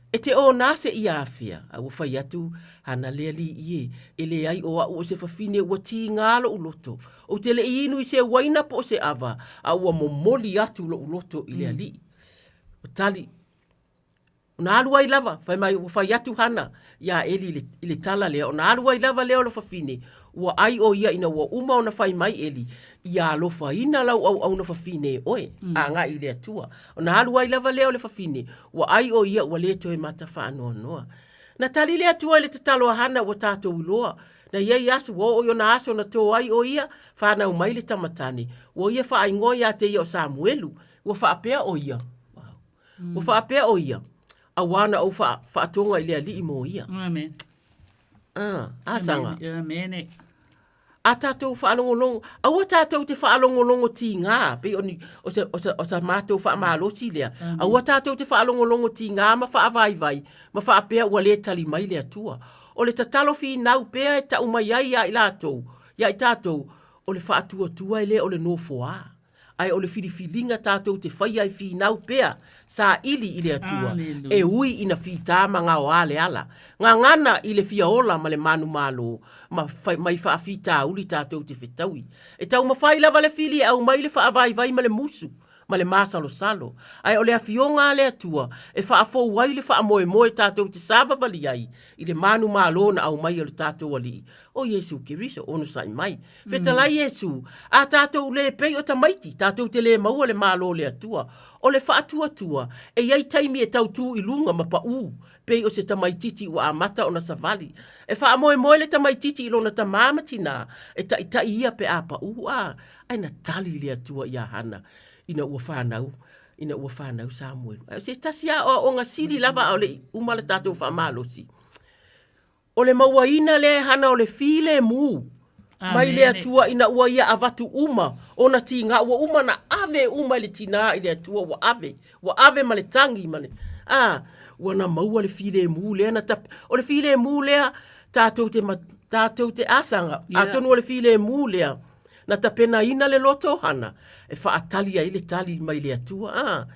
E te onā se ia afea? A ua fai atu Hana le alii e, e leai o a'u o se fafine ua tigā lo'u loto. Ou te le i inu i se uaina po o se ava, a ua momoli atu lo'u loto i le alii. Ua tali, ona alu ai lava, fai mai ua fai atu Hana iā Eli i le, i le tala lea, ona alu ai lava lea o le fafine, ua ʻai ʻo ia ina ua uma ona fai mai Eli, Ia alofaina lau auauna fafine e oe, agai i le Atua. Ona alu ai lava lea o le fafine, ua ʻai ʻo ia ua le toe mata faanoanoa. Na tali le Atua i le tatalo a Hana ua tatou iloa. Na i ai aso, ua oo i ona aso na tō ai ʻo ia, fanau mai le tama tane. Ua ia faaigoa iā te ia o Samuelu. Ua faapea ʻo ia, Ua faapea ʻo ia, auā na ou faatoga i le Alii mo ia. Amen. Ah, asaga. Amen. A tatou faalogologo, aua tatou te faalogologo tigā, pei o ni, o se, o se, o sa matou faamalosi lea. Aua tatou te faalogologo tigā ma faavaivai, ma faapea ua le tali mai le Atua. O le tatalo finau pea e tau mai ai ia i latou, ia i tatou, o le faatuatua e le o le nofoā. Ae o le filifiliga tatou te faia e finau pea, saili i le Atua, e ui ina fita ma gaoā le ala. Gagana i le fia ola ma le manumalo, ma mai faafitauli tatou te fetaui. E taumafai lava le fili e aumai le faavaivai ma le musu, ma le masalosalo. Ae o le Afioga a le Atua e faafou ai le faamoemoe tatou te savavali ai i le manumalo na aumai e lo tatou Alii, o Iesu Keriso, onosai mai. Fetalai Iesu, a tatou le pei o tamaiti, tatou te le maua le Malo o le Atua. O le faatuatua, e i ai taimi e tau tu i luga ma paʻū, pei o se tamaititi ua amata ona savali. E faamoemoe le tamaititi i lona tamā ma tinā, e taʻitaʻi ia pe a paʻū, a, ae na tali le Atua iā Hana ina ua fanau, ina ua fanau Samuelu. Ae o se tasi aoaoga sili lava a o le i uma le tatou faamalosi, O le mauaina lea e hana o le filemu mai le Atua ina ua ia avatu uma ona tigā, ua uma ona ave uma e le tinā i le Atua, ua ave, ua ave ma le tagi ma le, a, ua na maua le filemu lea na tap, o le filemu lea tatou te, tatou te asaga, yeah. atonu o le filemu lea na tapenaina le loto o Hana e faatali ai le tali mai le Atua, a.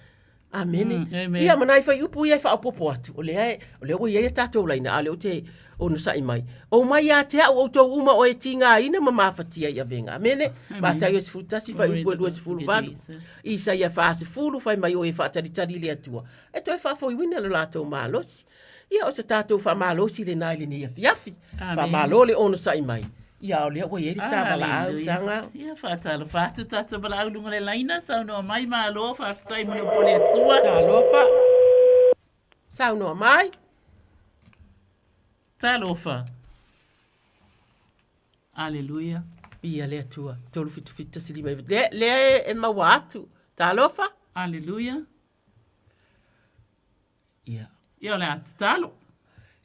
Amene. Mm, ia ma nai fuaiupu ia e faaopoopo atu, o lea, e, o lea ua i ai a tatou laina, a o lea ou te onosai mai. O mai ia te au outou uma o e tigaina ma mafatia i avega. Amene. Mataio 11 fuaiupu e 28. Isaia 40 fai mai o e faatalitali i le Atua, e toe faafoiuina lo latou malosi. Ia o se tatou faamalosi lena i lenei afiafi. Faamalo le onosai mai. Ia o lea ua i ai le ta valaau saga. Ia faatalofa atu tatou valaau i luga o le laina, saunoa mai malo, faafetai mo le upu a le Atua. Talofa. Saunoa mai. Talofa. Aleluia. Viia le Atua. 3 7 7 1 5 9. Lea, lea e maua atu. Talofa. Aleluia. Ia. Ia o le a tatalo.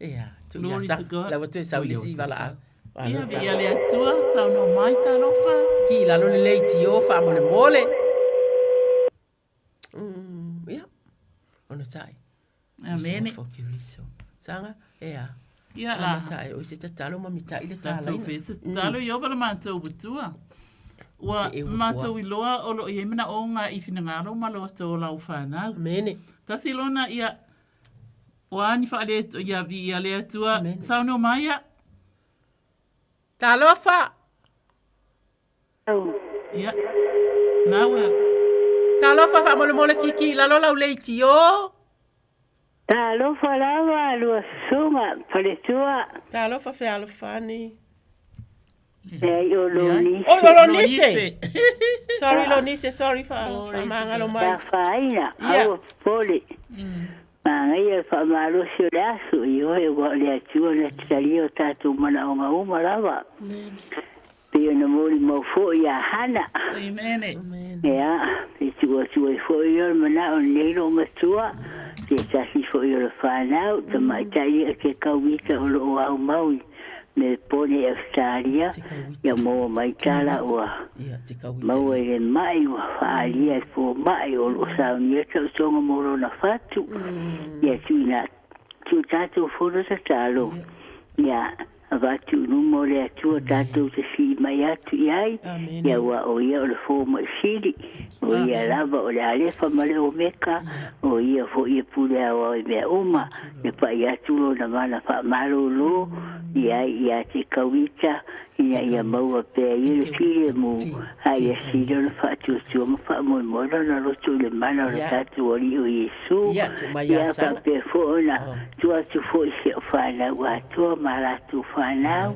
Ia, tu ia sa. La ua toe sau le isi valaau. Ia, viia le Atua, saunoa mai talofa. Ki lalo le leitio faamolemole. Ia, onosai. Amene. Saga, ea. Ia la. Amata e oi se tatalo ma mitai le Tatou talaina. fai se tatalo i ova le matou Atua. Ua E ua matou iloa o lo o i ai manaoga i finagalo ma loto o lau fanau. Amene. Tasi lona ia o a ni faale ia viia le Atua. Saunoa mai ia. Talofa! Ia. Na ua. Talofa faamolemole kiki i lalo lau leitio. Talofa lava lua susuga faletua. Talofa fealofani. Leai o Lonise. Oi o Lonise. Sorry Lonise, sorry fa faamagalo mai. Afaina, aua popole. Manaia le faamalosi o le aso, ioe, aua o le Atua na te talia o tatou manaoga uma lava. Pei ona molimau foi ia Hana. Ia, e tuu atu ai foi ia le manao o lenei loomatua, se tasi foi o le fanau, tamaitai ia ke kauita o loo aumau i Melbourne i Ausetalia, ia maua mai tala ua maua i le mai ua faaalia e fomai o loo saunia taotoga mo lona fatu. Ia tuuina atu tatou fono tatalo, ia avatu i luma o le Atua tatou te sii mai atu i ai, ia aua o Ia o le Fomai Sili, o Ia lava o le Alefa ma le Omeka, o Ia foi e pule aoao i mea uma, e pai atu Lona mana faamalolo i ai ia te Kauita, ina ia maua pea ia le filemu, a ia sili ona faatuatua ma faamoemoe lona loto i le mana o le tatou Alii o Iesu. Ia faapea foi ona tuu atu foi i si au fanau atoa ma a latou fanau,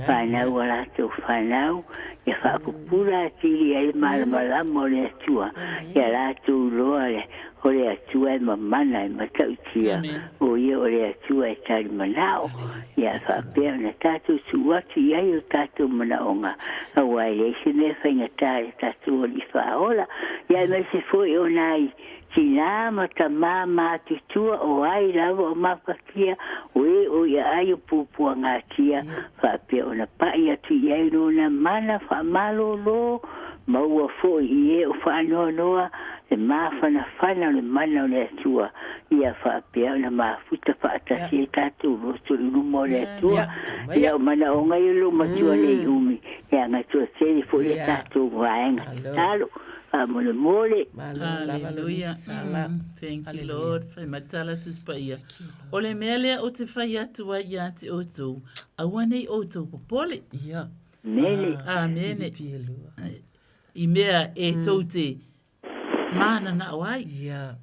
fanau a latou fanau, ia faapupula atili ai le malamalama o le Atua ia latou iloa le O le Atua e mamana e matautia, o Ia o le Atua e tali manao, ia faapea ona tatou tuu atu i ai o tatou manaoga, aua e leai se mea faigata i le tatou Alii Faaola, ia aemaise foi o nai tinā ma tamā matutua o ai lava o mafatia, o e o i aai o puapuagatia, faapea ona pai atu i ai lona mana faamalōlō, Maua foi i e o faanoanoa le mafanafana o le mana o le Atua, ia faapea ona mafuta faatasi ai tatou loto i luma o le Atua. Ia o manaoga ia o lou matua nei umi, e agatua tele foi le tatou vaega tatalo. Faamolemole. Hallelujah. Thank you, Lord. Fai matala Tusi Paia. O le mea lea ou te fai atu ai ia te outou, aua nei outou popole. Ia. Mene. Amene. I mea e tou te mānanao ai. Ia.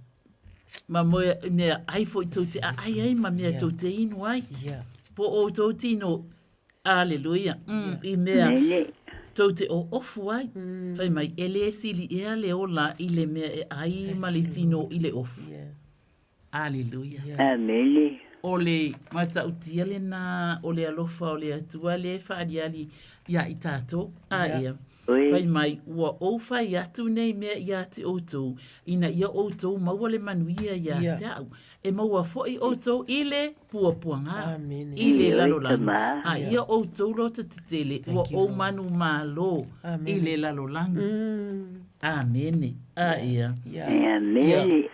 Ma moe, mea ai foi tou te aai ai ma mea tou te inu ai. Ia. Po o outou tino. Aleluia. Mm, I mea Mene. tou te oofu ai. Fai mai, e le sili ea le ola i le mea e ai ma le tino i le ofu. Aleluia. Amene. O le matautia lena o le alofa o le Atua lea e faaaliali ia i tatou. A ia. Fai mai, ua ou fai atu nei mea ia te outou, ina ia outou maua le manuia ia te au, e maua foi outou i le puapuaga, i le lalolagi, a ia outou loto tetele, ua ou manumalo i le lalolagi. Amene. A ia. Amene.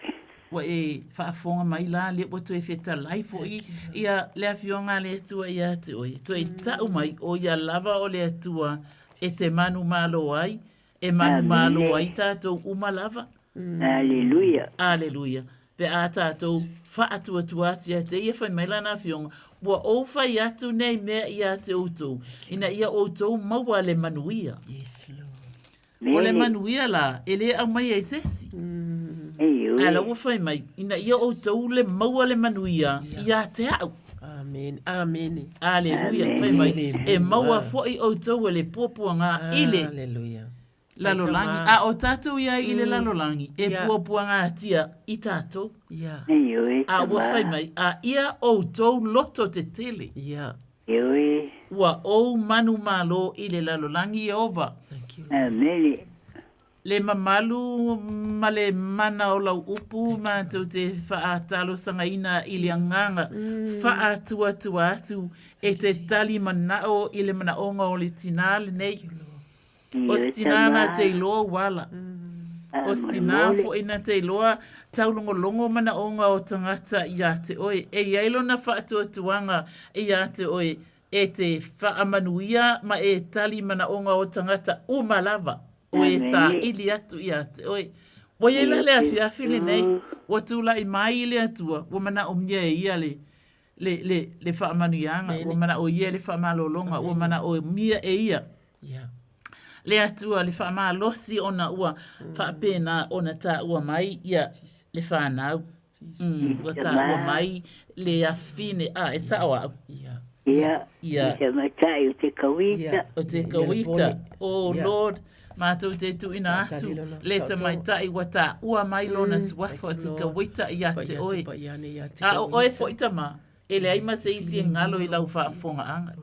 Ua e faafofoga mai la, lea ua toe fetalai foi ia le Afioga a le Atua ia te oe. Toe tau mai, o ia lava o le Atua e te manumalo ai, e manumalo ai tatou uma lava. Aleluia. Aleluia. Pe a tātou faatuatua atu ia te ia whai mai lana afioga, ua ou whai atu nei mea ia te outou, ina ia outou maua le manuia. Yes, Lord. O le manuia la, e le aumaia i se isi. Ae la ua fai mai, ina ia outou le maua le manuia ia te au. Amen. Amen. Aleluia. Fai mai, e maua foi outou e le puapuaga i le Aleluia. lalolagi. A o tatou i ai i le lalolagi, e puapuagatia i tatou. A ua fai mai, a ia outou loto tetele. Ua ou manumalo i le lalolagi Ieova. Amene. Le mamalu ma le mana o lau upu matou te faatalosagaina i le agaga faatuatua atu e te tali manao i le manaoga o le tinā lenei. O se tinā na te iloa ua ala. O se tinā foi na te iloa taulogologo manaoga o tagata iā te oe. E i ai lona faatuatuaga iā te oe e te faamanuia ma e tali manaoga o tagata uma lava o e saili atu iā te oe. Ua i ai la le afiafi lenei, ua tulai mai le Atua, ua manaomia e ia le le, le, le faamanuiaga, ua manaoia e le faamalologa, ua manaomia e ia le Atua le faamalosi ona ua faapena ona taua mai ia le fanau. Ua taua mai le afine, a, e sao au. Ia, i te matai o te kawita. O te kawita. Oh Lord, Matou te tuuina atu le tamaitai ua taua mai lona suafa o te kawita ia te oe. A o oe foi tama, e leai ma se isi e galo i lau faafofogaaga.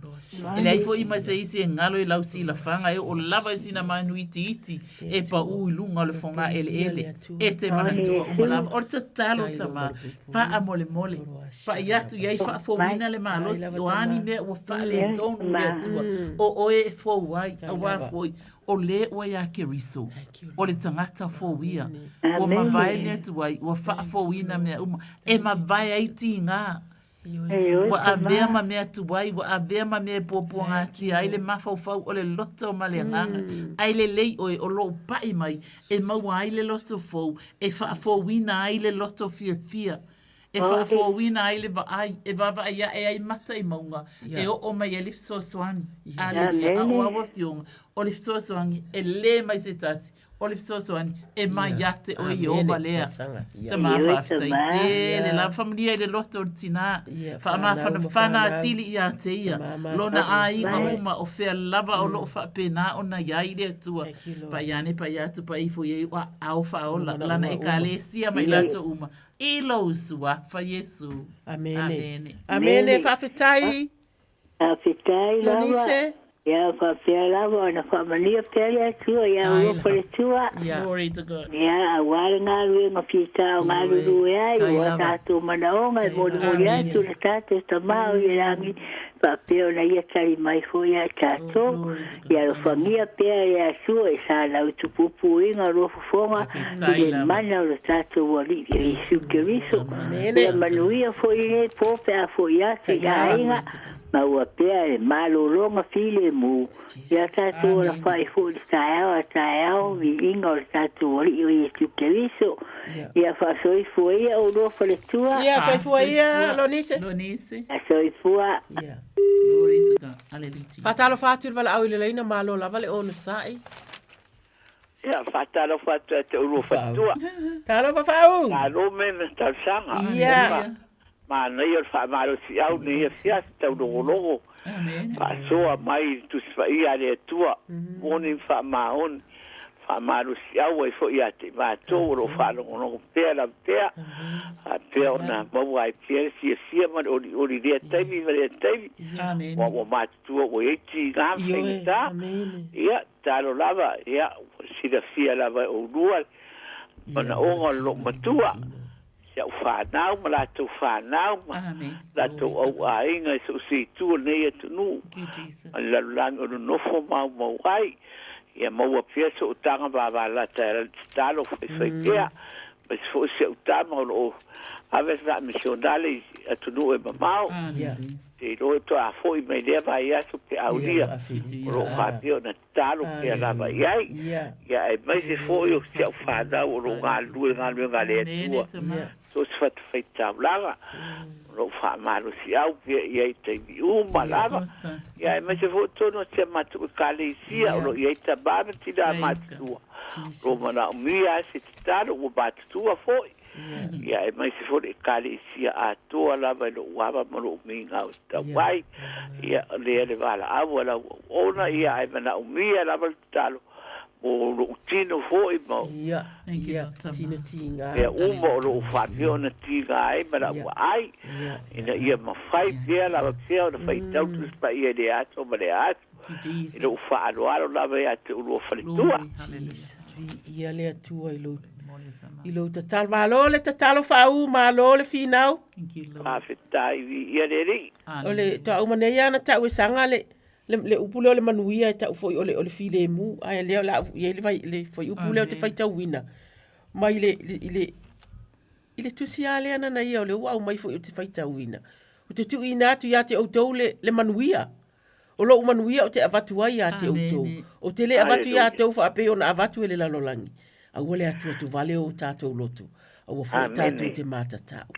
E leai foi ma se isi e galo i lau silafaga e oo lava i sina manu itiiti e paū i luga o le fogaeleele. E te manatua uma lava. O le tatalo tama, faamolemole. Pai atu i ai faafouina le malosi o a ni mea ua faaletonu i le Atua, o oe e fou ai, auā foi, o lē ua iā Keriso, o le tagata fou ia, ua mavae mea tuai, ua faafouina mea uma, e mavae ai tigā, ua avea ma mea tuai, ua avea ma mea e puapuagatia ai le mafaufau o le loto ma le agaga, ae lelei oe o lou pai mai e maua ai le loto fou, e faafouina ai le loto fiafia. E faafouina ai le vaai, e vaavaai ae ai mata i mauga, e oo mai ai le fesoasoani. Aleluia. A o au afioga, o le fesoasoani e lē mai se tasi, o le fesoasoani e mai ia te oe Ieova lea. Tama faafetai tele lava. Faamanuia i le loto o le tinā. Faamafanafana atili ia te ia, lona aiga uma o fea lava o lo o faapena ona i ai le Atua. Paia ane, paia atu, paia ifo i ai ua aao faaola, lana Ekalesia ma i latou uma. I lou suafa Iesu. Amene. Amene. Amene, faafetai. Faafetai lava. Lonise. Ia faapea lava ona faamanuia pea le Atua ia Tai ua faletua. Ia. Glory to God. Ia aua le galuega fita o galulue ai, Tai ua lava. tatou manaoga e molimoli atu le tatou Tama o i le lagi, faapea ona ia tali mai foi ia i tatou. Ia alofagia pea e le Atua i sa lau tupupuiga o lua fofoga i le mana o le tatou Alii Iesu Keriso. Ia manuia foi lenei po pe a foi atu i aiga, maua pea le malologa filemu ia tatou alafai foi i le taeao a taeao, viiga o le tatou Alii o Iesu Keriso. Ia faasoifua ia oulua faletua. Ia soifua ia Lonise. Lonise. Soifua. Ia. Glory to God. Hallelujah. Jesus. Faatalofa atu i le valaau i le laina, malo lava le onosai. Ia, faatalofa atu ia te oulua faletua. Talofa Faau. Malo me me talosaga. Ia. Manaia o le faamalosiau nei afiafi taulogologo. Faasoa mai i le Tusi Paia a le Atua, moni ma faamaoni, faamalosiau ai foi ia te i matou o lo o faalogologo pea lava pea, faapea ona maua ai pea le fiafia ma le olioli i lea taimi ma lea taimi, aua ua matutua ua i ai tiga ma faigata. Ia, tatalo lava, ia, ua silafia lava e oulua le manaoga o le loomatua. Si au fanau ma latou fanau ma latou au aiga i so o se itu o lenei atunuu ma le lalolagi o nonofo maumau ai. Ia maua pea sootaga vavalata e ala i le tatalo faifai pea, aemaise foi si au tama o lo o ave le faa-misionale i atunuu e mamao. Te iloa e toe foi mai lea vaiaso pe aulia o lo o faapea ona tatalo pea lava i ai. Ia aemaise foi o si au fanau o lo o galulue i galuega a le Atua, so o se fatafaitaulaga o lo o faamalosiau pea i ai i taimi uma lava. Ia aemaise foi totonu o si a matou Ekalesia o lo o i ai tamā ma tinā matutua o lo o manaomia se tatalo ua matutua foi. Ia aemaise foi le Ekalesia atoa lava i lou ava ma lou migao e tatau ai. Ia, o lea le valaau a lau auauna, ia ae manaomia lava le tatalo mo lou tino foi ma Ia, ia, tino tiga. mea uma o lo o faapea ona tiga ai ma lau vaai, ina ia mafai pea lava pea ona faitau Tusi Paia i lea aso ma lea aso. I lou faaaloalo lava ia te oulua faletua. Jesus, viia le Atua i lou, i lou tatalo. Malo le tatalo faaū, malo le finau. Faafetai, viia le Alii. O le toauma nei lava na tau e saga le, le, le upu lea o le manuia e tau foi o le, o le filemu, ae lea o le a i ai le, vai, le fuaiupu lea ou te faitauina mai le, i le, i le tusi lava lea nana ia o lea ua aumai foi ou te faitauina. Ou te tuuina atu ia te outou le, le manuia. O lou manuia ou te avatu ai ia te outou. Ou te le avatu ia outou faapei ona avatu e le lalolagi. Aua le atuatuvale o tatou loto, aua foi tatou te matatau.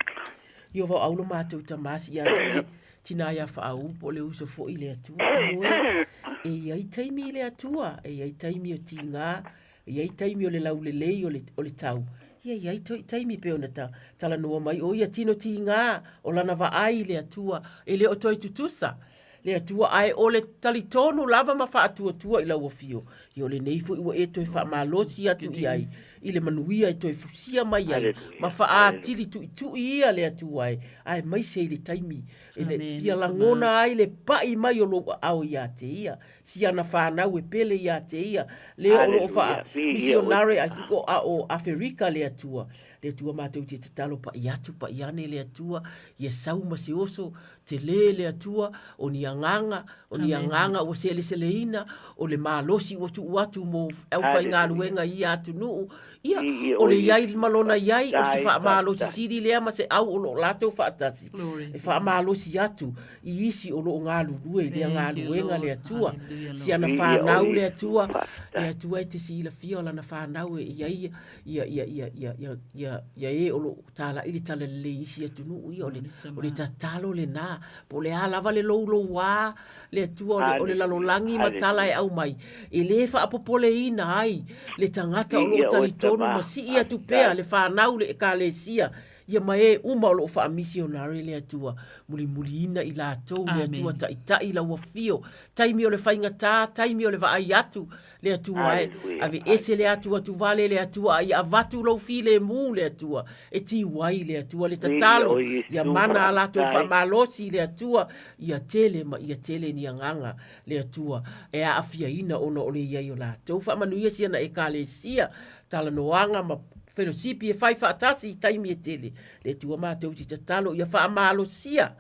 Ieova o au lo matou tama sii atu i le tina ia Faauu po o le uso foi i le Atua. Ioe, e i ai taimi i le Atua, e i ai taimi o tiga, E i ai taimi o le laulelei o le, o le tau, ia i ai toi taimi pei ona ta, talanoa mai o ia tino tigā o lana vaai i le Atua, e le o toe tutusa le Atua ae o le talitonu lava ma faatuatua i lau afio, ia o lenei foi ua e toe faamalosi atu i ai i le manuia e toe fusia mai ai ma faaatili tuitui ia le Atua e, aemaise i le taimi e le fia lagona ai le pai mai o lou aao ia te ia. Si ana fanau e pele ia te ia, lea o lo o faa missionare I think o a o Aferika le Atua. Le Atua matou te tatalo pa'i atu pa'i ane le Atua, ia sau ma se oso tele le Atua, o ni agaga, o ni agaga ua seleseleina, o le malosi ua tuu atu mo aufaigaluega i ia atunuu, ia, o le i ai ma lona i ai, o se faamalosi sili lea ma se au o lo o latou faatasi, e faamalosi atu i isi o lo o galulue i lea galuega le Atua. Si ana fanau le Atua, le Atua e te silafia o lana fanau e i ai ia, ia, ia, ia, ia, ia, ia e o lo o talai le talalelei i isi atunuu, ia o le, o le tatalo lena. Po o le a lava le loulouā le Atua o le, o le lalolagi ma tala e aumai, e le faapopoleina ai le tagata o lo o talitonu ma sii atu pea le fanau le Ekalesia Ia ma e uma o lo o faamisionare le Atua, mulimuliina i latou le Atua taitai lau afio, taimi o le faigata, taimi o le vaai atu le Atua e aveese le atuatuvale le Atua a ia avatu lou filemu le Atua e tiu ai le Atua le tatalo ia mana a latou faamalosi le Atua ia tele ma ia tele ni agaga le Atua e aafiaina ona o le i ai o latou. Faamanuia si ana Ekalesia talanoaga ma felosipi e fai faatasi i taimi e tele. Le Atua matou te tatalo ia faamalosia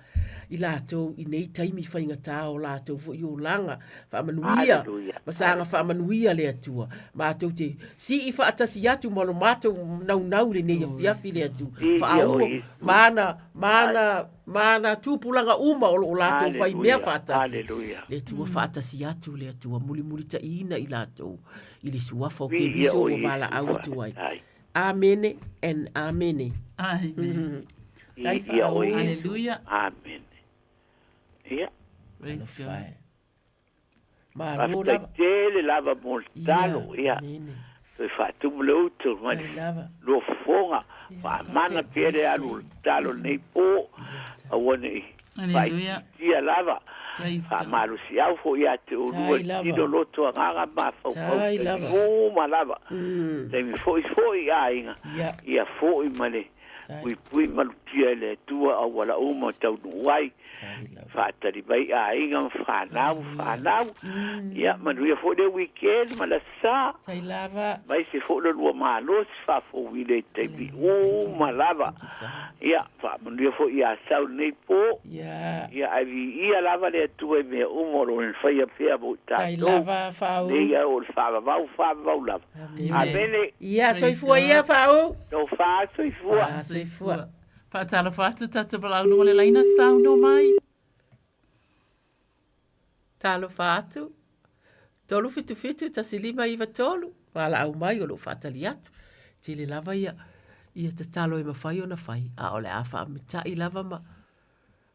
i latou i nei taimi faigata o latou foi olaga. Faamanuia ma saga faamanuia le Atua. Matou te sii faatasi atu ma lo matou naunau i lenei afiafi le Atua. Faauu ma ana, ma ana, ma ana tupulaga uma o lo o latou fai mea faatasi. Le Atua faatasi atu le Atua mulimulitaina i latou. i le suafa o Keriso ua valaau atu ai. Amene and amene. Amen. Tai whaau. Hallelujah. Amen. Ia. Praise God. Malo lava. Tele lava mo le talo. Ia. Toe faatumu le utu mai lua fofoga. Faamana pea le alu o le talo lenei po. Aua ne i Faaitiitia lava, faamalosiau foi ia te oulua i tino loto agaga mafaufau taimi uma lava, taimi foi foi i aiga, ia foi ma le puipui malutia e le Atua auala uma taunuu ai, faatali mai aiga ma fanau ma fanau, ia manuia foi le weekend ma le aso Sa. Tai lava. Aemaise foi lo lua malosi faafouina i taimi uma lava. Ia, faamanuia foi ia Sau lenei po. Ia. Ia, ae viia lava le Atua i mea uma o lo o faia pea mo i Tai tatou. lava, Faau. Nei au o le faavavau, faavavau lava. Amene. Ia, soifua ia, Faau. Tofa soifua. Fa soifua. Faatalofa atu tatou valaau luga o le laina, saunoa mai. Talofa atu, 377 1593, valaau mai o lou faatali atu. Tele lava ia, ia tatalo e mafai ona fai, a o le a faamita'i lava ma,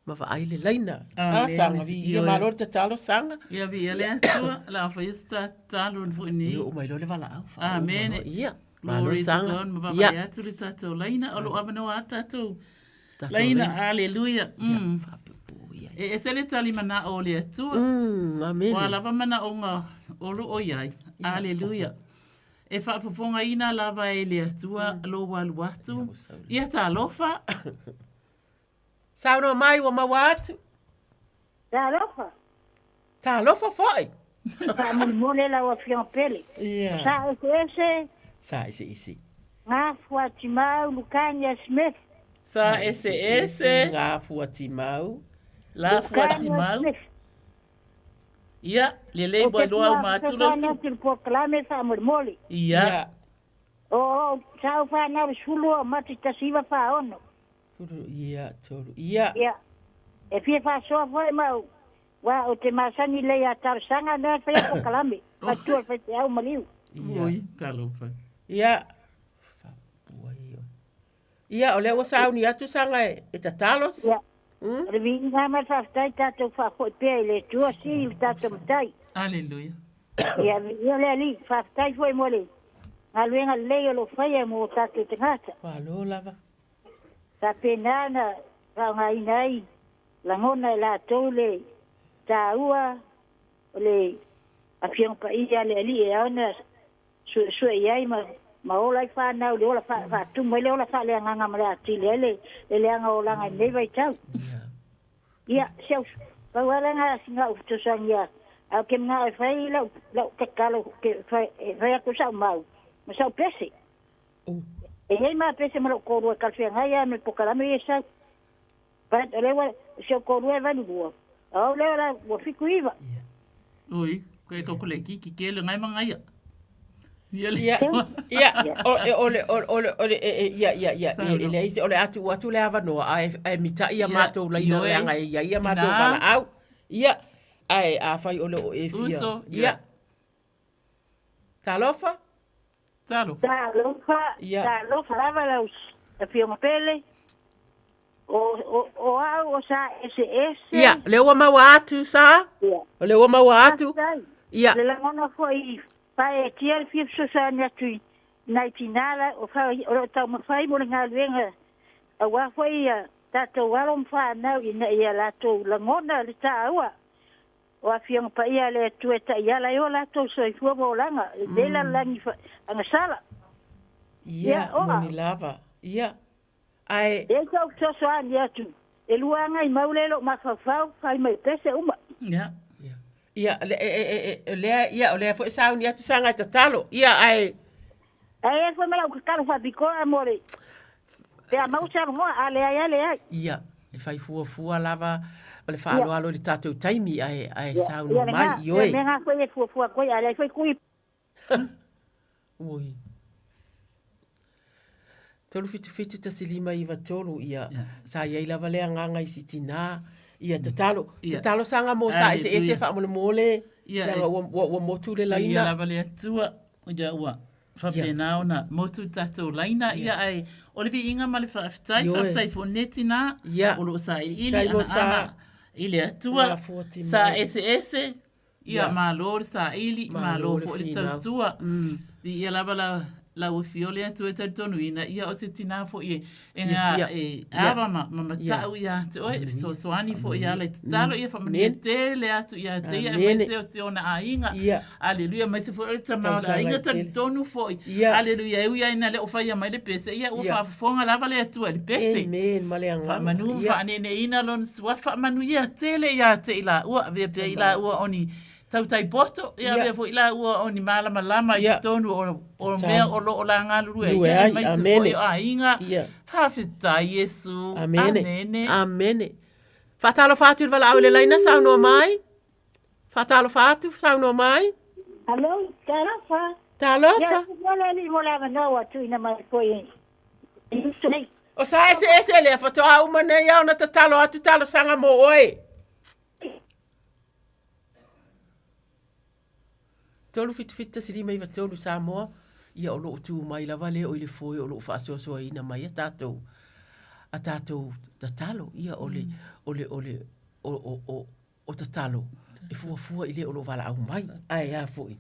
ma vaai le laina. A, saga, viia, malo le tatalo, saga. Ia, viia le Atua, o le a faia se tatalo foi nei. Ia, oo mai loa le valaau. Amene. Ia, malo saga. Glory to God, ma vaavaai atu le tatou laina, o lo o avanoa lava tatou Laina, aleluia. Mm. E ese le tali manao o le Atua. Mm, amene. O a lava manaoga o lo o i ai. Aleluia. E faafofogaina lava e le Atua lou alu atu. Ia talofa. Saunoa mai ua maua atu. Talofa. Talofa foi. Faamolemole lau Afioga pele. Ia. Sa eseese. Sa eseese. Gafua Timau Lukania Smith. Sa eseese. Gafua Timau. Lafua Timau. Ia, lelei bua loa au mātu lau tu. Ou te polokalame faamolemole. Ia. O o sa au whanau i sulu o mati 1946. Ia, tolu. Ia. Ia. E fia faasoa foi mau Wa o te masani lei a talosaga mea e faia polokalame, matua le faifeau maliu. Oi, talofa. Ia, ia, o lea ua sauni atu saga e, e tatalo. Ia. Mm? O le viiga ma le faafetai tatou faafoi pea i le Atua sili le tatou Matai. Aleluia. Ia, viia le Alii, faafetai foi mo le galuega lelei o lo o faia mo tatou tagata. Malo lava. Faapena ona faaaogaina ai Lagona e latou le taua o le Afioga Paia a le Alii e ao ona suesue i ai ma ma ola ai fanau i le ola faatumu ai le ola faaleagaga ma le atili ai le le leaga o olaga i lenei vaitau. Ia, si au, pau lava lena sina au fesoasoani ia, ae ou te manao e fai lau, lau tatalo ke fai, e fai atu sau mau ma sau pese. E i ai ma pese ma lou toalua e talafeagai lava ma le polokalame ia e sau. But o lea ua si ou toalua e 82, a o au lea la ua 79. Oi, koe kau kole kiki ke le ngai mangaia. Ia le Ia, ia, o o le o o le o le e e ia ia ia e leai se o le a tuu atu le avanoa ae ae mita'i a matou laina leaga e i ai a matou valaau. Ia, ae afai o le o e fia. Ia. Talofa. Talofa. Talofa. Ia. Talofa lava lau Afioga Pele. O, o, o au o sa eseese. Ia, lea ua maua atu, Sa. Ia. O lea ua maua atu. Faafetai. Ia. Le lagona foi faaeatia le fia fesoasoani atu i nai tinā la o fa, o lo o taumafai mo le galuega aua foi ia tatou alo ma fanau ina ia latou lagona le taua O Afioga Paia a le Atua e taiala ai o latou soifua ma olaga i lenei lalolagi agasala. Ia, moni lava. Ia. Ae. E ai sou fesoasoani atu, e lua aga i mau lea i lou mafaufau, fai mai pese uma. Ia. Ia, le, e, e, e, e, lea, ia, o lea foi sauni atu saga e tatalo. Ia, ae. Ae ai foi ma lau tatalo faapitoa mo le, pe a maua se avanoa, a leai lava, leai. Ia, e fai fuafua lava ma le faaaloalo i le tatou taimi, ae, ae saunoa mai, ioe. Ia, mea na foi e fuafua atu ai, a leai foi tui. Oi. 377 1593, ia, sa i ai lava le agaga i si tinā, ia, tatalo, tatalo saga mo sa eseese faamolemole, leaga ua, ua, ua motu le laina. Ia lava le Atua. Ia ua faapena ona motu tatou laina, ia ae o le viiga ma le faafetai, faafetai foi lenei tinā o lo o sailiili anaana i le Atua, sa eseese, ia malo le saili, malo foi le tautua. Viia lava la lau afio le Atua e talitonuina, ia o se tinā foi e e ava ma ma matau ia te oe, e fesoasoani foi e ala i tatalo, ia faamanuia tele atu ia te ia, aemaise o si ona aiga. Aleluia, aemaise foi o le tama o le aiga talitonu foi. Aleluia, e ui lava ina le o faia mai le pese, ia ua faafofoga lava le Atua i le pese. Amen, ma le agaga. Faamanu ma faaneeneeina lona suafa, faamanuia tele ia te i laua, avea pea i laua o ni tautai poto, ia avea foi i laua o ni malamalama i totonu o, o mea o lo o la galulue ai, ia, aemaise foi o aiga. Faafetai Iesu. Amene. Amene. Amene. Faatalofa atu i le valaau i le laina, saunoa mai. Faatalofa atu, saunoa mai. Hello, talofa. Talofa. Ia, ia le alii mo le avanoa ua tuuina mai foi i uso nei. O sa eseese lea faatoa uma nei lava ona tatalo atu talosaga mo oe. 3 7 7 1 5 9 3 Samoa, ia o lo o tu mai lava lea o i le foe o lo o faasoasoaina mai a tatou a tatou tatalo, ia o le, o le, o le, o, o, o, o tatalo e fuafua i le o lo o valaau mai. Ae a foi,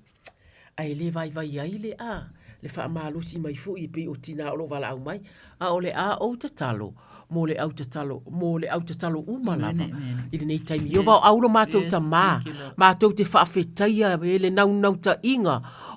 ae le vaivai ai le a, le faamalosi mai foi e pei o tinā o lo o valaau mai, a o le a ou tatalo mo le au tatalo, mo le au tatalo uma lava i lenei taimi. Ieova o au lo matou tamā, matou te faafetaia e le naunautaiga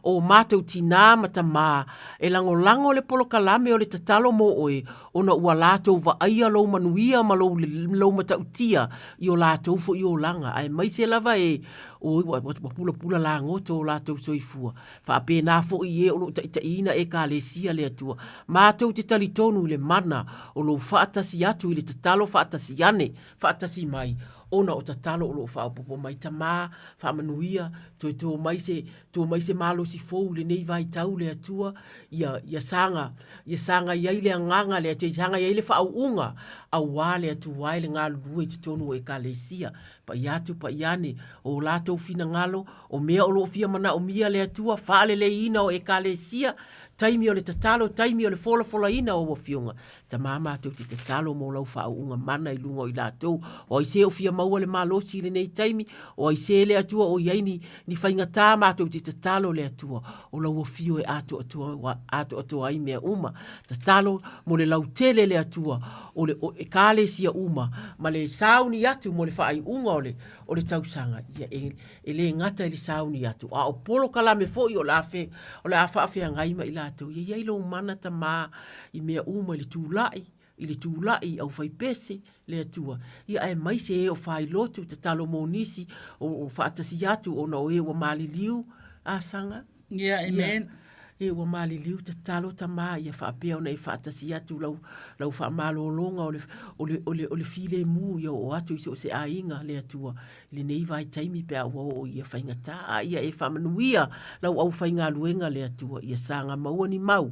o matou tinā ma tamā e lagolago le polokalame o le tatalo mo oe ona ua latou vaaia lou manuia ma lou, lou matautia i o latou foi olaga, aemaise lava e oi ua, ua pulapula lagoto o latou soifua. Faapena foi i e o lo o taitaiina Ekalesia le Atua. Matou te talitonu i le mana o lou faatasi atu i le tatalo faatasi ane, faatasi mai, ona o tatalo o lo o faaopoopo mai. Tama, faamanuia, toe to mai se, to mai se malosi fou i lenei vaitau le Atua, ia, ia saga, ia saga i ai le agaga le Atua, ia saga i ai le faauuga, auā le Atua e le galulue i totonu o Ekalesia. Paia atu, paia ane, o latou finagalo, o mea o lo o fia manaomia le Atua, faaleleiina o Ekalesia, taimi o le tatalo, taimi o le folafolaina o ou afioga. Tama matou te tatalo mo lau faauuga mana i luga o i latou, o ai se o fia maua le malosi i lenei taimi, o ai se le Atua o i ai ni, ni faigata matou te tatalo le Atua, o lau afio e atoatoa, atoatoa ai mea uma. Tatalo mo le lautele le Atua o le o Ekalesia uma ma le sauni atu mo le faaiuga o le, o le tausaga, ia e, e le gata i le sauni atu, a o polokalame foi o le a fe, o le a faafeagai ma i latou. Ia i ai lou mana tamā i mea uma i le tulai, i le tulai i aufaipese, le Atua, ia aemaise e o failotu, tatalo mo nisi, o, o faatasi atu ona o e ua maliliu, a saga. Ia, amen. Ia, e ua maliliu, tatalo tamā, ia faapea ona e faatasi atu lau, lau faamalologa o le, o le, o le, o le filemu ia oo atu i so o se aiga, le Atua, i lenei vaitaimi pe a ua oo i ia faigata, a ia e faamanuia lau aufaigaluega le Atua, ia saga maua ni mau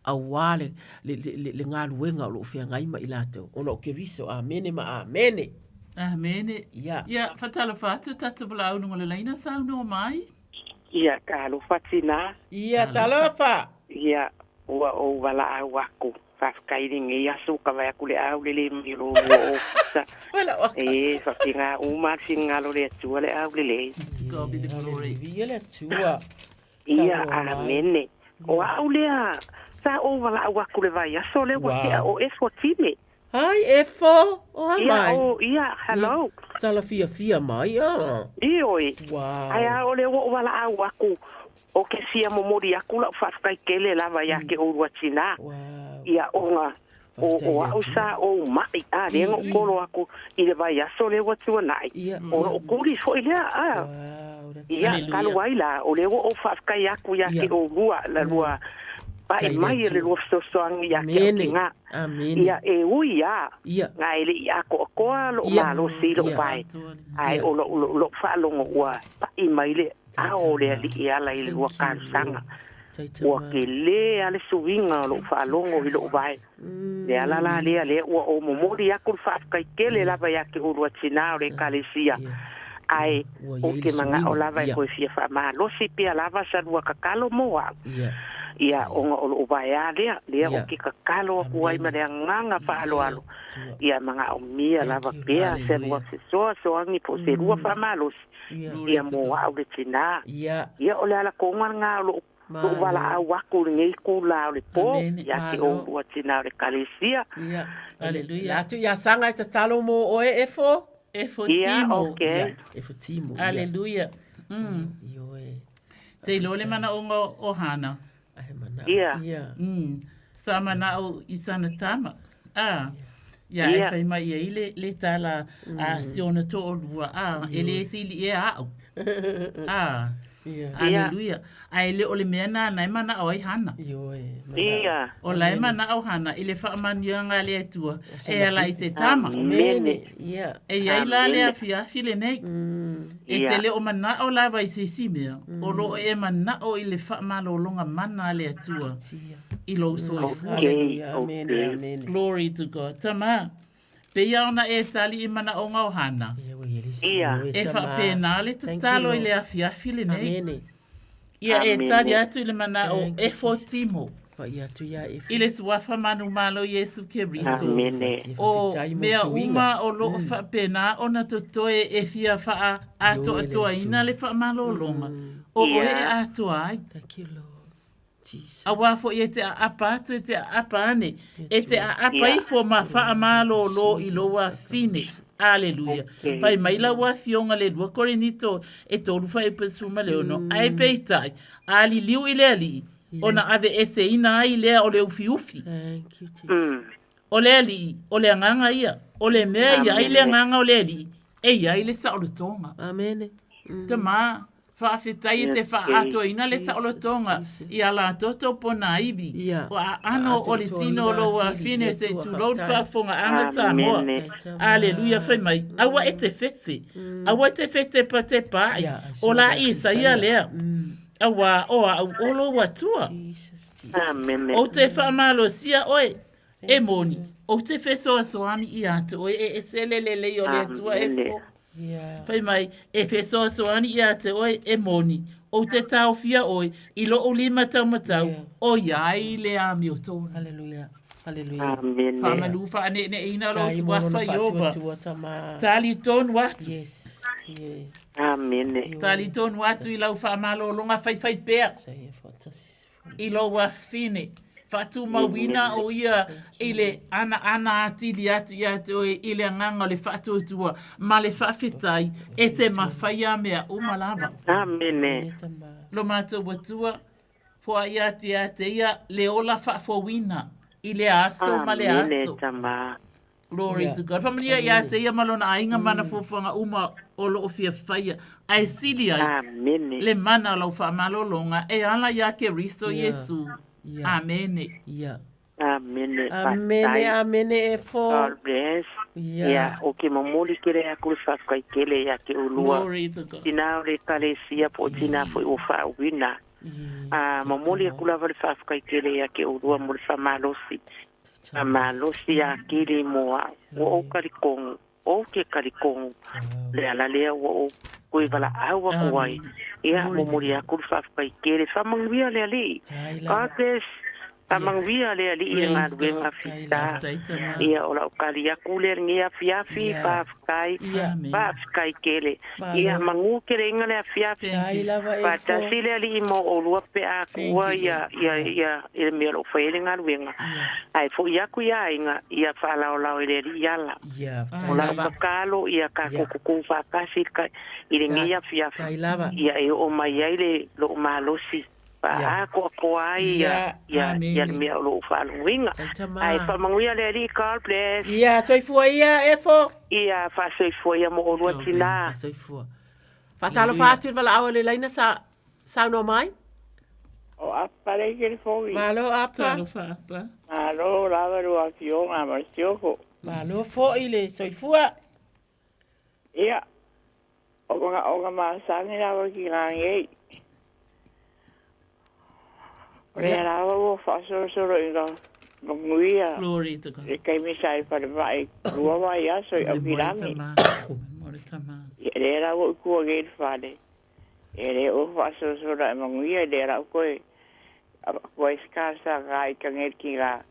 auā le, le, le, le galuega o lo o feagai ma i latou, ona o Keriso. Amene ma Amene. Amene. Ia. Ia, faatalofa atu tatou valaau luga o le laina, saunoa mai. Ia, talofa tinā. Ia, talofa. Ia, ua ou valaau aku. Faafetai i lenei aso ka vae aku le au le le mai o lo lua ofisa. E, faapena uma le finagalo o le Atua le au lelei. To God be the glory. Viia le Atua. Ia, amene. O au lea, sa ou valaau aku le vaiaso lea ua tea o Efo Time. Hi Efo, o a mai? Ia, o, ia, hello. Tala fiafia mai, a. Ioe. Wow. Ae a o lea ua ou valaau aku, o ke fia momoli aku la'u faafetai tele lava iā te oulua tinā. Wow. Ia, ona o, o a'u sa ou ma'i, a, lea na ou kolo aku i le vaiaso lea ua tuana'i. O lo'u kuli foi lea, a. Ia, talu ai la, o lea ua ou faafetai aku iā te oulua, la lua pa'i mai e le lua fesoasoani iā te au tinā. Amene. Ia, e ui lava, Ia. na e le i atoatoa lo'u Ia. malosi i lo'u Ia. vae, ae o lo'u, lo'u, lo'u faalogo ua pa'i mai le ao o le Alii e ala i le lua talosaga. Ua tele lava le suiga o lo'u faalogo i lo'u vae. Le ala la lea, lea ua ou momoli aku le faafetai tele lava iā te oulua tinā o le Ekalesia, ae ou te mana'o lava e toe fia faamalosi pea lava sa lua tatalo mo a'u. Ia, ona o lo'u vae a lea, lea ou te tatalo atu ai ma le agaga faaaloalo, ia manaomia lava pea se lua fesoasoani po o se lua faamalosi, ia mo a'u le tinā. Ia, o le ala tonu lena o lo'u Lo'u valaau aku i lenei itulā o le pō iā te oulua tinā o le Ekalesia. Ia. Aleluia. La atu ia saga e tatalo mo oe Efo. Efo Ia, Timo. okay. Ia, Efo Timo. Ia. Aleluia. Mm. Ioe. Te iloa le manaoga o Hana. Ai manao. Ia. Ia. Mm. Sa manao i sana tama. Ah. Ia, e Ia. fai mai ai le, le tala a si ona to'olua, a, e lē sili ea a'u. A, Ia. aleluia. Ae le o le mea nāna e mana'o ai Hana. Ioe. Ia. O la e mana'o Hana i le fa'amanuiaga a le Atua e ala i se tama. Amene. Ia. E i ai la le Amene. afiafi lenei. E Ia. te le o mana'o lava i se isi mea, o lo o e mana'o i le fa'amalologa mana a le Atua i lou soifua. Okay, Hallelujah. Amene. okay. Amene. Glory to God. Tama, pei ona e tali i manaoga o Hana. Ia, ua i ai le isi Ia. ioe, E tama. faapena le Thank you, tatalo i Lord. le afiafi lenei. Amene. Ia e tali atu i le manao e fotimo. I le suafa manumalo Iesu Keriso. O mea uma o loo faapena ona totoe e fia faaatoatoaina le faamalologa, o oe e atoa ai. Auā foi e te aapa atu, e te aapa ane, e te aapa ifo ma faamalōlō i lou afine. Aleluia. Fai mai lau Afioga le 2 Korinito e 3 fuaiupu e 16, Ae peitai, a liliu i le Alii, ona aveeseina ai lea o le ufiufi. O le Alii, o le Agaga ia. O le mea e i ai le Agaga o le Alii, e i ai le saolotoga. Amene. Tama, Faafetai e te faaatoaina le saolotoga i a latou tauponaivi, o aano o le tino o lou afine se i tulou le faafofogaaga Samoa. Aleluia fai mai, aua e te fefe, aua e te fetepatepaai, o la Isaia lea, auā o au o lou Atua. Ou te faamalosia oe, e moni, ou te fesoasoani ia te oe e ese le lelei o le Atua e fo. Fai mai, e fesoasoani ia te oe, e moni, ou te taofia oe i lou lima taumatau, ʻoiai le amiotonu. Haleluia. Haleluia. Amene. Faamalu faaneeneeina lou Faafetai mo lona suafa Ieova. faatuatua tama. Tali tonu atu. Yes. Yeah. Amene. Tali tonu atu i lau faamalologa faifai pea. I lou afine, faatumauina o ia i le anaana atili atu ia te oe i le agaga o le faatuatua ma le faafetai e te mafai mea uma lava. Amene. Lo matou Atua, foai atu ia te ia le ola faafouina i le aso ma le Amene, aso. tama. Glory Yeah. to God. Faamanuia ia te ia ma lona aiga ma ana fuafuaga uma o loo fia faia. Ae sili ai Amene. le mana o lau faamalologa e ala iā Keriso Yeah. Iesu. Yeah. Amene. Yeah. Amene. Amene, Faafetai. amene e fo. God bless. Yeah. Ia, o ke momoli tele aku le faafetai tele ia te oulua. Glory to God. Tina o le ekalesia po o tina foi ua faauuina. A momoli aku lava le faafetai tele ia te oulua mo le faamalosi. Faamalosi atili mo au. Ua ou talitonu, ou te talitonu, le ala lea ua ou toe valaau aku ai. Ia, momoli aku le faafetai tele. Faamanuia le Alii. God bless. Faamanuia le Alii i le galuega fita. Ia, o lau tali aku lea i lenei afiafi. Faafetai. Faafetai tele. Ia, manu keleiga le afiafi. Faatasi le Alii ma oulua pe a tuua ia, ia, ia, i le mea o lo o fai ai le galuega. Ae foi aku i aiga, ia faalaolao e le Alii ala. O lau tatalo, ia tatou tutu faatasi i lenei afiafi, ia e oo mai ai le lou malosi faaatoatoa ai ia, ia, ia le mea o lo o faalogoina. Ae faamanuia le Alii, God bless. Ia, soifua ia, Efo. Ia, faasoifua ia mo oulua tina. Soifua. Faatalofa atu i le valaau a le laina sa saunoa mai. O Apa lei telefoni. Malo Apa. Talofa Apa. Malo lava lua afioga ma le siofo. Malo foi le soifua. Ia, o manaoga masani lava ki nei. O lea lava ua faasolosolo ina manuia Glory to God. le taimi sa i falemai lua vaiaso i Aukilani. Mo le tama. Ia, lea la ua i tua nei i le fale. E le o faasolosolo e manuia, lea la ua toe avatu ai se talosaga i Tagelekila.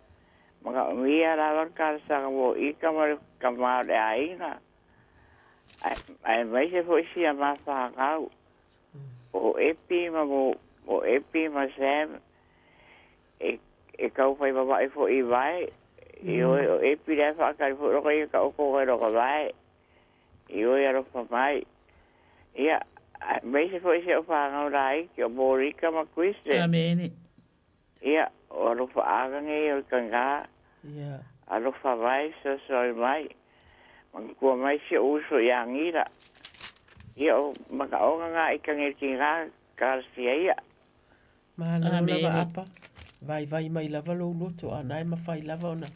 Manaomia lava le talosaga mo ita ma le tama o le aiga. Aemaise foi sia ma fanau. O Epi ma mo, o Epi ma Sam e, e tau fai mama'i foi i vae. Ioe o Epi la e faatali foi loka ia taotoga i lona vae. Ioe alofa mai. Ia, aemaise foi si au fanau laiti o Morika ma Kristen. Amene. Ia, o alofaaga nei o le taga. Ia. Alofa mai, fesoasoani mai. Manatua mai si ou uso ia Gila. Ia, o manaoga na i Tagelekila, talosia ia. Malo Amene. lava Apa. Vaivai mai lava lou loto a na e mafai lava ona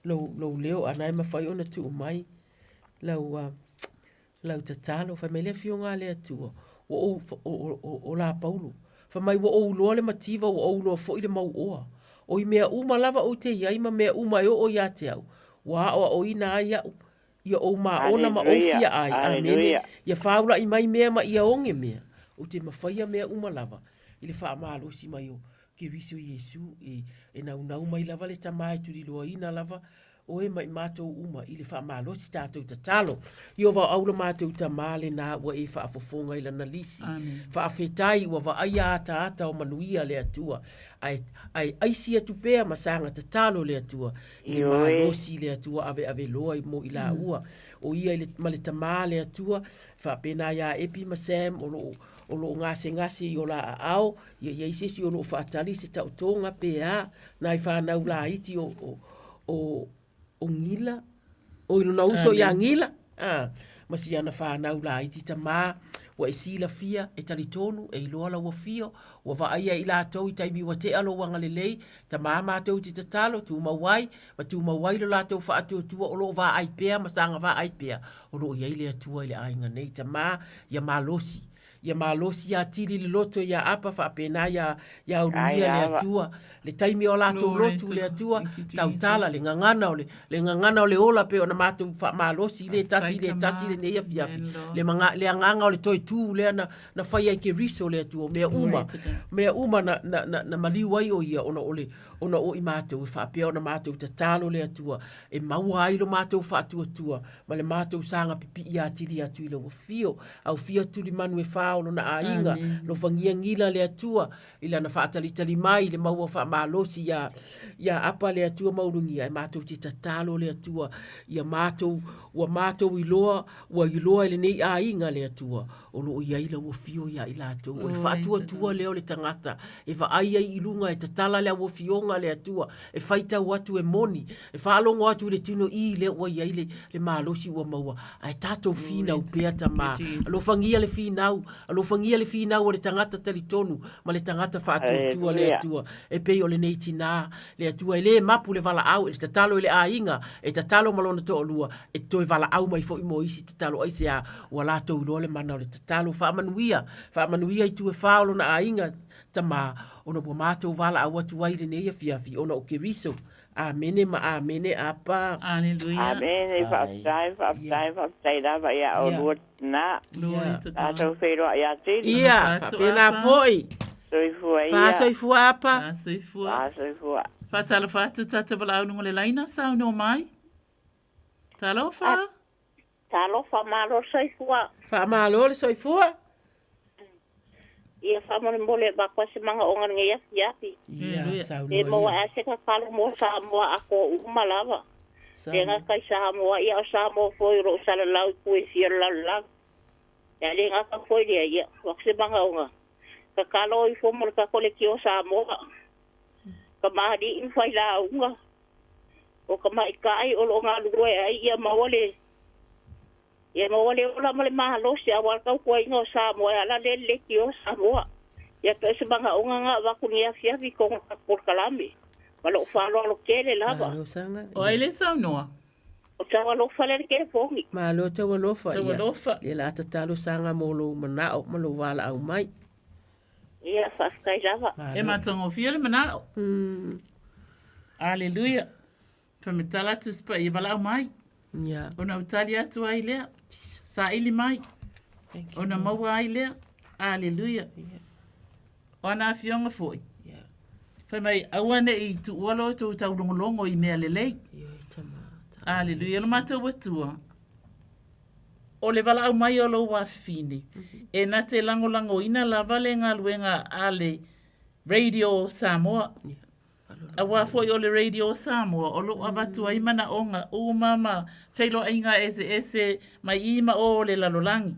lou, lou leo a na e mafai ona tuu mai lau uh, lau tatalo. Fai mai le afioga a le Atua, ua ou, o, o, o, o la Paulo. Fai mai ua ou iloa le mativa, ua ou iloa foi le mauoa. O i mea uma lava ou te i ai ma mea uma e oo ia te au, ua aoaoina ai au, ia ou maona ma ou Haleluia, fia ai. Amene. haleluia. Ia fāulaʻi mai mea ma ia oge mea, ou te mafaia mea uma lava. i le faamalosi mai o Keriso Iesu, e, e naunau mai lava le Tama e tuliloaina lava oe ma i matou uma i le faamalosi tatou tatalo. Ieova o au lo matou Tama lena ua e faafofoga i lana lisi. Faafetai ua vaaia ataata o manuia le Atua, ae, ae aisi atu pea ma saga tatalo le Atua i le malosi le Atua aveave loa i mo i laua. O ia i le, ma le Tama le Atua, faapena ia Epi ma Sam o loo o loo gasegase i o la aao, ia i ai se isi o loo faatali se taotoga pe a, nai fanau laiti o, o, o, o Gila, o i lona uso ia Gila, a, ma si ana fanau laiti tamā, ua e silafia, e talitonu, e iloa lau afio, ua vaaia i latou i taimi ua tea lou agalelei, tamā matou te tatalo, tumau ai, ma tumau ai lo latou faatuatua o lo o vaai pea ma saga vaai pea, o lo o i ai le Atua i le aiga nei, tamā, ia malosi, Ia malosi atili le loto iā Apa faapena iā iā Ulugia le Atua le taimi o latou lotu le Atua tautala le gagana o le le gagana o le ola pei ona matou faamalosi i le tasi i le tasi lenei afiafi le maga le agaga o le toe tu lea na na fai ai Keriso le Atua o mea uma mea uma na na na, na maliu ai o ia ona o le ona o i matou e faapea ona matou tatalo le Atua e maua ai lo matou faatuatua ma le matou saga pipii atili atu i lau afio Aufia tulimanu e fā o lona aiga, alofagia gila le Atua i lana faatalitali mai i le maua faamalosi iā, iā Apa le Atua maulugia e matou te tatalo le Atua ia matou, ua matou iloa, ua iloa e lenei aiga le Atua o lo o i ai lau afio iā i latou. O le faatuatua lea o le tagata e vaai ai i luga e tatala le auafioga a le Atua e faitau atu e moni, e faalogo atu i le tino i lea ua i ai le, le malosi ua maua, ae tatou finau pea tamā. Alofagia le finau, alofagia le finau o le tagata talitonu ma le tagata faatuatua le Atua, e pei o lenei tinā, le Atua e le mapu le valaau, e tatalo i le aiga, e tatalo ma lona toalua, e toe valaau mai foi mo isi tatalo aisea ua latou iloa le mana o le tatalo. Faamanuia, faamanuia i itu e fā o lona aiga, Tamā, ona ua matou valaau atu ai i lenei afiafi ona o Keriso. Amene ma amene, Apa. Aleluia. Amene, faafetai, faafetai, faafetai lava ia olua tina. Tatou feiloai atili. Ia, faapena foi. Soifua ia. Faasoifua Apa. Faasoifua. Faasoifua. Faatalofa atu tatou valaau luga o le laina, saunoa mai. Talofa. Talofa, malo le soifua. Faamalo le soifua. Ia faamolemole e avatu ai se manaoga i lenei afiafi. Ia, saunoa Pe maua ea se tatalo mo Samoa atoa uma lava. Le gata i Samoa, ia o Samoa foi o lo o salalau i itu e fia o le lalolagi. Ae le gata foi i lea, ia avatu se manaoga, tatalo ifo mo le tatou Leitio Samoa, kamali'i ma failauga, o tamaitai o lo o galulue ai ia maua le ia maua le ola ma le malosi aua le tautuaina o Samoa e ala lea i le leitio o Samoa. Ia pei o se manaoga lena avatu i lenei afiafi i totonu o le tatou polokalame. Ma lou faaaloalo tele lava. Malo Saga. O ai le saunoa? O Taualofa lea i le telefoni. Malo Taualofa. Taualofa. Ia, lea la a tatalo Saga mo lou manao ma lou valaau mai. Ia, faafetai lava. E matagofie le manao. Aleluia. Faamatala atu se paia valaau mai. Yeah. Ona ou tali atu ai lea. Saili mai. Ona maua ai lea. Aleluia. O ana afioga foi. Yeah. Fai mai, aua ne i tuua lo outou taulogologo i mea lelei. Aleluia. Lo matou Atua. O le valaau mai o lou afafine, e na te lagolagoina lava le galuega a le Radio Samoa. Aua foi o le Radio Samoa o lo o avatu ai manaoga uma ma feiloaiga eseese mai i ma o o le lalolagi.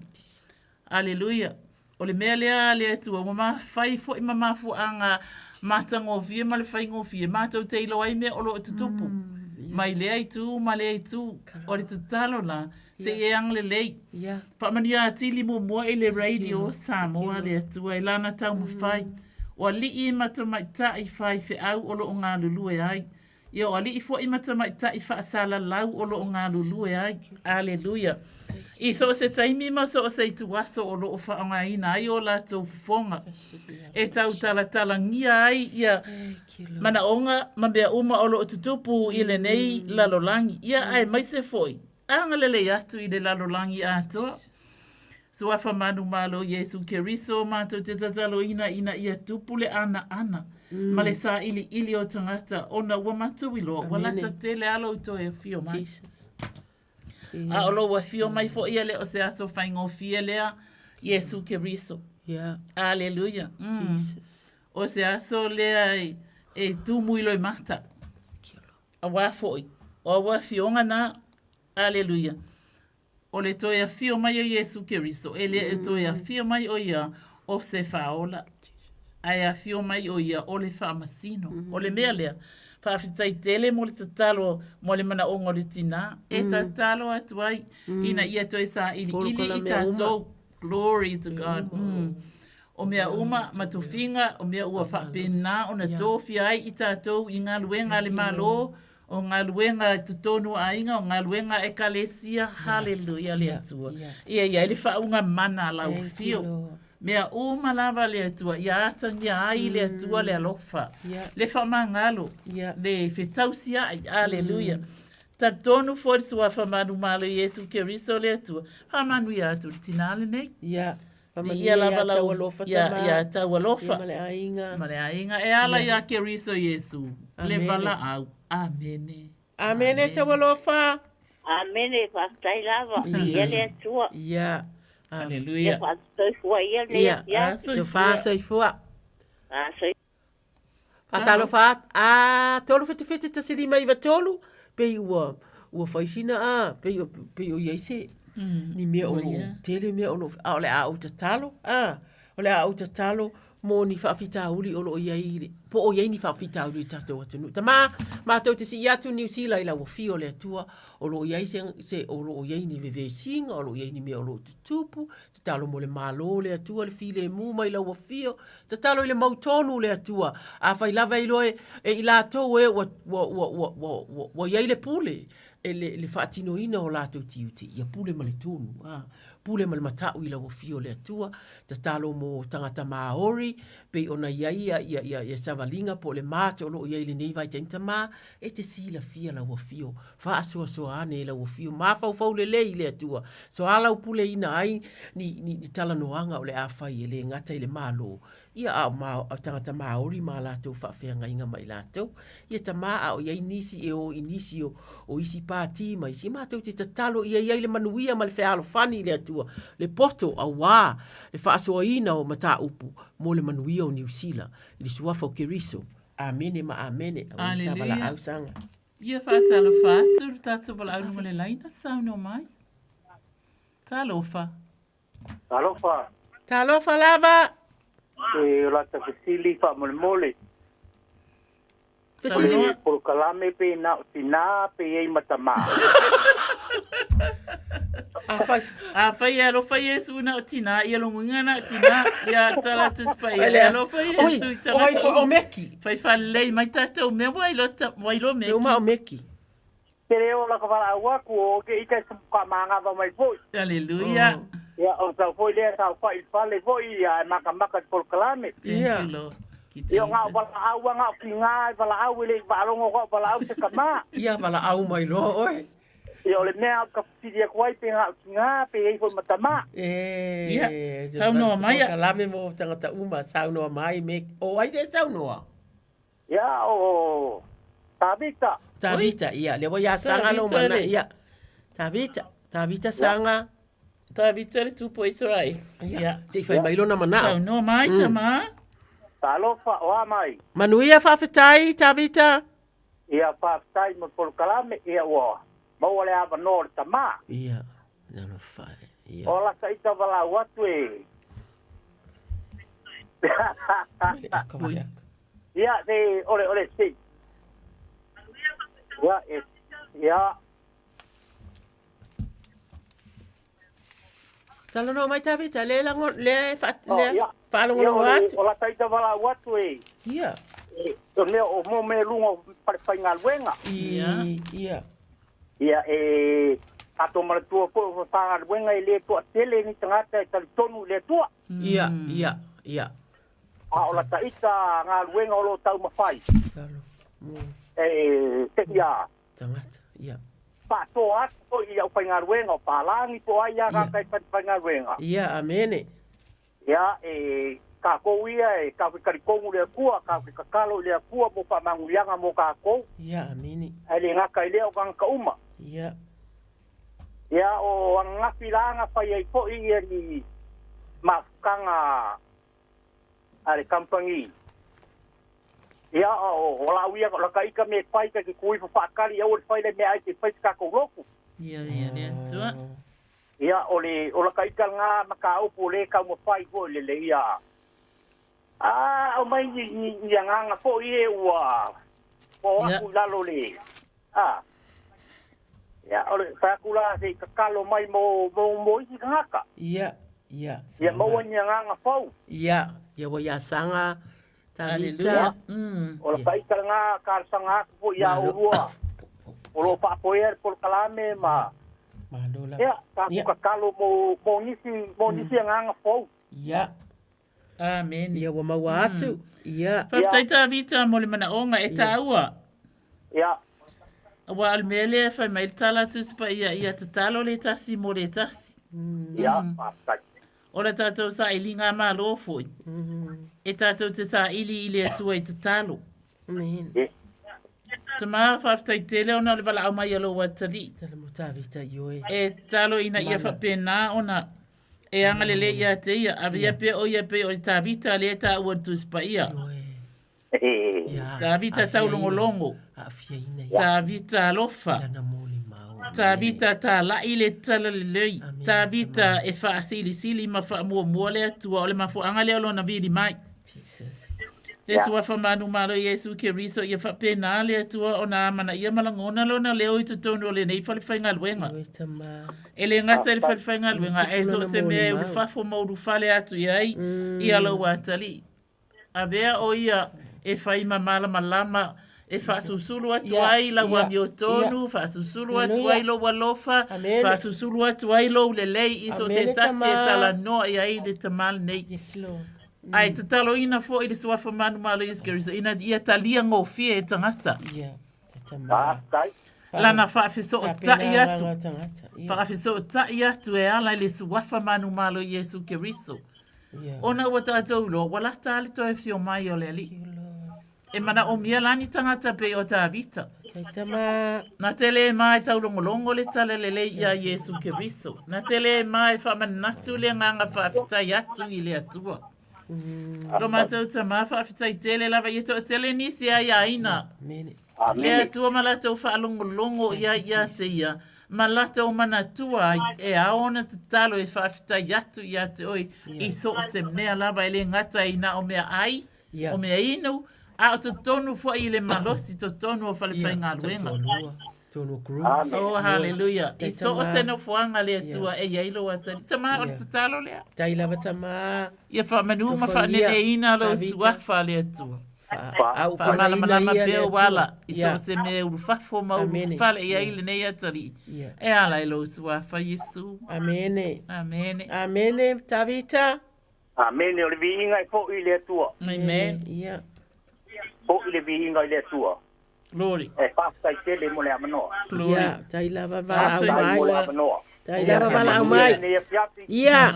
Aleluia! O le mea lea a le Atua ua mafai foi ma mafuaaga matagofie ma le faigofie matou te iloa ai mea o lo o tutupu mai lea itu ma lea itu. O le tatalo la, se i e agalelei. Faamanuia atili muamua i le Radio Samoa le Atua i lana taumafai. O alii ma tamaitai faifeau o lo o galulue ai. Ia, o alii foi ma tamaitai faasalalau o lo o galulue ai. Aleluia! I so o se taimi ma so o se ituaso o lo o faaaogaina ai o latou fofoga e tautalatalangia ai ia manaoga ma mea uma o lo o tutupu i lenei lalolagi. Ia, aemaise foi, agalelei atu i le lalolagi atoa. Suafa manumalo Iesu Keriso matou te tataloina ina ia tupu le anaana ma le sailiili o tagata ona ua matou iloa ua lata tele a lou toe afio mai. A o lou afio mai foi e le o se aso faigofie lea Iesu Keriso. Aleluia. O se aso lea e tumu i loimata. Auā foi, o au afioga na. Aleluia. O le toe afio mai o Iesu Keriso, e le o toe afio mai o ia o se faaola, ae afio mai o ia o le faamasino. O le mea lea, faafetai tele mo le tatalo mo le manaoga o le tinā, e tatalo atu ai ina ia toe sailiili i tatou. Glory to God. O mea uma ma tofiga, o mea ua faapena ona tofia ai i tatou i galuega a le Malo, O galuega i totonu o aiga, o galuega a Ekalesia, haleluia le Atua. Ia i ai le faauuga mana a lau afio. Mea uma lava le Atua, ia atagia ai le Atua le alofa, le faamagalo, le fetausiai, haleluia. Talitonu foi le Suafa manumalo Iesu Keriso le Atua, faamanuia atu i le tinā lenei. Faamanuia ia tau alofa tama. Ia tau alofa. Ia ma le aiga. Ma le aiga. E ala ia Keriso Iesu. Le valaau. Amene. Amene tau alofa. Amene, faafetai lava. Ia le Atua. Ia. Aleluia. Ia faasoifua ia lenei afiafi. Tofa soifua. Soifua. Faatalofa atu, a, 377 159, pei ua, ua fai sina a, pei, pei o i ai se, ni mea o lo o, tele mea o lo o, a o le a ou tatalo, a, o le a ou tatalo mo ni faafitauli o lo o i ai, po o i ai ni faafitauli i le tatou atunuu. Tama, matou te sii atu Niu Sila i lau afio o le Atua, o lo o i ai se, se, o lo o i ai ni vevesiga, o lo o i ai ni mea o lo o tutupu, tatalo mo le Malo o le Atua, le filemu mai lau afio, Tatalo i le mautonu le Atua, afai lava e iloa e i latou e ua, ua, ua, ua, ua, ua, ua i ai le pule, e le, le faatinoina o latou tiute, ia pule ma le tonu, a, pule ma le mata'u i lau afio le Atua, tatalo mo tagata Māori, pei ona i ai ia, ia, ia, ia savaliga po o le march o lo o i ai i lenei vaitaimi tamā, e te silafia lau afio, faasoasoa ane e lau afio, mafaufau lelei i le Atua, soalaupuleina ai ni, ni, ni talanoaga o le a fai e le gata i le Malo, ia a o ma, o tagata Māori ma a latou faafeagaiga ma i latou. Ia tamā a o i ai nisi e o i nisi o, o isi pāti ma isi, matou te tatalo ia i ai le manuia ma le fealofani i le Atua, le poto auā le faasoaina o mataupu mo le manuia o Niu Sila, i le suafa o Keriso. Amene ma amene. Aua le Aleluia. Tavalaau saga. Ia faatalofa atu le tatou valaau luga le laina, saunoa mai. Talofa. Talofa. Talofa lava. E o lata fesili faamolemole. Fesili. O le polokalame pe na o tinā pe i ai ma tamā. Afai. Afai e alofa Iesu na o tinā, ia logoina na o tinā, ia tala atu se paia, e alofa Iesu i tagata. Oi, oi, o Meki. Fai faalelei mai tatou mea ua iloa, ua iloa Meki. Mea uma o Meki. Te leo la ka valaau atu o ke ika se ka mangava mai foi. Aleluia. Ia, o tau foi lea sa fai i fale foi ia e makamaka i polokalame. Thank you, Lord. Thank you, Ia, ngā o Jesus. valaau a ngā o ki ngā e valaau e le i faalogo ko valaau se kamā. Ia valaau mai loa oe. Ia, o le mea au ka whiri aku ai pe ngā o ki ngā pe ei foi matamā. E, Ia, saunoa mai a. Polokalame mo tagata uma, saunoa mai me, o ai te saunoa? Ia, o Tavita. Tavita, ia, lea ua ia Saga lou Tavita mana, le. ia. Tavita, Tavita Saga. Tavita le tupu o Israel. Ia. Se i fai mai lona manao. Saunoa mai, tama. Talofa, o a mai. Manuia faafetai, Tavita. Ia, faafetai mo le polokalame, ia ua maua le avanoa o le tamā. Ia, talofa e, ia. O lata ita valaau atu e. Ia, se, ole, ole, se. Ia, e, ia. Talanoa mai Tavita, le lango, le fa, Oh, le ia. faalogologo Ia, atu. O lata ita valaau atu e. Ia. E, o mea, o mo mea lunga o fale faigaluega. Ia. Ia. Ia, e, tatou manatua foi o faigaluega e le toatele ni tagata e talitonu i le Atua. Ia, ia, ia. A o lata ita galuega o lo o taumafai. E, te ia. Tagata, ia. Faasoa atu foi i le aufaigaluega o palagi po o ai lava tagata e faigaluega. Ia, amene. Ia, e tatou ia e tatou te talitonu i le Atua, tatou te tatalo i le Atua mo faamanuiaga mo tatou. Ia, amene. Ae le gata i lea o tagata uma. Ia. Ia, o ananafi la na fai ai foi ia ni mafutaga a le kamupani. Ia, o lau ia, o lata ita mea e fai, ta te tu ifo faatali, aua le fai le meaai se i fai se tatou lotu. Ia, ia le Atua. Ia, o le, o lata ita lena mataupu o lea e taumafai foi le, le ia, a, aumai ni, ni, ni agaga foi e ua, ua o atu i lalo le, a, ia, o le fai atu la se i tatalo mai mo, mo, mo isi tagata. Ia, ia, Ia maua ni agaga fou. Ia, ia ua ia saga, Tavita. O lata ita lena talosaga atu foi ia oulua o lo o faafoea le polokalame ma ia tatou tatalo mo mo nisi mo nisi agaga fou. Ia. Amene. Ia ua maua atu. Ia. Faafetai Tavita mo le manaoga e taua. Ia. Aua o le mea lea e fai mai le tala a Tusi Paia, ia tatalo le tasi mo le tasi. Ia, faafetai. O le tatou sailiga Malo foi, e tatou te saili i le Atua i tatalo. Amen. Tama, faafetai tele ona o le valaau mai a lou atalii. Tala mo Tavita i oe. E tatalo ina ia faapena ona e agalelei ia te ia, avea pea o ia pei o le Tavita lea e taua i le Tusi Paia. Tavita taulogologo, Tavita alofa, Tavita talai le talalelei, Tavita e faasilisili ma faamuamua le Atua, o le mafuaaga lea o lona vili mai. Le Suafa manumalo Iesu Keriso ia faapena le Atua ona amanaia ma lagona lona leo i totonu o lenei falefaigaluega. E le gata i le falefaigaluega, ae so o se mea e ulufafo ma ulufale atu i ai ia lou atalii. Avea o ia e fai ma malamalama, e faasusulu atu ai lau amiotonu, faasusulu atu ai lou alofa, faasusulu atu ai lou lelei i so o se tasi e talanoa i ai le tama lenei. Ae tataloina foi le Suafa manumalo Iesu Keriso ina ia talia gofie e tagata. Lana faafesootai atu, faafesootai atu e ala i le Suafa manumalo Iesu Keriso. Ona ua tatou iloa, ua lata lava le toe afio mai o le Alii. E manaomia la ni tagata pei o Tavita. Na te le ma e taulogologo le tala lelei ia Iesu Keriso. Na te le ma e faamanatu le agaga faafetai atu i le Atua. Lo matou tama faafetai tele lava ia toatele nisi e aiaina. Le Atua ma latou faalogologo i ai ia te ia, ma latou manatua ai e ao ona tatalo e faafetai atu ia te oe i so o se mea lava e le gata i na o mea ai, o mea inu, a o totonu foi i le malosi totonu o falefaigaluega. Oh, haleluia. I so o se nofoaga le Atua e i ai lou atalii. Tama, o le tatalo lea. Tai lava tama. Ia faamanu ma faaneneina lou suafa le Atua. Faamalamalama pea ou ala i so o se mea e ulufafo ma ulufale i ai lenei atalii. E ala i lou suafa, Iesu. Amene. Amene. Amene, Tavita. Amene, o le viiga e foi i le Atua. Amen. Ia. Foi le viiga i le Atua. Glory. E faafetai tele mo le avanoa. Glory. Ia, tai lava valaau Faafetai mai. mo le avanoa. Tai lava valaau mai. Manuia lenei afiafi. Ia.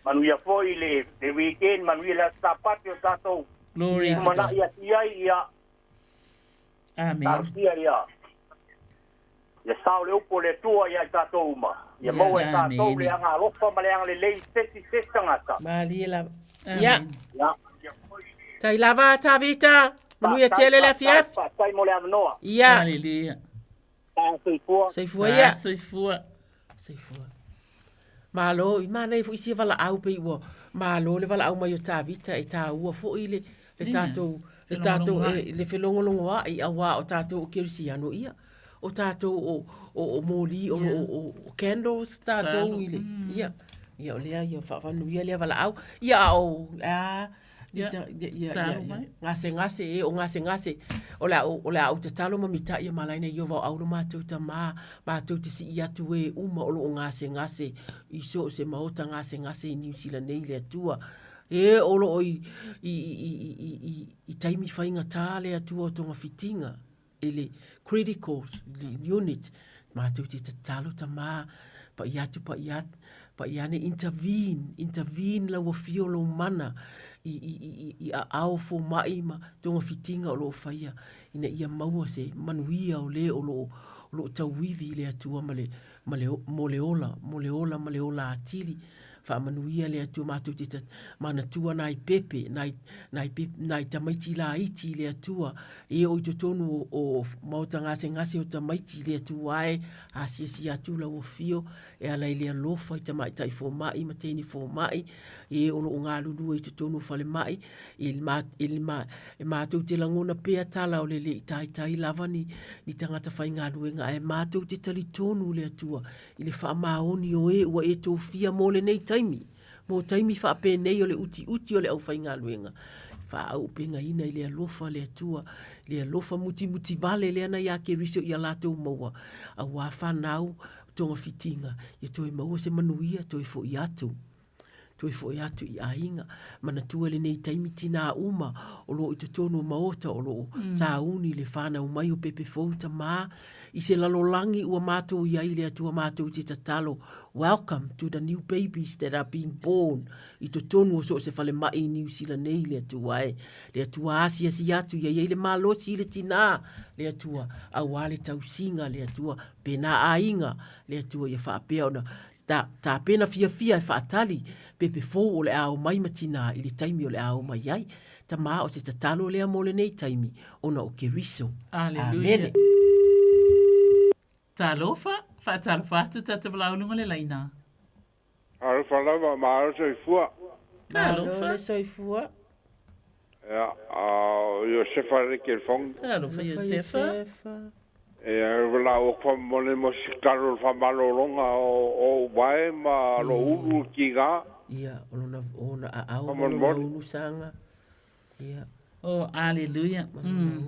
Manuia foi le, le weekend, manuia le aso Sapati o tatou. Glory to God. Lumanai atu i ai, ia. Amen. Talosia ia. Ia sao le upu o le Atua ia i tatou uma. Ia maua e tatou le agaalofa ma le agalelei i se isi se isi tagata. Malie lava. Ia. Ia. Tai lava Tavita. Manuia tele le afiafi. Faafetai mo le avanoa. Ia. Haleluia. Soifua. Soifua ia. Soifua. Soifua. Malo, i manaia foi sia valaau pei ua malo le valaau mai o Tavita e taua foi le le tatou le tatou e, le felogologoa'i auā o tatou o kerisiano ia. O tatou o o o moli o o o candles tatou i le ia ia o lea ia faavanuia lea valaau. Ia a o a Ia, ia, ia, gasegase e o gasegase o le a o le a ou tatalo ma mitaʻi ia malaina Ieova o au lo matou tamā matou te sii atu e uma o loo gasegase i so o se maota gasegase i Niu Sila nei le Atua e o loo i i i i i i taimi faigata le Atua o togafitiga i le critical unit. Mātou te tatalo tamā, paʻi atu, paʻi atu, paʻi ane intervene, intervene lau afio lou mana i, i, i, i, i aao fōmaʻi ma togafitiga o loo faia ina ia maua se manuia o le o loo, o loo tauivi i le Atua ma le, ma le, mo le ola, mo le ola ma le ola atili. Faamanuia le Atua matou te manatua nai pepe, nai, nai, pepe, nai tamaiti laiti i le Atua, e o i totonu o, o maota gasegase o tamaiti i le Atua e asiasi atu lau afio e ala i le alofa i tamaitai fomai ma teine fomai, e o loo galulue i totonu o falemai, i le ma, i le ma, e matou te lagona pea tala o le le i taitai lava ni, ni tagata faigaluega, ae matou te talitonu le Atua i le faamaoni o e ua e tofia mo lenei taimi, mo taimi faapenei o le utiuti o le aufaigaluega, faaauupegaina i le alofa le Atua, le alofa mutimuti vale lea na iā Keriso ia latou maua, auā fanau togafitiga, ia toe maua se manuia toe foʻi atu. Toe foi atu i aiga. Manatua lenei taimi tinā uma o loo i totonu o maota o loo mm. sauni le whanau mai o pepe fou tamā. I se lalolagi ua mātou i ai le Atua mātou te tatalo. Welcome to the new babies that are being born. I totonu o so o se whale mai i New Zealand nei le Atua e. Le Atua asiasi atu ia i le malosi i le tinā. Le Atua auā le tausiga le Atua. Pēnā aiga le Atua ia whaapea ona Ta, tapena fiafia e faatali pepe fou o le a omai ma tinā i le taimi o le a omai ai. Tamā o se tatalo lea mo lenei taimi ona o Keriso. Aleluia. Amene. Talofa, faatalofa atu tatou valaau luga o le laina. Talofa lava, malo soifua. Malo le soifua. Ia, a o Iosefa le telefoni. Talofa Iosefa. Ia, e valaau atu faamolemole mo se talo o le faamalologa o ou vae ma lou ulu o tiga. Ia, o lona, o ona aao ma lona ulu saga. Ia. Oh, aleluia. Mm.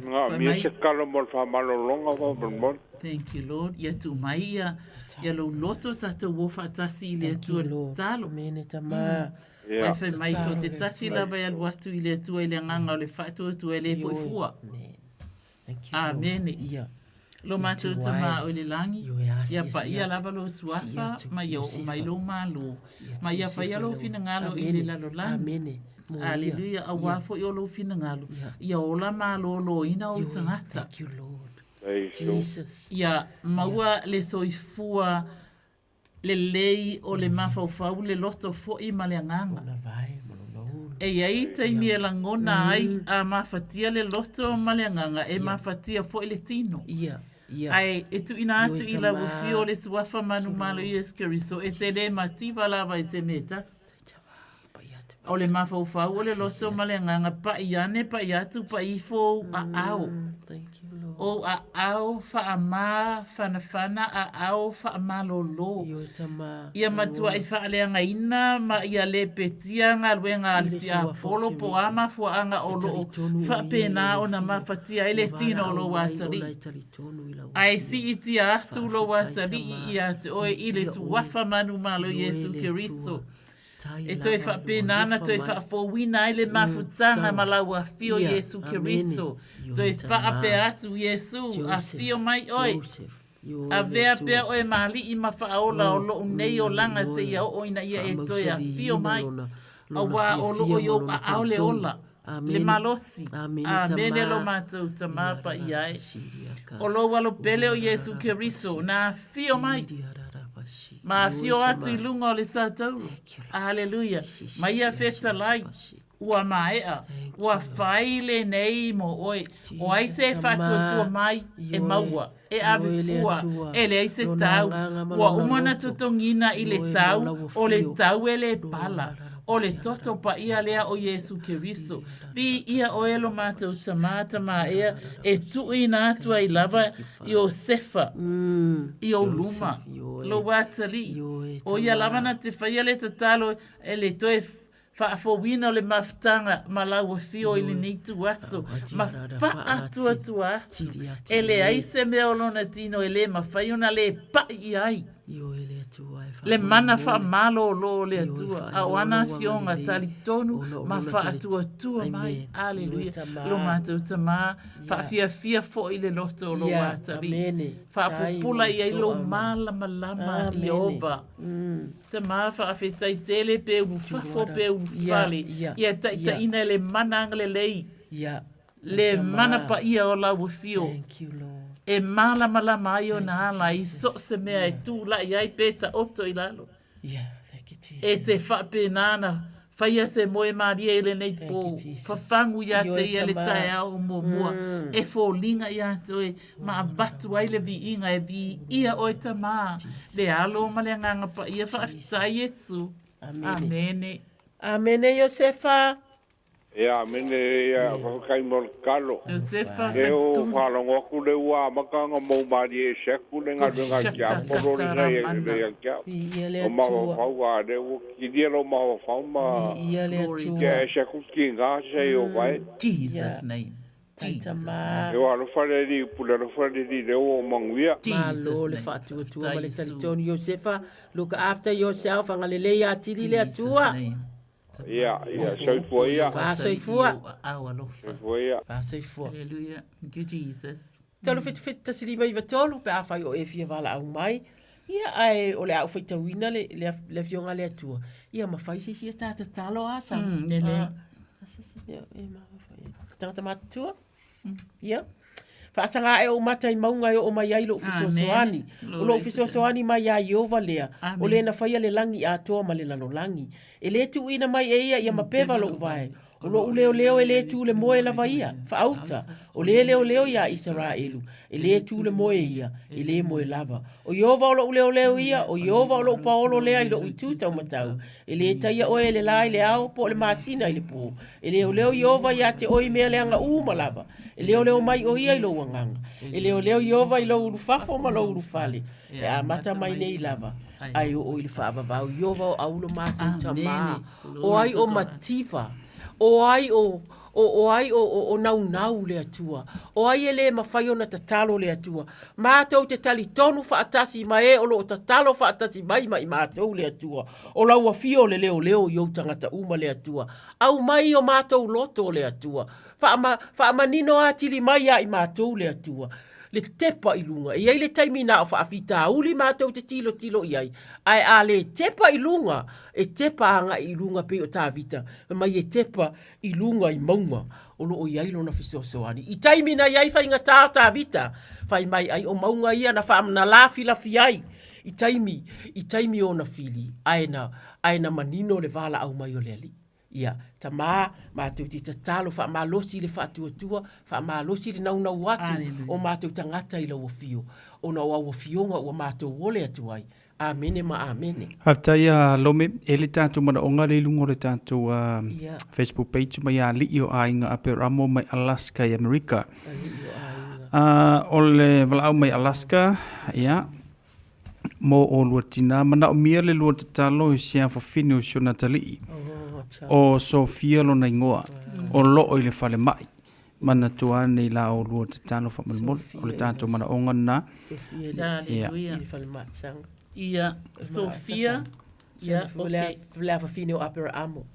Nga, mia se talo mo le faamalologa faamolemole. Thank you, Lord. Ia tuu mai ia, ia lou loto tatou o faatasi i le Atua le tatalo. Amene tama. Mm. Ae fai mai so se tasi lava e alu atu i le Atua i le agaga o le faatuatua e le foi fua. Amene. Lo matou Tamā o i le lagi, ia paia lava lou suafa, ma ia oo mai lou Malo, ma ia faia lou finagalo i le lalolagi. Aleluia, auā foi o lou finagalo, ia ola malōlōina ou tagata. Ia maua le soifua lelei o le mafaufau, le loto foi ma le agaga. E i ai taimi e lagona ai a mafatia le loto ma le agaga, e mafatia foi le tino. Ae e tuuina atu i lau afio o le Suafa manumalo Iesu Keriso, e te le mativa lava i se mea e tasi. O le mafaufau o le loto ma le agaga, paʻi ane, paʻi atu, paʻi ifo ou aao. Ou aao faamā whanawhana, aao faamalōlō. Ia matuaʻi faaleagaina ma ia lepetia galuega a le tiapolo po o a mafuaaga o loo faapena ona mafatia ai le tino o lou atalii. Ae siitia atu lou atalii ia te oe i le Suafa manumalo Iesu Keriso. E toe faapena ana toe faafouina ai le mafutaga ma lau afio Iesu Keriso. Toe faapea atu Iesu, afio mai oe. Avea pea oe ma alii ma faaola o lou nei olaga seia oo ina ia e toe afio mai. Auā o loo i ou aao le ola, le malosi. Amene lo matou Tamā paia e. O lou alo pele o Iesu Keriso, na afio mai. Ma afio atu i luga o le satauro. Aleluia. Ma ia fetalai, ua maea, ua fai lenei mo oe. O ai se e faatuatua mai e maua, e ave fua, e leai se tau. Ua uma ona totogiina i le tau, o le tau e le pala. O le toto paia lea o Iesu Keriso. Viia oe lo matou Tamā, Tamā ea, e tuuina atu ai lava Iosefa i ou luma, lou atalii, o ia lava na te faia le tatalo e le toe faafouina o le mafutaga ma lau afio i lenei ituaso, ma faatuatua atu, e leai se mea o lona tino e le mafai ona le paʻi i ai. Le mana faamalōlō o le Atua, a o ana afioga talitonu ma faatuatua mai. Aleluia. Lo matou Tamā, faafiafia foi le loto o lou atalii. Faapupula i ai lou malamalama, Ieova. Tamā, faafetai tele pe ulufafo pe ulufale, ia taitaiina e le mana agalelei. Le mana paia o lau afio e malamalama ai ona ala i so o se mea e tulai ai pe taoto i lalo. E te faapena ana faia se moe malie i lenei pō, fafagu ia te ia le taeao o muamua, e foliga ia te oe ma avatu ai le viiga e viia oe Tamā, le Alo ma le Agaga Paia. Faafetai Iesu. Amene. Amene Iosefa. Ia, amene, ia, faafetai mo le tatalo. Josefa, E o faalogo atu le ua amata ona mou malie ese atu le galuega a le tiapolo le sa ia te au. O mafaufau a lea ua kilia lou mafaufau ma tea ese atu tiga sa i o vae. Jesus name. Jesus name. E o alofa le Alii, pule alofa le Alii lea ua ou manuia. Malo le faatuatua ma le talitonu Iosefa, look after yourself, agalelei atili le Atua. Ia, ia, soifua ia. Faasoifua. Soifua ia. Faasoifua. Hallelujah. Thank you, Jesus. 377 195 pe afai o e fia valaau mai. Ia, ae o le a ou faitauina le, le, le afioga a le Atua. Ia, ma fai se isi a ta tatalo a sa. Lelei. Ah, se isi mea e mafai. Tagata matutua. Ia. Faasaga ae ou mata i mauga e oo mai ai lou fesoasoani. O lou fesoasoani mai iā Ieova lea, o le na faia le lagi atoa ma le lalolagi. E lē tuuina mai e ia ia mapeva lou vae. O lou leoleo e lē tu le moe lava ia. Faauta, o lē leoleo iā Isaraelu, e lē tu le moe ia, e lē moe lava. O Ieova o lou leoleo ia, o Ieova o lou paolo lea i lou itu taumatau. E lē taia oe e le lā i le ao, po o le masina i le pō. E leoleo Ieova iā te oe i mea leaga uma lava. E leoleo mai ʻo ia i lou agaga. E leoleo Ieova i lou ulufafo ma lou ulufale, e amata mai nei lava, a e oo i le faavavau. Ieova o ʻAulo matou tamā, o ai o mativa, o ai o o o ai o o o naunau le Atua, o ai e lē mafai ona tatalo le Atua. Matou te talitonu faatasi ma e o lo o tatalo faatasi mai ma i matou le Atua. O lau afio o le leoleo i ou tagata uma le Atua. Aumai i o matou loto le Atua. Faama, faamanino atili mai ia i matou le Atua, le tepa i luga. E i ai le taimi na o faafitauli matou te tilotilo i ai, ae a le tepa i luga, e tepa agai i luga pei o Tavita, fai mai e tepa i luga i mauga o lo o i ai lona fesoasoani. I taimi na i ai faigata o Tavita, fai mai ai o mauga ia na faa, na lafilafi ai i taimi, i taimi o ona fili, ae na, ae na manino le valaau mai o le Alii. Ia, Tamā, mātou te tatalo, faamalosi le faatuatua, faamalosi le naunau atu o mātou tagata i lau afio, ona o au afioga ua mātou ole atu ai. Amene ma amene. Faafetai a Lome, e le tatou manaoga le i luga o le tatou Facebook page mai ia Alii o Aiga Aperamo mai Alaska i Amerika. O le valaau mai Alaska, ia, Mo olua tinā, manaomia le lua tatalo i se afafine o si ona atalii, o Sofia lona igoa, o loo i le falemai. Manatua ane i la olua tatalo faamolemole. O le tatou manaoga lena. Ia. Ia, Sofia. Ia, okay. Le afafine o Aperaamo.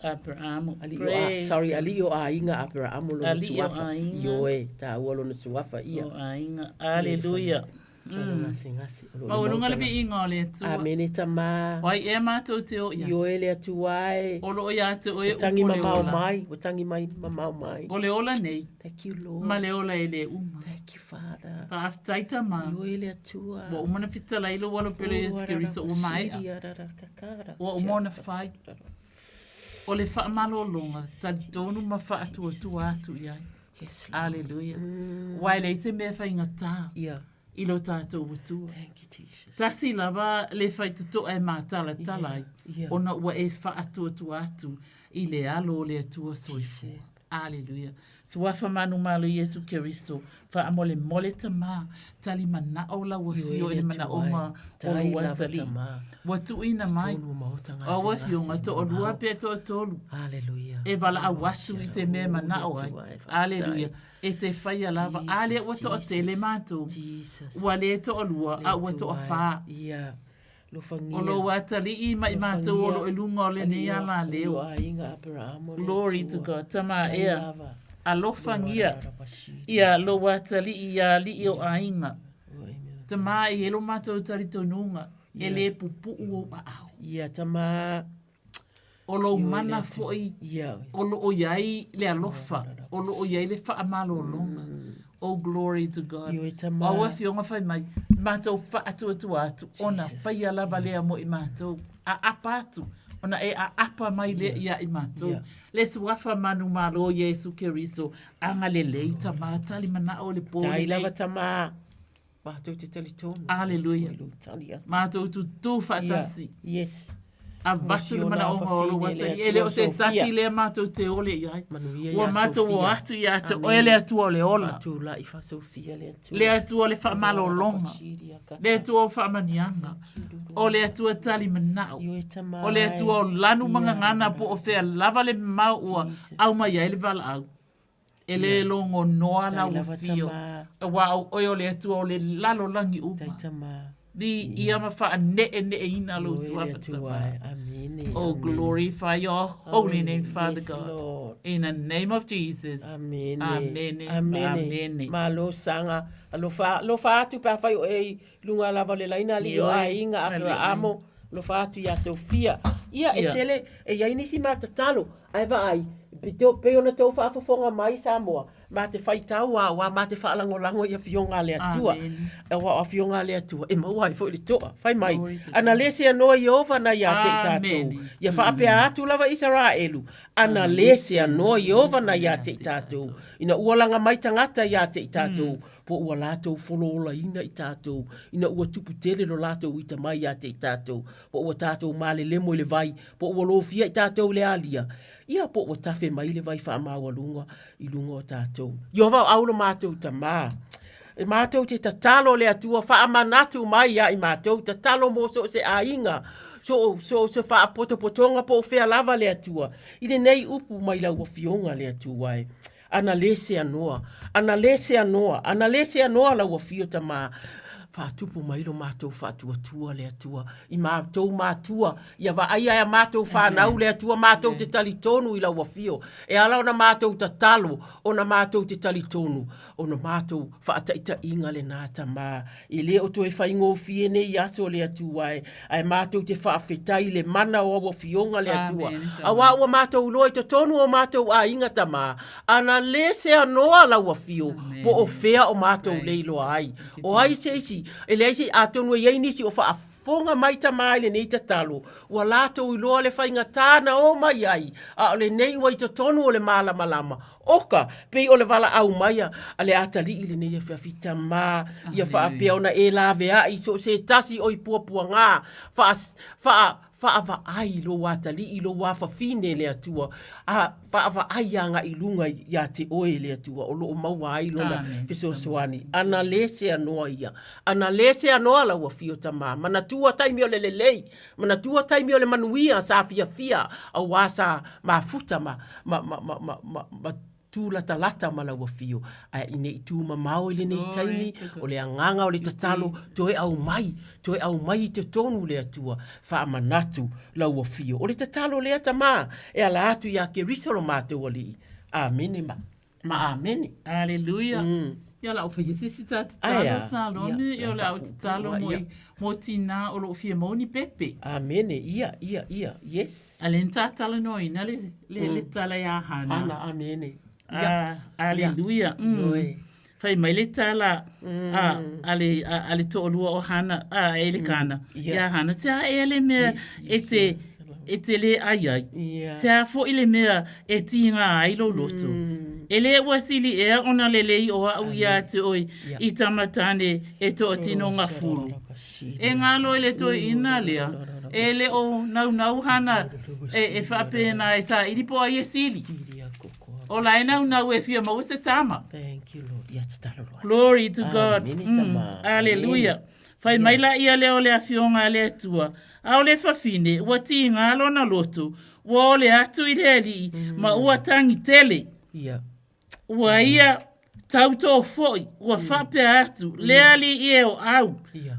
Aperaamo. Alii o, sorry, alii o aiga Aperaamo lona suafa. Ioe, taua lona suafa ia. O aiga. Aleluia. Gasegase. Maualuga le viiga o le Atua. Amene Tamā. O ai ea matou te o i ai? Ioe le Atua e. O lo o ia te oe upu o le ola. Ua tangi mamao mai, ua tangi mai mamao mai. O le ola nei. Thank you Lord. Ma le ola e le uma. Thank you Father. Faafetai Tamā. Ioe le Atua. Ua uma ona fetalai lou alo pele Iesu Keriso ua maea. Ua uma ona fai. O le faamalologa, talitonu ma faatuatua atu i ai. Yes, Lord. Aleluia. Aua e leai se mea faigata i lo tatou Atua. Thank you, Jesus. Tasi lava le faitotoa e matalatala ai, ona ua e faatuatua atu i le alo o le Atua soifua. Aleluia. Suafa manumalo Iesu Keriso, faamolemole Tamā, tali manao lau Afio i le manaoga o lou atalii. Ua tuuina mai au Afioga toalua pe toatolu e valaau atu i se mea e manao ai. Aleluia. E te faia lava. A lea ua toatele matou, ua le toalua a ua toafā. O lou atalii ma i matou o lo o i luga o lenei alaleo. Glory to God. Tama ea, alofagia ia lou atalii ia alii o aiga. Tama e i ai lo matou talitonuga, e le pupuu ou aao. Ia, tama. O lou mana foi o lo o i ai le alofa, o lo o i ai le faamalologa. Oh, glory to God. O au afioga fai mai, matou faatuatua atu, ona faia lava lea mo i matou. Aapa atu, ona e aapa mai lea ia i matou. Le suafa manumalo Iesu Keriso, agalelei tama, tali manao i le po lenei. Tai lava tama. Matou te talitonu. Aleluia. Matou tutū faatasi. Yeah. Yes. Avatu le manaoga o lou atalii. E le o se tasi lea matou te ole i ai. Ua matou o atu ia te oe le Atua o le ola. Le Atua o le faamalologa. Le Atua o faamaniaga. O le Atua tali manao. O le Atua o lanu ma gagana po o fea lava le mamao ua aumai ai le valaau. E le logonoa lau afio, aua o oe o le Atua o le lalolagi uma. Viia ma faaneeneeina lou suafa Tama. Oh, glorify your holy name, Father God. In the name of Jesus. Amene. Amene. Amene. Malo saga. Alofa, alofa atu pe afai o e i luga lava o le laina alii o aiga Aperaamo, alofa atu iā Sofia. Ia, e tele, e i ai nisi ma tatalo, ae vaai, pei ona tou faafofoga mai Samoa, ma te faitau a aua ma te faalagolago i Afioga a le Atua. Aua o Afioga a le Atua, e maua ai foi le toa. Fai mai, ana le seanoa Ieova na ia te i tatou, ia faapea atu lava Isaraelu, ana le seanoa Ieova na ia te i tatou, ina ua laga mai tagata ia te i tatou, po ua latou foloolaina i tatou, ina ua tupu tele lo latou ita mai ia te i tatou, po ua tatou malelemo i le vai, po ua lofia i tatou i le alia, ia po ua tafe mai le vai faamaualuga i luga o tatou. Ieova o au lo matou Tamā. E matou te tatalo le Atua faamanatu mai ia i matou, tatalo mo so o se aiga, so o, so o se faapotopotoga po o fea lava le Atua, i lenei upu mai lau Afioga le Atua e. Ana le seanoa, ana le seanoa, ana le seanoa lau afio Tamā, faatupu mai lo matou faatuatua le Atua i matou matua, ia vaaia e a matou fanau le Atua matou te talitonu i lau afio. E ala ona matou tatalo, ona matou te talitonu, ona matou faataitaiga lena Tamā. E le o toe faigofie nei aso le Atua e, ae matou te faafetai i le mana o au Afioga le Atua. Auā ua matou iloa i totonu o matou aiga Tamā, ana le seanoa lau Afio, po o fea o matou le iloa ai. O ai se isi, e leai se, atonu e i ai nisi o faafofoga mai Tamā i lenei tatalo, ua latou iloa le faigatā na o mai ai, a o lenei ua i totonu o le malamalama, Oka, pei o le valaau mai a le atalii lenei afiafi tamā, ia faapea ona e laveai so o se tasi o i puapuagā, faa, faa, faavaai i lou atalii, i lou afafine le Atua, a faavaai agai i luga iā te oe le Atua o lo o maua ai lona fesoasoani. Ana le seanoa ia, ana le seanoa lau afio tamā, manatua taimi o le lelei, Manatua taimi o le manuia sa fiafia auā sa mafuta ma, ma, ma, ma, ma, ma, ma tūlatalata ma lau afio. Ae ine i tūmamao i lenei taimi, o le agaga o le tatalo, toe aumai, toe aumai i totonu le Atua, faamanatu lau afio. O le tatalo lea tamā, e ala atu iā Keriso lo matou Alii. Amene ma. Ma amene. Aleluia. Mm. Ia la o whai se si tā tatalo Salome, ia o le au tatalo mo, mo tina o loo fia mau ni pepe. Amene, ia, ia, ia, yes. A le tā tala no ina le, le, mm. le tala ia hana. Hana, amene. Ia. Ah, aleluia. Mm. Fai mai le tala mm. a, a, le, a, a le to'olua o Hana, a Elekana. Mm. Yeah. Ia Hana, te a ea le mea yes, yes, e te, yes e te lē ʻai ai. Yeah. Se a foʻi le mea e tīgā ai lou loto. Mm. E lē ua sili ea ona lelei o aʻu iā te oe yeah. i tama tāne e toʻatino gafulu. E galo i le toeʻina lea, e le o naunau hana e, e faapena e saʻili po o ai e sili. O la e naunau e fia maua se tama. Thank you, Lord. Ia tatalo loa. Glory to God. Amene, tama. Aleluia. Fai mai la ia lea o le afioga a le Atua, a o le fafine, ua tigā lona loto, ua ole atu i le Alii, ma ua tagi tele. Ia. Ua ia tautō foi, ua faapea atu, Le Alii e o au,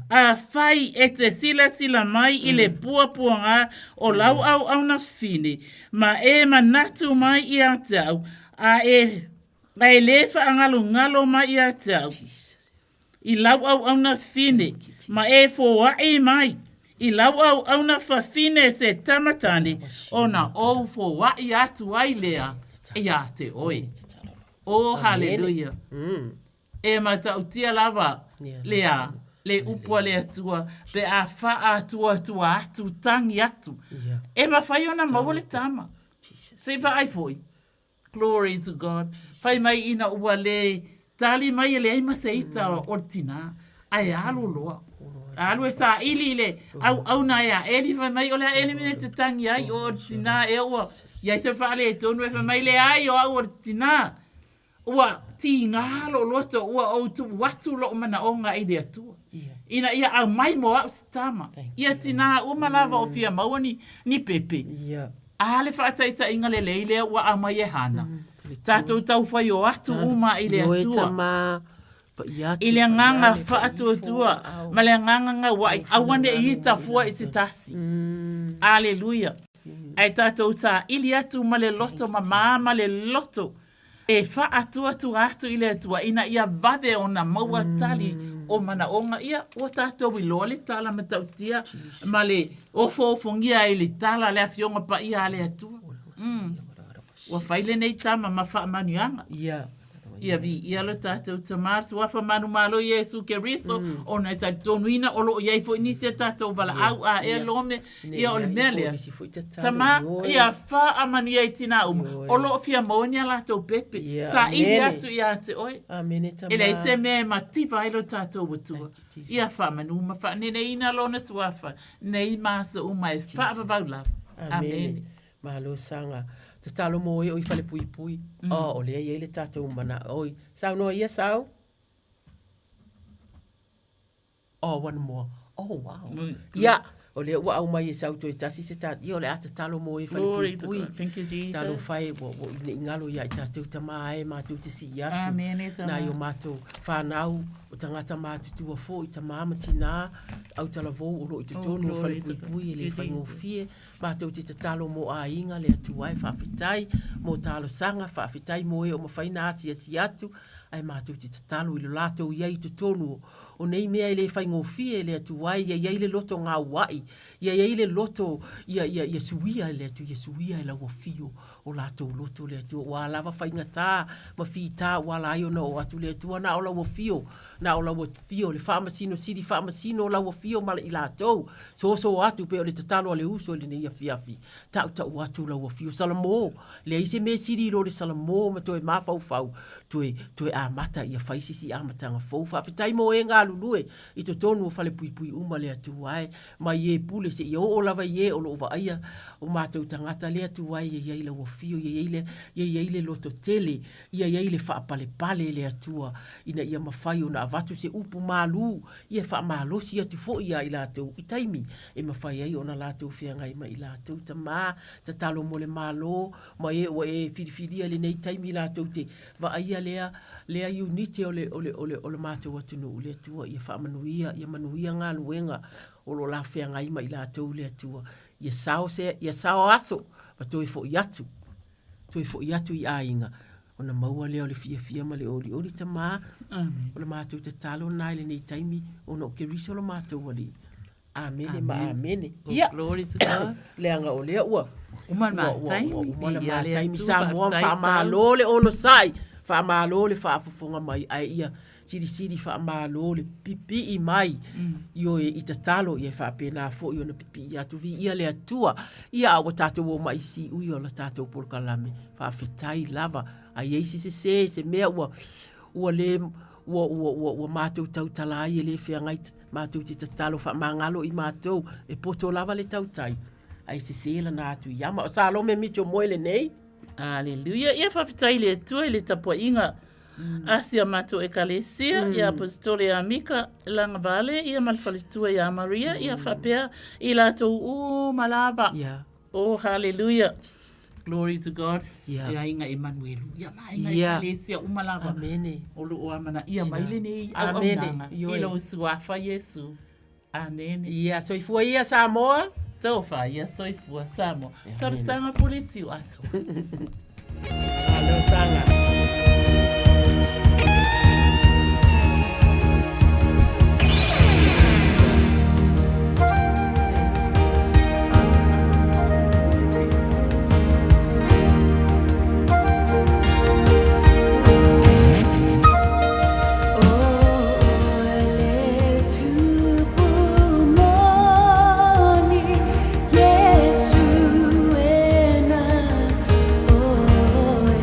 afai e te silasila mai i le puapuaga o lau auauna fafine, ma e manatu mai ia te au, a e, a e lē faagalogalo mai ia te au, i lau auauna fafine, ma e foai mai i lau auauna fafine se tama tane, ona ou foai atu ai lea ia te oe. Oh, haleluia. E matautia lava lea, le upu a le Atua, pe a faaatuatua atu, tangi atu. E mafai ona maua le tama. Se i vaai foi. Glory to God. Fai mai ina ua le tali mai e leai ma se ita o le tinā, ae alu loa. Alu e saili i le auauna e a Eli, fai mai o le a Eli mea e te tangi ai, o le tinā ea ua i ai se faaletonu e fai mai leai o au o le tinā. Ua tigā lou loto, ua ou tuu atu lou manaoga i le Atua. Ina ia aumai mo au se tama. Ia tinā uma lava o fia maua ni, ni pepe. A le faataitaiga lelei lea ua aumai e Hana. Tatou taufai o atu uma i le Atua. I le agaga faatuatua ma le agaga gauai, aua ne i ita fua i se tasi. Aleluia. Ae tatou saili atu ma le loto mamā ma le loto e faatuatua atu i le Atua ina ia vave ona maua tali o manaoga. Ia, ua tatou iloa le tala matautia ma le ofoofogia ai le tala a le Afioga Paia a le Atua. Mm. Ua fai lenei tama ma faamanuiaga. Ia. Ia viia lo tatou Tama, Suafa manumalo Iesu Keriso, ona e talitonuina o lo o i ai foi nisi a tatou valaau a ea lome, ia o le mea lea. Tama, ia faamanuia i tinā uma, o lo o fia maua ni a latou pepe, saili atu ia te oe. E leai se mea e mativa ai lo tatou Atua. Ia faamanu ma faaneneina Lona Suafa nei ma aso uma e faavavau lava. Amene. Malo saga. Tatalo mo e o i falepuipui. Mm. Oh, o lea i ai le tatou mana. Oi, saunoa ia sau. Oh, one more. Oh, wow. Mm. Ia, o lea ua aumai e sau toe tasi se ta, ia o le a tatalo mo e falepuipui. Thank you, Jesus. Talo whai, ua, ua ine ingalo ia i tātou tama e mātou te sii atu. Amen, e tama. Nā i o mātou whānau, o tangata mātutua fō i tamā ma tinā, au talavou o lo i totonu oh, o falepuipui e le whaingofie. Mātou te tatalo mō āinga le Atua e whawhetai mō talosaga, whawhetai mō e o mawhai na asiasi atu, ae mātou te tatalo i lo lātou i ai i totonu o, o nei mea e le whaingofie le Atua e ia i ai le loto ngaua'i, ia i ai le loto ia, ia, ia suia e le Atua, ia suia e lau afio o lātou loto le Atua. Ua lava whaigatā ma whitā ua la ai ona o atu le Atua na o lau afio Na o lau afio le faamasino sili faamasino lau afio ma i latou soso atu pei o le tatalo a le uso i lenei afiafi tautau atu lau afio Salamo leai se mea sili i lo le Salamo ma toe mafaufau toe toe amata ia fai se isi amataga fou faafetai mo e galulue i totonu o falepuipui uma le Atua e mai e pule seia oo lava i e o loo vaaia o matou tagata le Atua e ia i ai lau afio ia i ai le ia i ai le loto tele Ia i ai le faapalepale e le Atua, ina ia mafai ona avatu se upu malū, ia faamalosi atu foi iā i latou i taimi e mafai ai ona latou feagai ma i latou tamā tatalo mo le Malo, ma e ua e filifilia i lenei taimi latou te vaaia lea, lea iunite o le, o le, o le, o le matou atunuu, le Atua ia faamanuia, ia manuia galuega o lo o la feagai ma i latou le Atua, ia sao se, ia sao aso ma toe foi atu. Toe foi atu i aiga, ona maua lea o le fiafia ma le olioli tamā. O le matou tatalo lena i lenei taimi, ona o Keriso lo matou Alii. Amene ma amene. Oh, Ia, glory to God. leaga o lea ua Uma le ua- ua- mataimi. ua uma le Viia le mataimi. Atua, Samoa, faafetai faamalo le onosai, faamalo le faafofoga mai, ae ia silisili faamalo le pipii mai ioe i tatalo ia e faapena foi ona pipii atu viia le Atua ia a ua tatou omai i siui o la tatou polokalame faafetai lava a i ai se sese se mea ua ua le ua ua ua ua matou tautala ai e le feagai matou te tatalo faamagalo i matou e poto lava le tautai ae sese lana atu i ama o Salome Mitchell Moe lenei. Aleluia. Ia faafetai i le Atua i le tapuaiga a si a matou Ekalesia, ia Aposetole ia Mika Lagavale, ia ma le faletua ia Maria, ia faapea i latou uma lava. Oh, haleluia. Glory to God. Yeah. E aiga Emanuelu. Ia ma aiga Ekalesia uma lava. Amene. O lo o amanaia mai lenei Amene. auaunaga Ioe. i lou suafa Iesu. Amene. Ia, soifua ia Samoa. Tofa ia soifua Samoa. Talosaga pule tiu atoa. Talosaga. Yesu e na oe.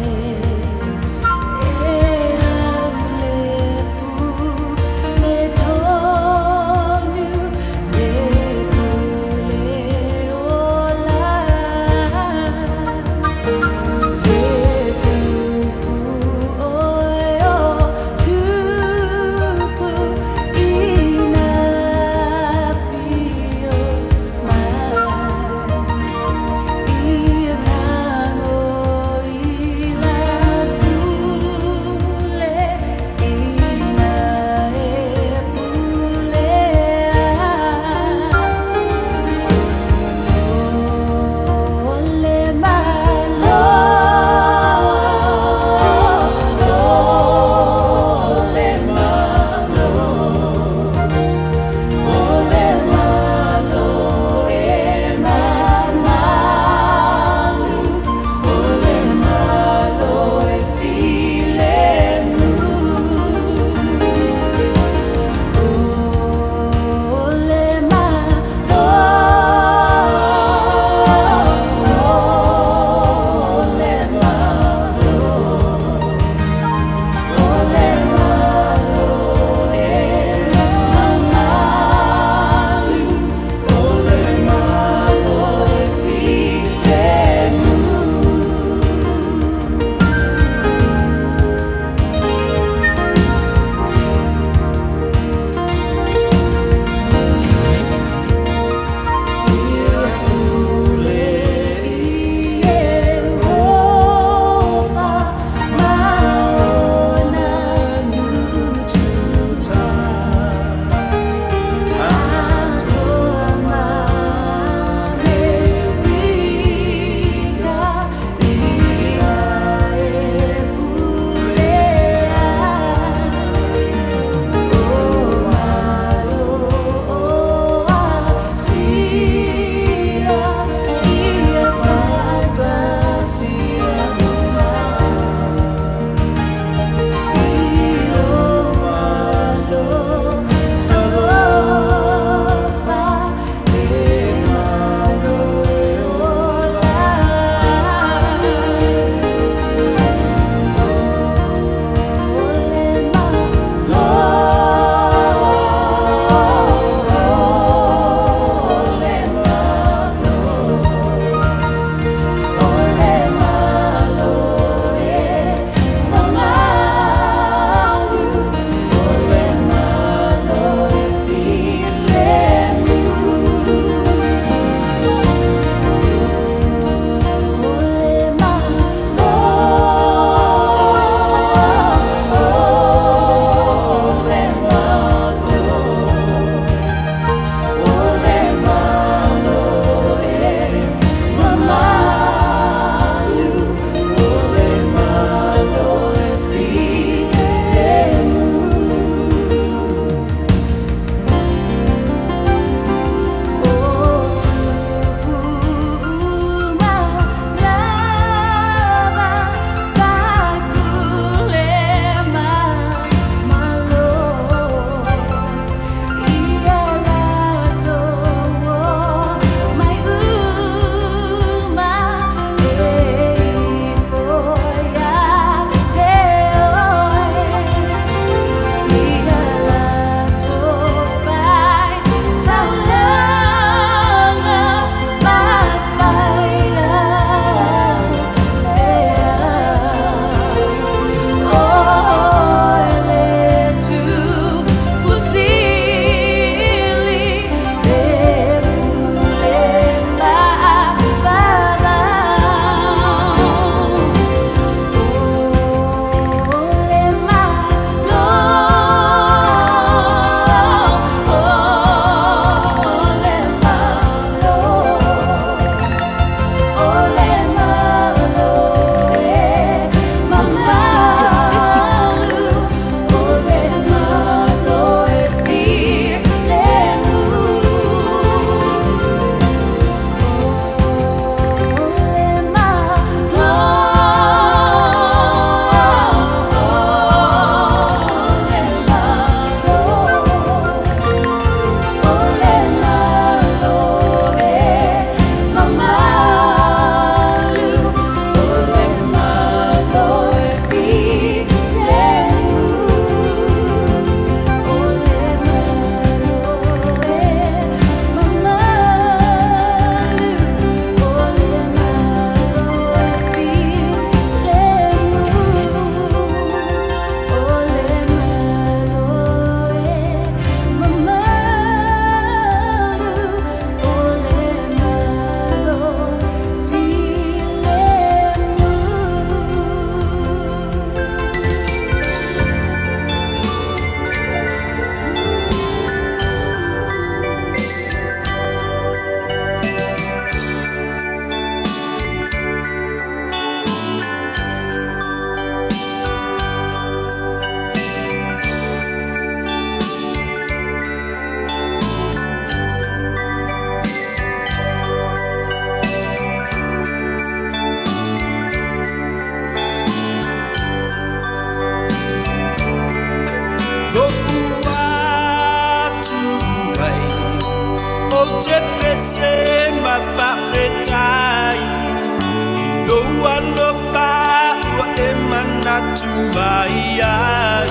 mai ai.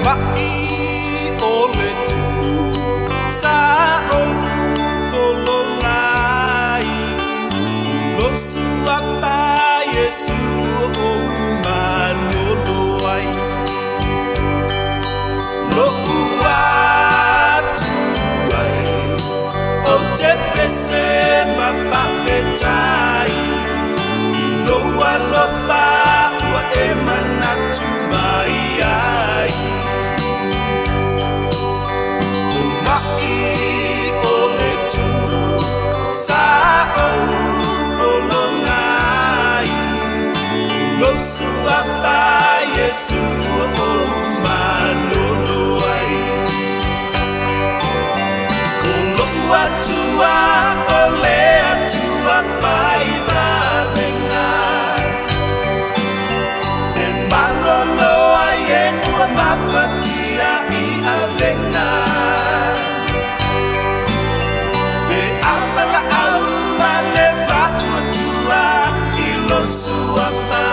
Maʻi o le tu sa ou pologa ai, O lou suafa Iesu ou malolo ai. Loʻu Atua e, ou te pese ma faafetai, I lou alofa ua e manatu mai ai. O maʻi o le tu sa ou pologa ai, O lou suafa Iesu ou malolo ai. O loʻu Atua o le Atua fai vavega, E malolo ai e ua mafatia i avega. Pe a valaau ma le faatuatua i lou suafa,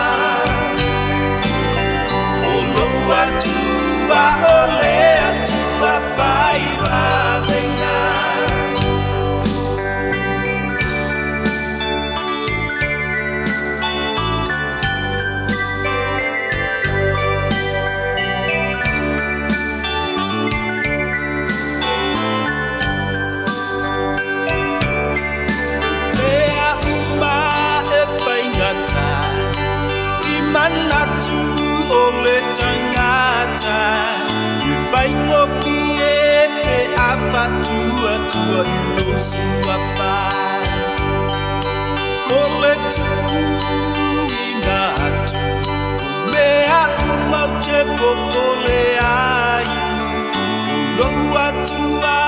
O loʻu Atua o le Atua fai vavega. Mea uma e faigata i manatu o le tagata, E faigofie pe a faatuatua i lou suafa. O le tuuina atu o mea uma ou te popole ai, O loʻu Atua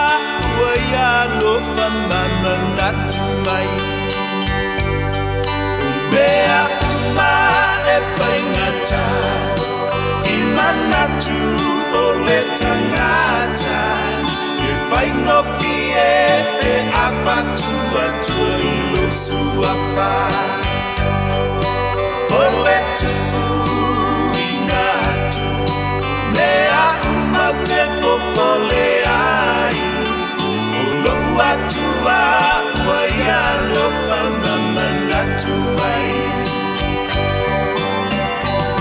ua ia alofa ma manatu mai. O mea uma e faigata i manatu o le tagata, E faigofie pe a faatuatua i lou suafa. O le tuuina atu o mea uma ou te popole ai, O loʻu Atua ua ia alofa ma manatu mai.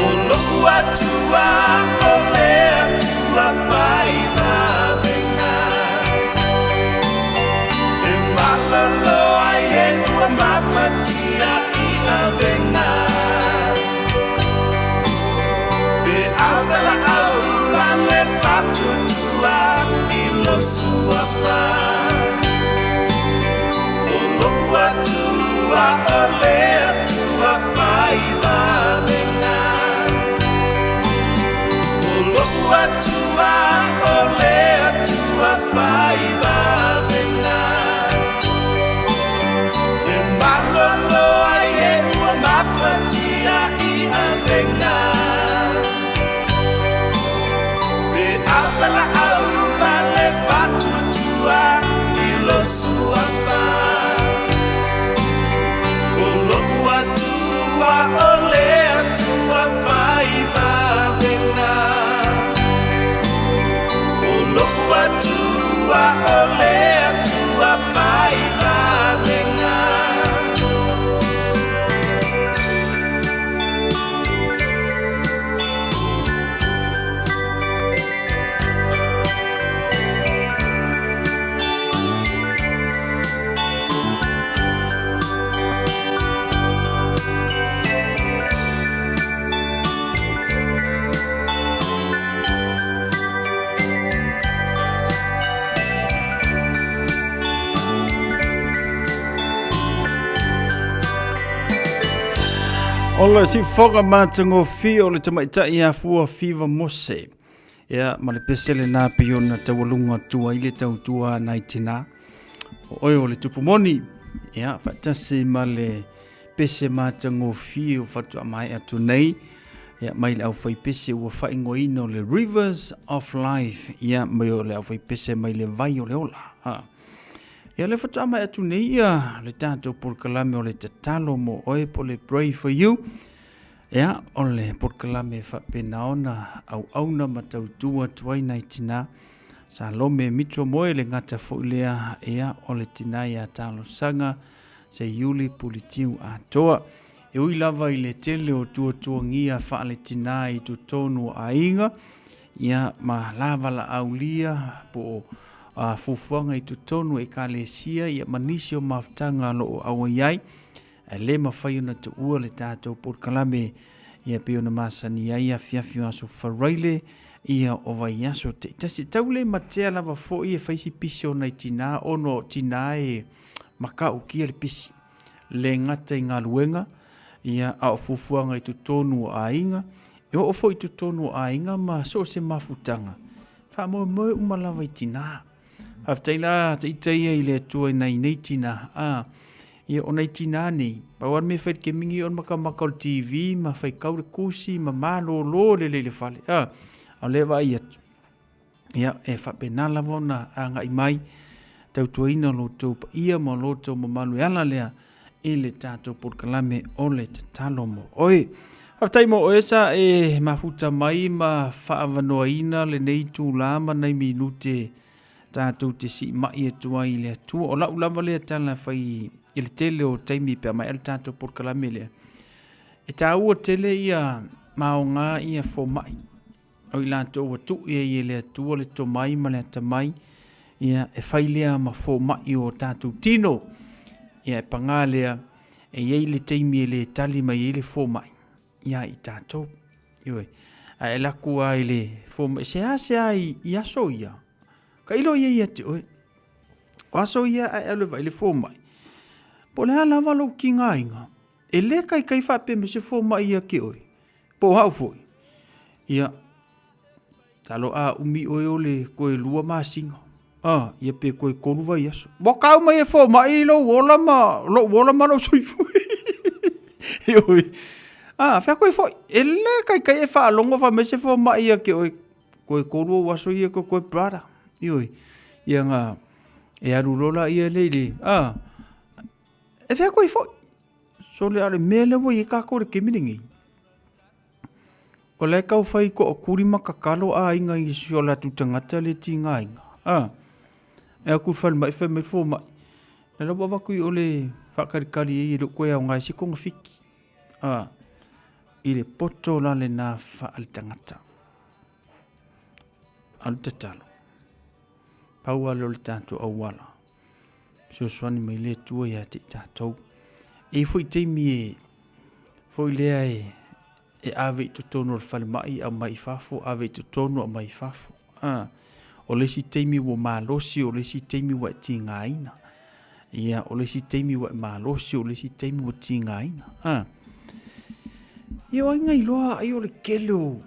O loʻu Atua o le Atua fai vavega, E malolo ai e ua mafatia i avega. Pe a valaau ma le faatuatua i lou suafa, O loʻu Atua o le Atua fai vavega. O loʻu Atua o le Atua fai vavega, E malolo ai e ua mafatia i avega. Pe a valaau ma le faatuatua i lou suafa, O loʻu Atua o le Atua fai vavega. O loʻu Atua o le Atua fai vavega. O le sifoga matagofie o le tamaitai ia Fua Fiva Mose. Ia, ma le pese lenā pei ona taualuga atu ai le tautua a nai tinā. O oe o le tupu moni, ia, faatasi ma le pese matagofie o faatoa maea atu nei, ia, mai le aufaipese ua faaigoaina o le Rivers of Life, ia, mai o le aufaipese mai le vai o le ola. Ha. Ia lea faatoa mai atu nei ia le tatou polokalame o le tatalo mo oe po o le Pray for You. Ia, o le polokalame e faapena ona auauna ma tautua atu ai nai tinā. Salome Mitchell Moe le gata foi lea, ia, o le tinā ia Talosaga Seiuli Pulitiu Atoa. E ui lava i le tele o tuatuagia faaletinā i totonu o aiga, ia, ma lavalaaulia po o a, fuafuaga i totonu o ekalesia, ia, ma nisi o mafutaga o lo o auai ai, ae le mafai ona tuua le tatou polokalame ia pei ona masani ai afiafi o aso Faraile ia o vaiaso taitasi. E tau le matea lava foi e fai si pisi o nai tinā ona o tinā e matautia le pisi. Le gata i galuega, ia, a o fuafuaga i totonu o aiga, e oo foi i totonu o aiga ma so o se mafutaga, faamoemoe uma lava i tinā. Faafetai la ita ia i le Atua i nai nei tinā, a, ia, o nai tinā nei, pau lava le mea e fai i le taimi nei o le makamaka o le TV ma faitau le tusi ma malolo lelei i le fale, a, a o lea e vaai atu, Ia, e faapena lava ona agai mai, tautuaina lo outou paia ma lo outou mamalu e ala lea i le tatou polokalame o le tatalo mo oe. Faafetai mo oe sa e mafuta mai ma faaavanoaina lenei itula ma nai minute tatou te siimai atu ai i le Atua. O lau lava lea tala e fai i le tele o taimi pe a maea le tatou polokalame lea. E taua tele ia ma aoga ia fomai O i latou ua tuu i ai e le Atua le tomai ma le atamai, ia, e fai lea ma fomai o tatou tino. Ia, e pagā lea, e i ai le taimi e le tali mai ai le fomai ia i tatou. Ioe. Ae alu atu lava i le fomai, seasea i, i aso ia, tailo ia ia te oe. O aso ia ae alu e vaai i le fomai, po o le a lava lou tigaina, e le taitai faapea mai se fomai ia te oe. Po o au foi, ia, talo a umi oe o le toe lua masina, a, ia pe toe tolu vaiaso. Ua tau mai e fomai lou ola ma, lou ola ma lou soifua. Ioe. A, fea koe foi, e le taitai e faalogo fai mai se fomai ia te oe, toe tolu ou aso ia koe brother. Ioe. Ia na, e alu loa laia lea i le, a, e fea koe foi. Sole, a o le mea lea ua i ai kākou i le taimi lenei, o la e tau fai toakuli ma tatalo aiga i si o latou tagata le tigaina. A, e atu i le falemai fai mai le fomai, o la ua avatu i o le faatalitali ai e le o toe aoga ai se togafiti. A, i le poto la lena faaletagata. A o le tatalo, pau lava lea o le tatou auala. Fesoasoani mai le Atua ia te i tatou. E i ai foi taimi e foi lea e, e ave i totonu o le falemai, aumai i fafo, ave i totonu, aumai i fafo. Ah, o le isi taimi ua malosi, o le isi taimi ua e tigaina. Ia, o le isi taimi ua e malosi, o le isi taimi ua tigaina. Ah. Ia, o ai na iloa ai o le tele o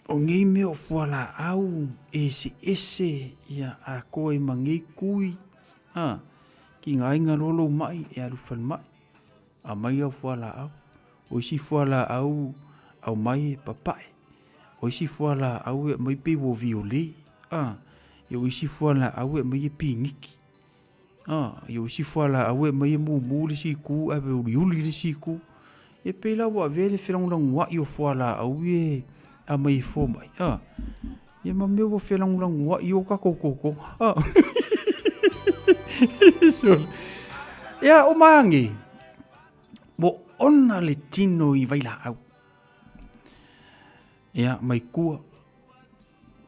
O nei mea o fualaau eseese ia atoa ai ma nei tui, a, tigaina loa lou mai e alu i falemai, aumai au fualaau. O isi fualaau aumai e papae, o isi fualaau e aumai pei ua viole, a, ia o isi fualaau e aumai e piniki. A, ia o isi fualaau e aumai e mumu le isi itu ae uliuli le isi itu. E pei la ua avea le felagolagoai o fualaau ia e aumai e fomai. A, ia ma mea ua felagolagoai o tatou totoga. A. Sole. Ia, o maangi, ua ona le tino i vailaau. Ia, mai tua.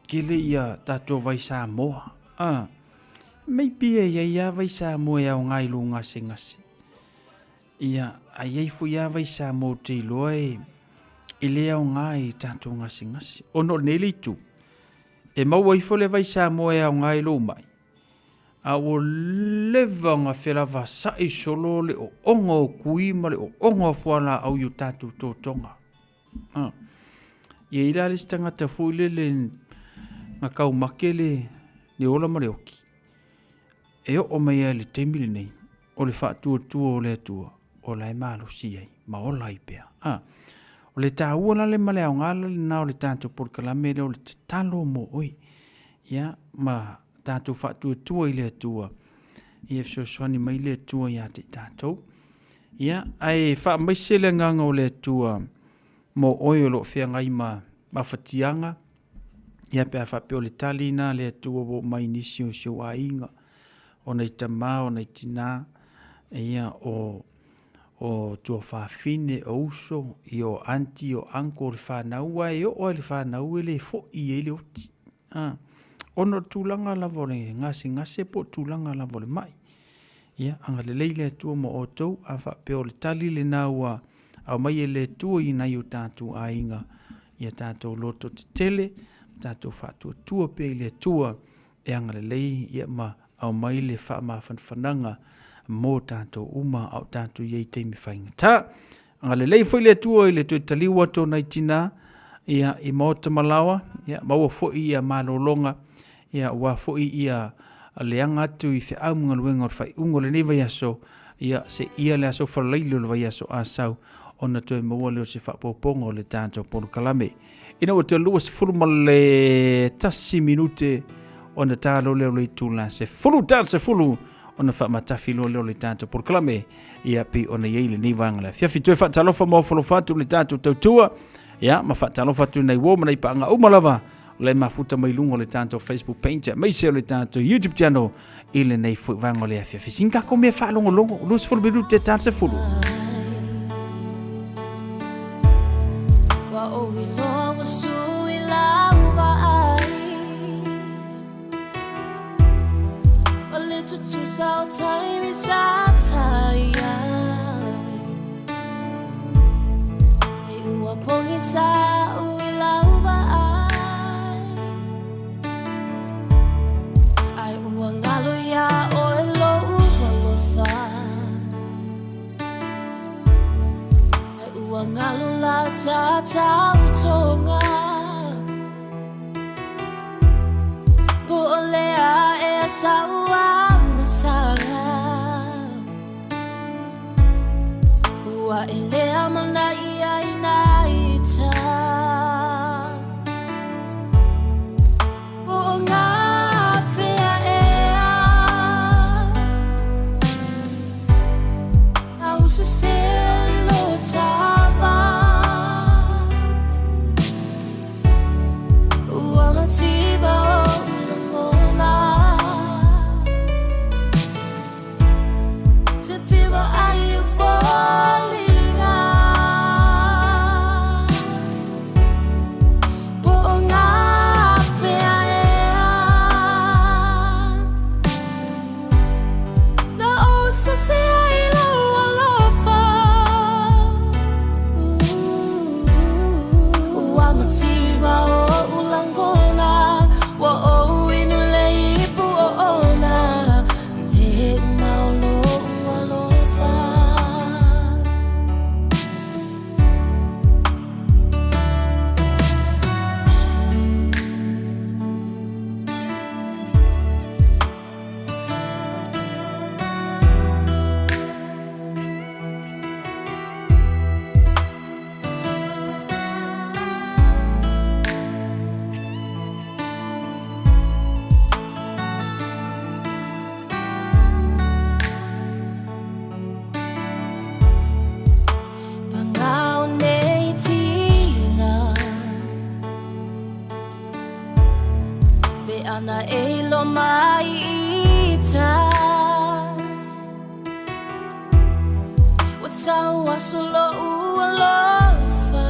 Tele ia tatou vai Samoa. A, maybe e iai a vai Samoa e aoga i lou gasegase. Ia, a iai foi a vai Samoa ou te iloa e, e le aoga i tatou gasegase. Ona o lenei le itu, e maua ifo le vai Samoa e aoga i lou mai, a ua leva ona felavasai solo le ooga o tui ma le ooga o fualaau i o tatou totoga. Ah. Ia i la le isi tagata foi lele na taumate le, le ola ma le oki. E oo mai lava i le taimi lenei, o le faatuatua o le Atua, o la e malosi ai, ma ola ai pea. Ah. O le taua la le ma le aoga la lena o le tatou polokalame lea o le tatalo mo oe. Ia, ma tatou faatuatua i le Atua. Ia fesoasoani mai le Atua ia te i tatou. Ia, ae faamaise le agaga o le Atua mo oe o lo o feagai ma mafatiaga, ia pe a faapea o le tali na le Atua ua oo mai nisi o si ou aiga, o nai tama, o nai tina, ia, o, o tuafafine, o uso, ia o aunty, o uncle, o le fanau, aua e oo lava i le fanau e le foi i ai le oti. A, ona o le tulaga lava o le gasegase po o tulaga lava o le mai. Ia, agalelei le Atua mo outou, a faapea o le tali lena ua aumai e le Atua i nai o tatou aiga, ia tatou loto tetele, tatou faatuatua pea i le Atua e agalelei ia ma aumai le faamafanafanaga mo tatou uma a o tatou i ai i taimi faigata. Agalelei foi le Atua i le toe taliu atu o nai tina ia, i maota malaoa, ia, maua foi ia malologa, ia, aua foi ia leaga atu i feau ma galuega o le faaiuga o lenei vaiaso, ia, seia le aso Faraile o le vaiaso Asau, ona toe maua lea o se faaopoopoga o le tatou polokalame. Ina ua toe 21 minute ona ta loa lea o le itula 10 ta 10 ona faamatafi loa lea o le tatou polokalame ia pei ona i ai lenei vaega le afiafi. Toe faatalofa ma ofolofa atu le tatou tautua ia ma faatalofa atu i nai uo ma nai paaga uma lava o le mafuta mai luga o le tatou Facebook page aemaise o le tatou YouTube channel i lenei foi vaega o le afiafi. Sina tatou mea faalogologo, 20 minute ta 10. Ua ou iloa ua sui lau vaai O le tutusa o taimi sa tai ai E ua pogisa au i lau vaai Ai ua ngalo iā ʻoe lou alofa Ai ua ngalo lau tatautoga Po o le a ea sa'u agasala Ua e lea mana ia i nā ita Po o ngā whea ea Au se selo tava Ua mativa o lagona Te whiwa ai o foliga Po o ngā whea ea Na o sase ai lau alofa Ua mativa oʻu lagona Ua ou inu le ipu o ona Le uma o loʻu alofa. Pangao nei tina Pe ana e lo mai ita Ua tau aso loʻu alofa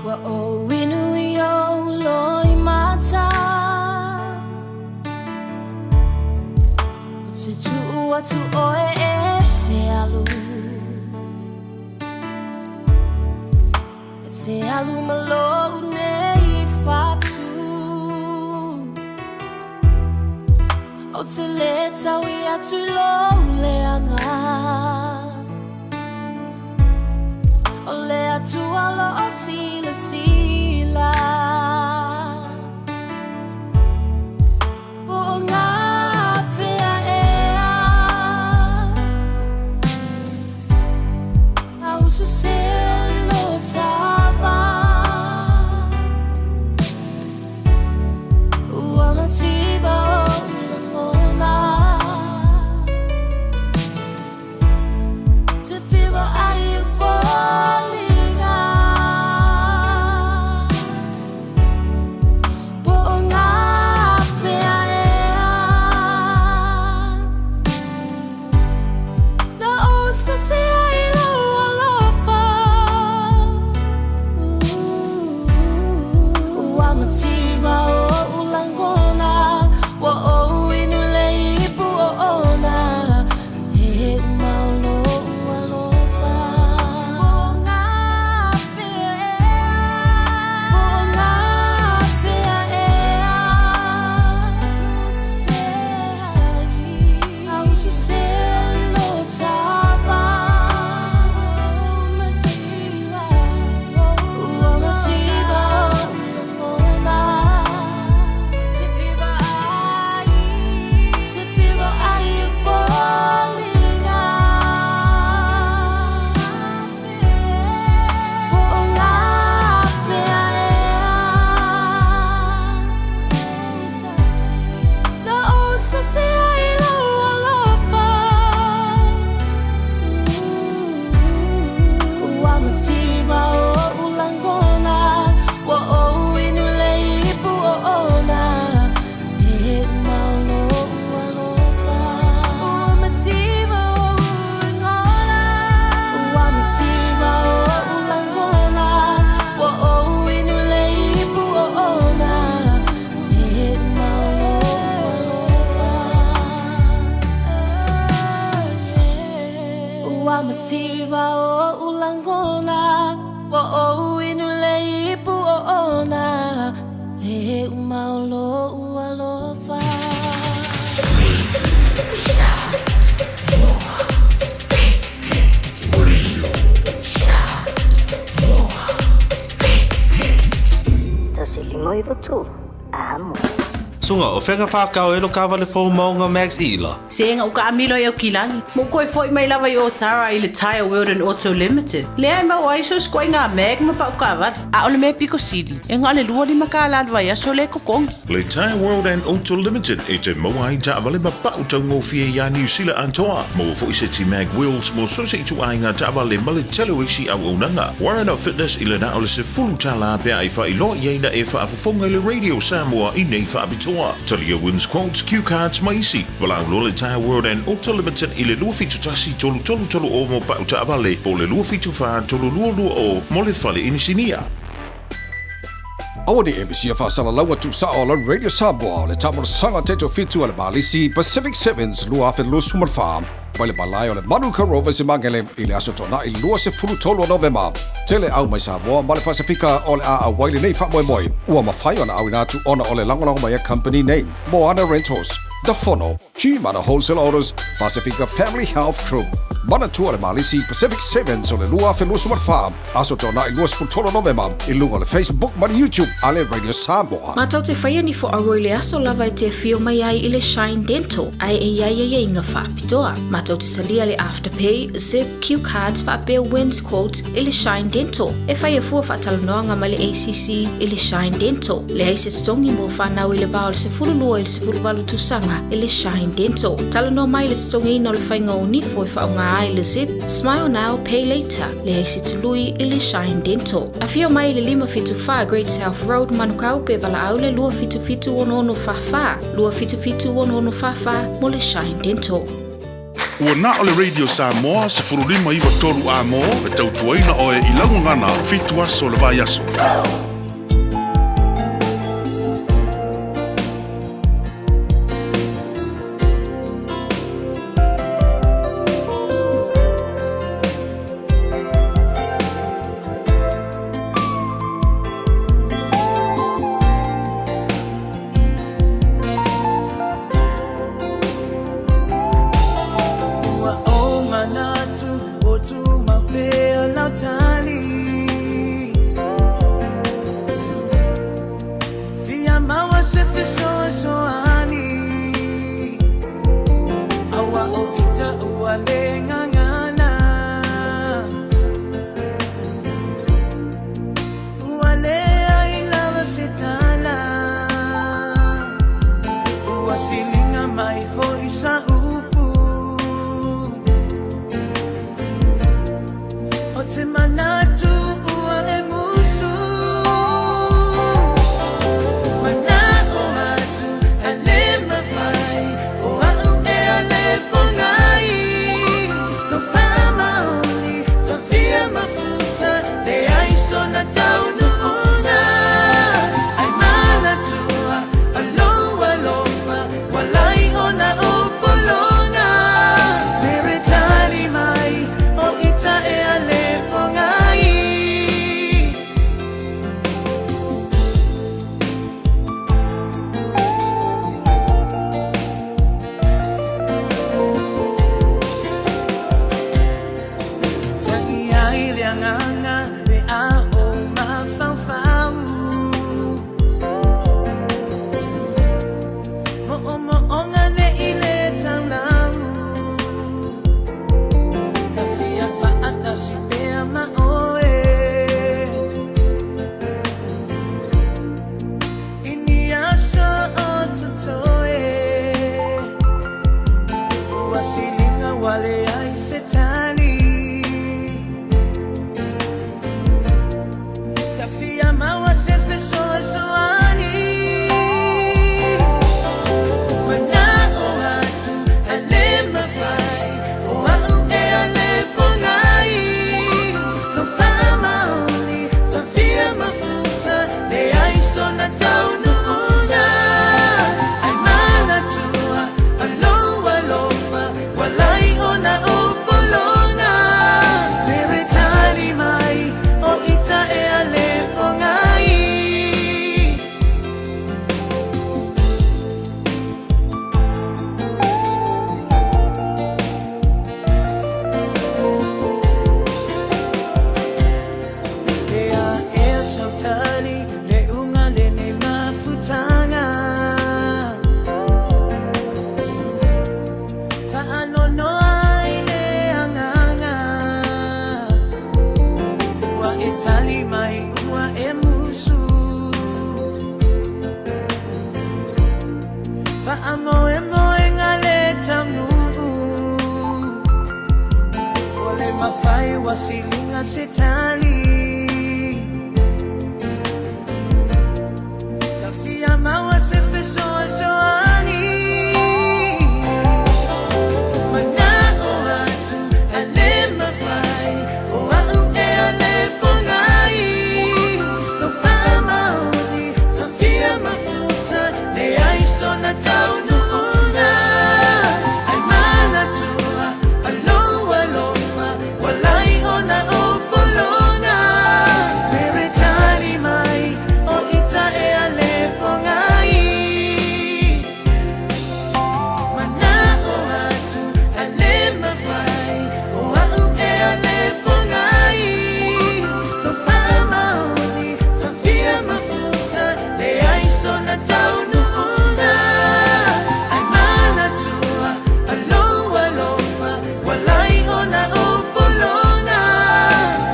Ua ou inu i ou loimata O te tuu atu ʻoe e te alu E te alu ma lou nei fatu O te le taui atu i lou leaga O le Atua lo o silasila Po o ngā whea ea Au se selo tava Ua mativa. sase ai lou alofa. Ua mativa oʻu lagona, ua ou inu i le ipu o ona. E mau lou alofa. Po o gafea ea, po o gafea ea. Na ou sase ai lo tava. Ua mativa oʻu lagona. Te fiva ai, te fiva ai e foliga. Po o gafea ea. Na ou sase ai lou alofa. Ua mativa oʻu lagona, ua ou inu i le ipu o ona. E mau lou alofa. Ua mativa oʻu lagona. Ua mativa oʻu lagona, ua ou inu i le ipu o ona. E mau lou alofa. Ua mativa oʻu lagona, ua ou inu i le ipu o ona. E mau lou alofa. 1 5 9 3, amo. Suga, o fea na whakao e lo kawale fou maunga Max Ila. Se ga uka amilo i Aukilagi. Mo koe foi mai lava i Otara i le Tire World and Auto Limited. Lea e mau ai so skoe ngā mag ma pau kawara. A o le mea piko sili. E ngā le lua lima ka la vai aso le kokongi. Le Tire World and Auto Limited e te maua ai taavale ma pau taugofie iā Niu Sila atoa. Maua fo'i seti mag wheels mo so se ituaiga taavale ma le tele o isi auaunaga. Warren Fitness i le na o le $10 pe a e faailoa i ai na e faafofoga i le Radio Samoa i nei faapitoa. Talia wins quotes, cue cards ma isi. Valaau loa le Tire World and Auto Limited i le 271 333 o mo pau taavale po o le 274 3220 mo le fale inisinia. Aua ne i e misia faasalalaua tuusao a lau Radio Samoa o le taamolosaga teto fitu a le Malisi Pacific Sevens 2024 mai le malae o le Manuka Rovers i Magele i le aso Toonai 23 o Novema. Tele au mai Samoa ma le Pasifika o le a auai lenei faamoemoe ua mafai ona auina atu ona o le lagolago mai a kamupani nei, Moana Rentals, The Fono, G-Mana Wholesale Autos, Pasifika Family Health Group. Manatua le Malisi Pacific Sevens o le 2024, aso Toonai 23 Novema i luga o le Facebook ma le YouTube a le Radio Samoa. Matou te faia ni foauo i le aso lava e te afio mai ai i le Shine Dental, ae e i ai aiaiga faapitoa. Matou te talia le Afterpay, Zip, Cue Cards faapea Wins Quotes i le Shine Dental. E faia fua faatalanoaga ma le ACC i le Shine Dental. Leai se totogi mo fanau i le va o le 12 i le 18 tausaga i le Shine Dental. Talanoa mai i le totogiina o le faiga o nifo e faaaoga ai le Zip, Smile Now, Pay Later. Leai se tului i le Shine Dental. Afio mai i le 574 Great South Road, Manukau pe valaau le 277 6644, 277 6644 mo le Shine Dental. Ua na o le Radio Samoa 1593 amo e tautuaina oe i lau gagana 7 aso o le vaiaso. Ua ou manatu o tumau pea lau tali. Ua leai se tali Tafia maua se fesoasoani Mana'o atu a le mafai O a'u e a le pogai Lou faamaoni tafia mafuta Leai sona taunuuga Ai manatua a lou alofa Ua lai ona o pologa Mere tali mai o ita e a le pogai E a ea sau tali le uga lenei mafutaga Faanoanoa ai le agaga Ua e tali mai ua e musu Faamoemoega le taunuu Ua le mafai ua siliga se tali Tafia maua se fesoasoani Mana'o atu a le mafai O a'u e a le pogai Lou faamaoni tafia mafuta Leai sona taunuuga Ai manatua a lou alofa Ua lai ona o pologa Mere tali mai o ita e a le pogai Mana'o atu a le mafai O a'u e a le pogai Lou faamaoni tafia mafuta Leai sona taunuuga Ai manatua a lou alofa Ua lai ona o pologa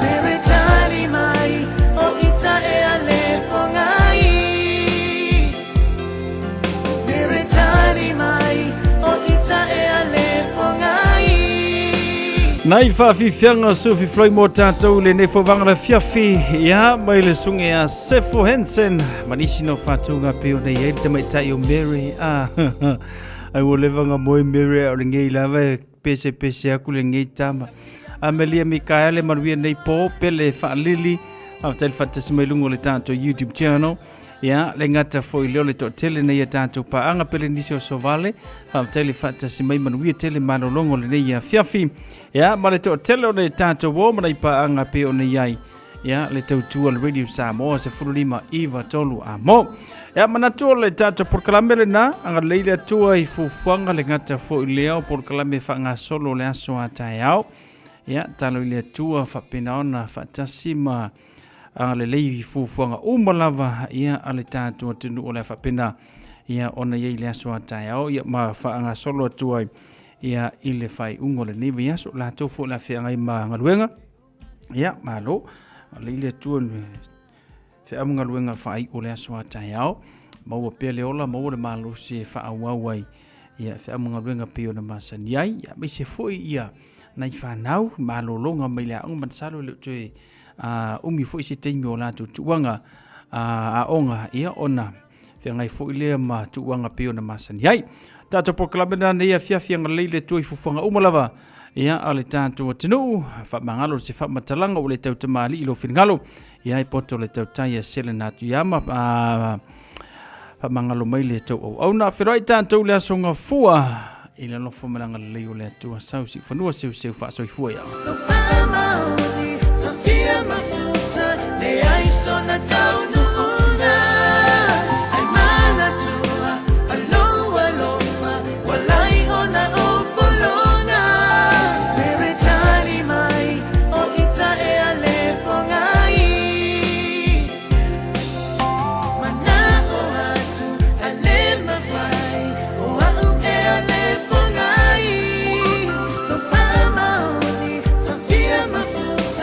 Mere tali mai o ita e a le pogai Mere tali mai o ita e a le pogai Nai faafiafiaga seu fifiloi mo tatou i lenei fovaga le afiafi ia mai le susuga ia Sefo Hansen ma nisi na o faatuga pei ona i ai le tamaitai o Mary. Ah, ai ua leva ona moe Mary a o lenei lava e pesepese atu lenei tama. Amelia Mikaele manuia nei po pele faalili faafetai le faatasi mai luga o le tatou YouTube channel. Ia, le gata foi lea o le toatele nei a tatou paaga pele nisi o Sovale, faafetai le faatasi mai manuia tele malologa o lenei afiafi. Ia, ma le toatele o le tatou o ma nai paaga pei ona i ai. Ia, le tautua le Radio Samoa 15 9 3 a mo. Ia, manatu o le tatou polokalame lena, agalelei le Atua i fuafuaga le gata foi lea o polokalame faagasolo o le aso a taeao. Ia, talo i le Atua faapena ona faatasi ma agalelei i fuafuaga uma lava ia a le tatou atunuu o le a faapena ia ona i ai le aso a taeao ia ma faagasolo atu ai ia i le faaiuga o lenei vaiaso latou foi o le a feagai ma galuega ia malo alei le Atua feau ma galuega faaiu o le aso a taeao maua pea le ola maua le malosi e faaauau ai ia feau ma galuega pei ona masani ai ia aemaise foi ia nai fanau malologa mai le aoga masalo e le o toe umi foi se taimi o latou tuuaga aoga ia ona feagai foi lea ma tuuaga pei ona masani ai. Tatou polokalame na nei afiafi agalelei le Atua i fuafuaga uma lava ia a le tatou atunuu faamagalo se faamatalaga ua le tautamalii i lou finagalo ia e poto le tautai a Selena atu ia ma faamagalo mai le tou auauna. Feiloai tatou i le aso Gafua i le alofa ma le agalelei o le Atua sau siufanua seuseu faasoifua ia. Faamaoni, tafia mafuta, leai sona taunuuga. Ai manatua, a lou alofa, ua lai ona o pologa. Mere tali mai, o ita e a le pogai. Mana'o atu a le mafai O a'u e a le pogai Lou faamaoni tafia mafuta.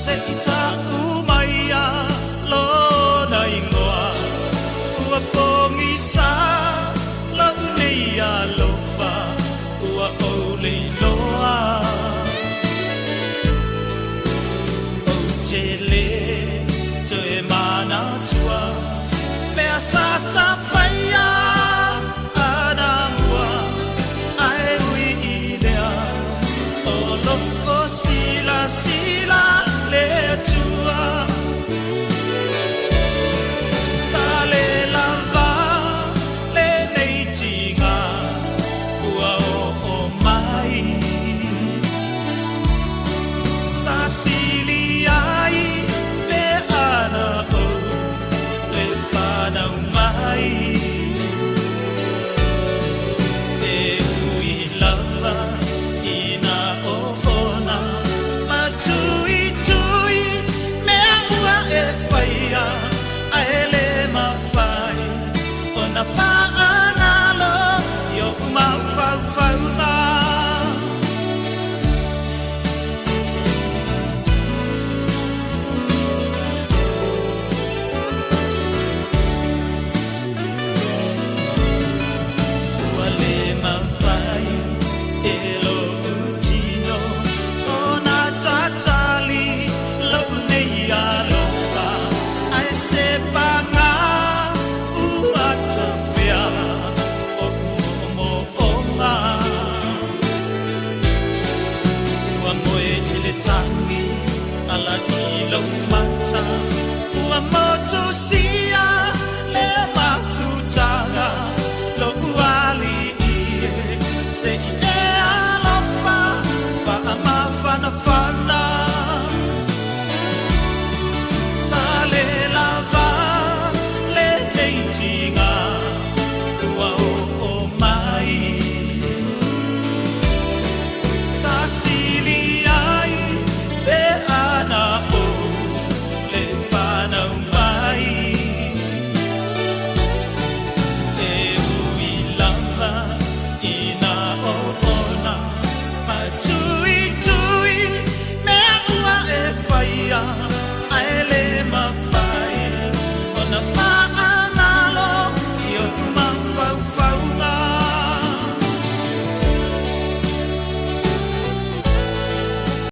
Se i ta'u mai ia lona igoa Ua pogisa lo'u nei alofa Ua ou le iloa Ou te le toe manatua Mea sa tafaia anamua Ae ui i lea O lo'o silasila le Atua Tale lava lenei tiga ua oo mai Sa sili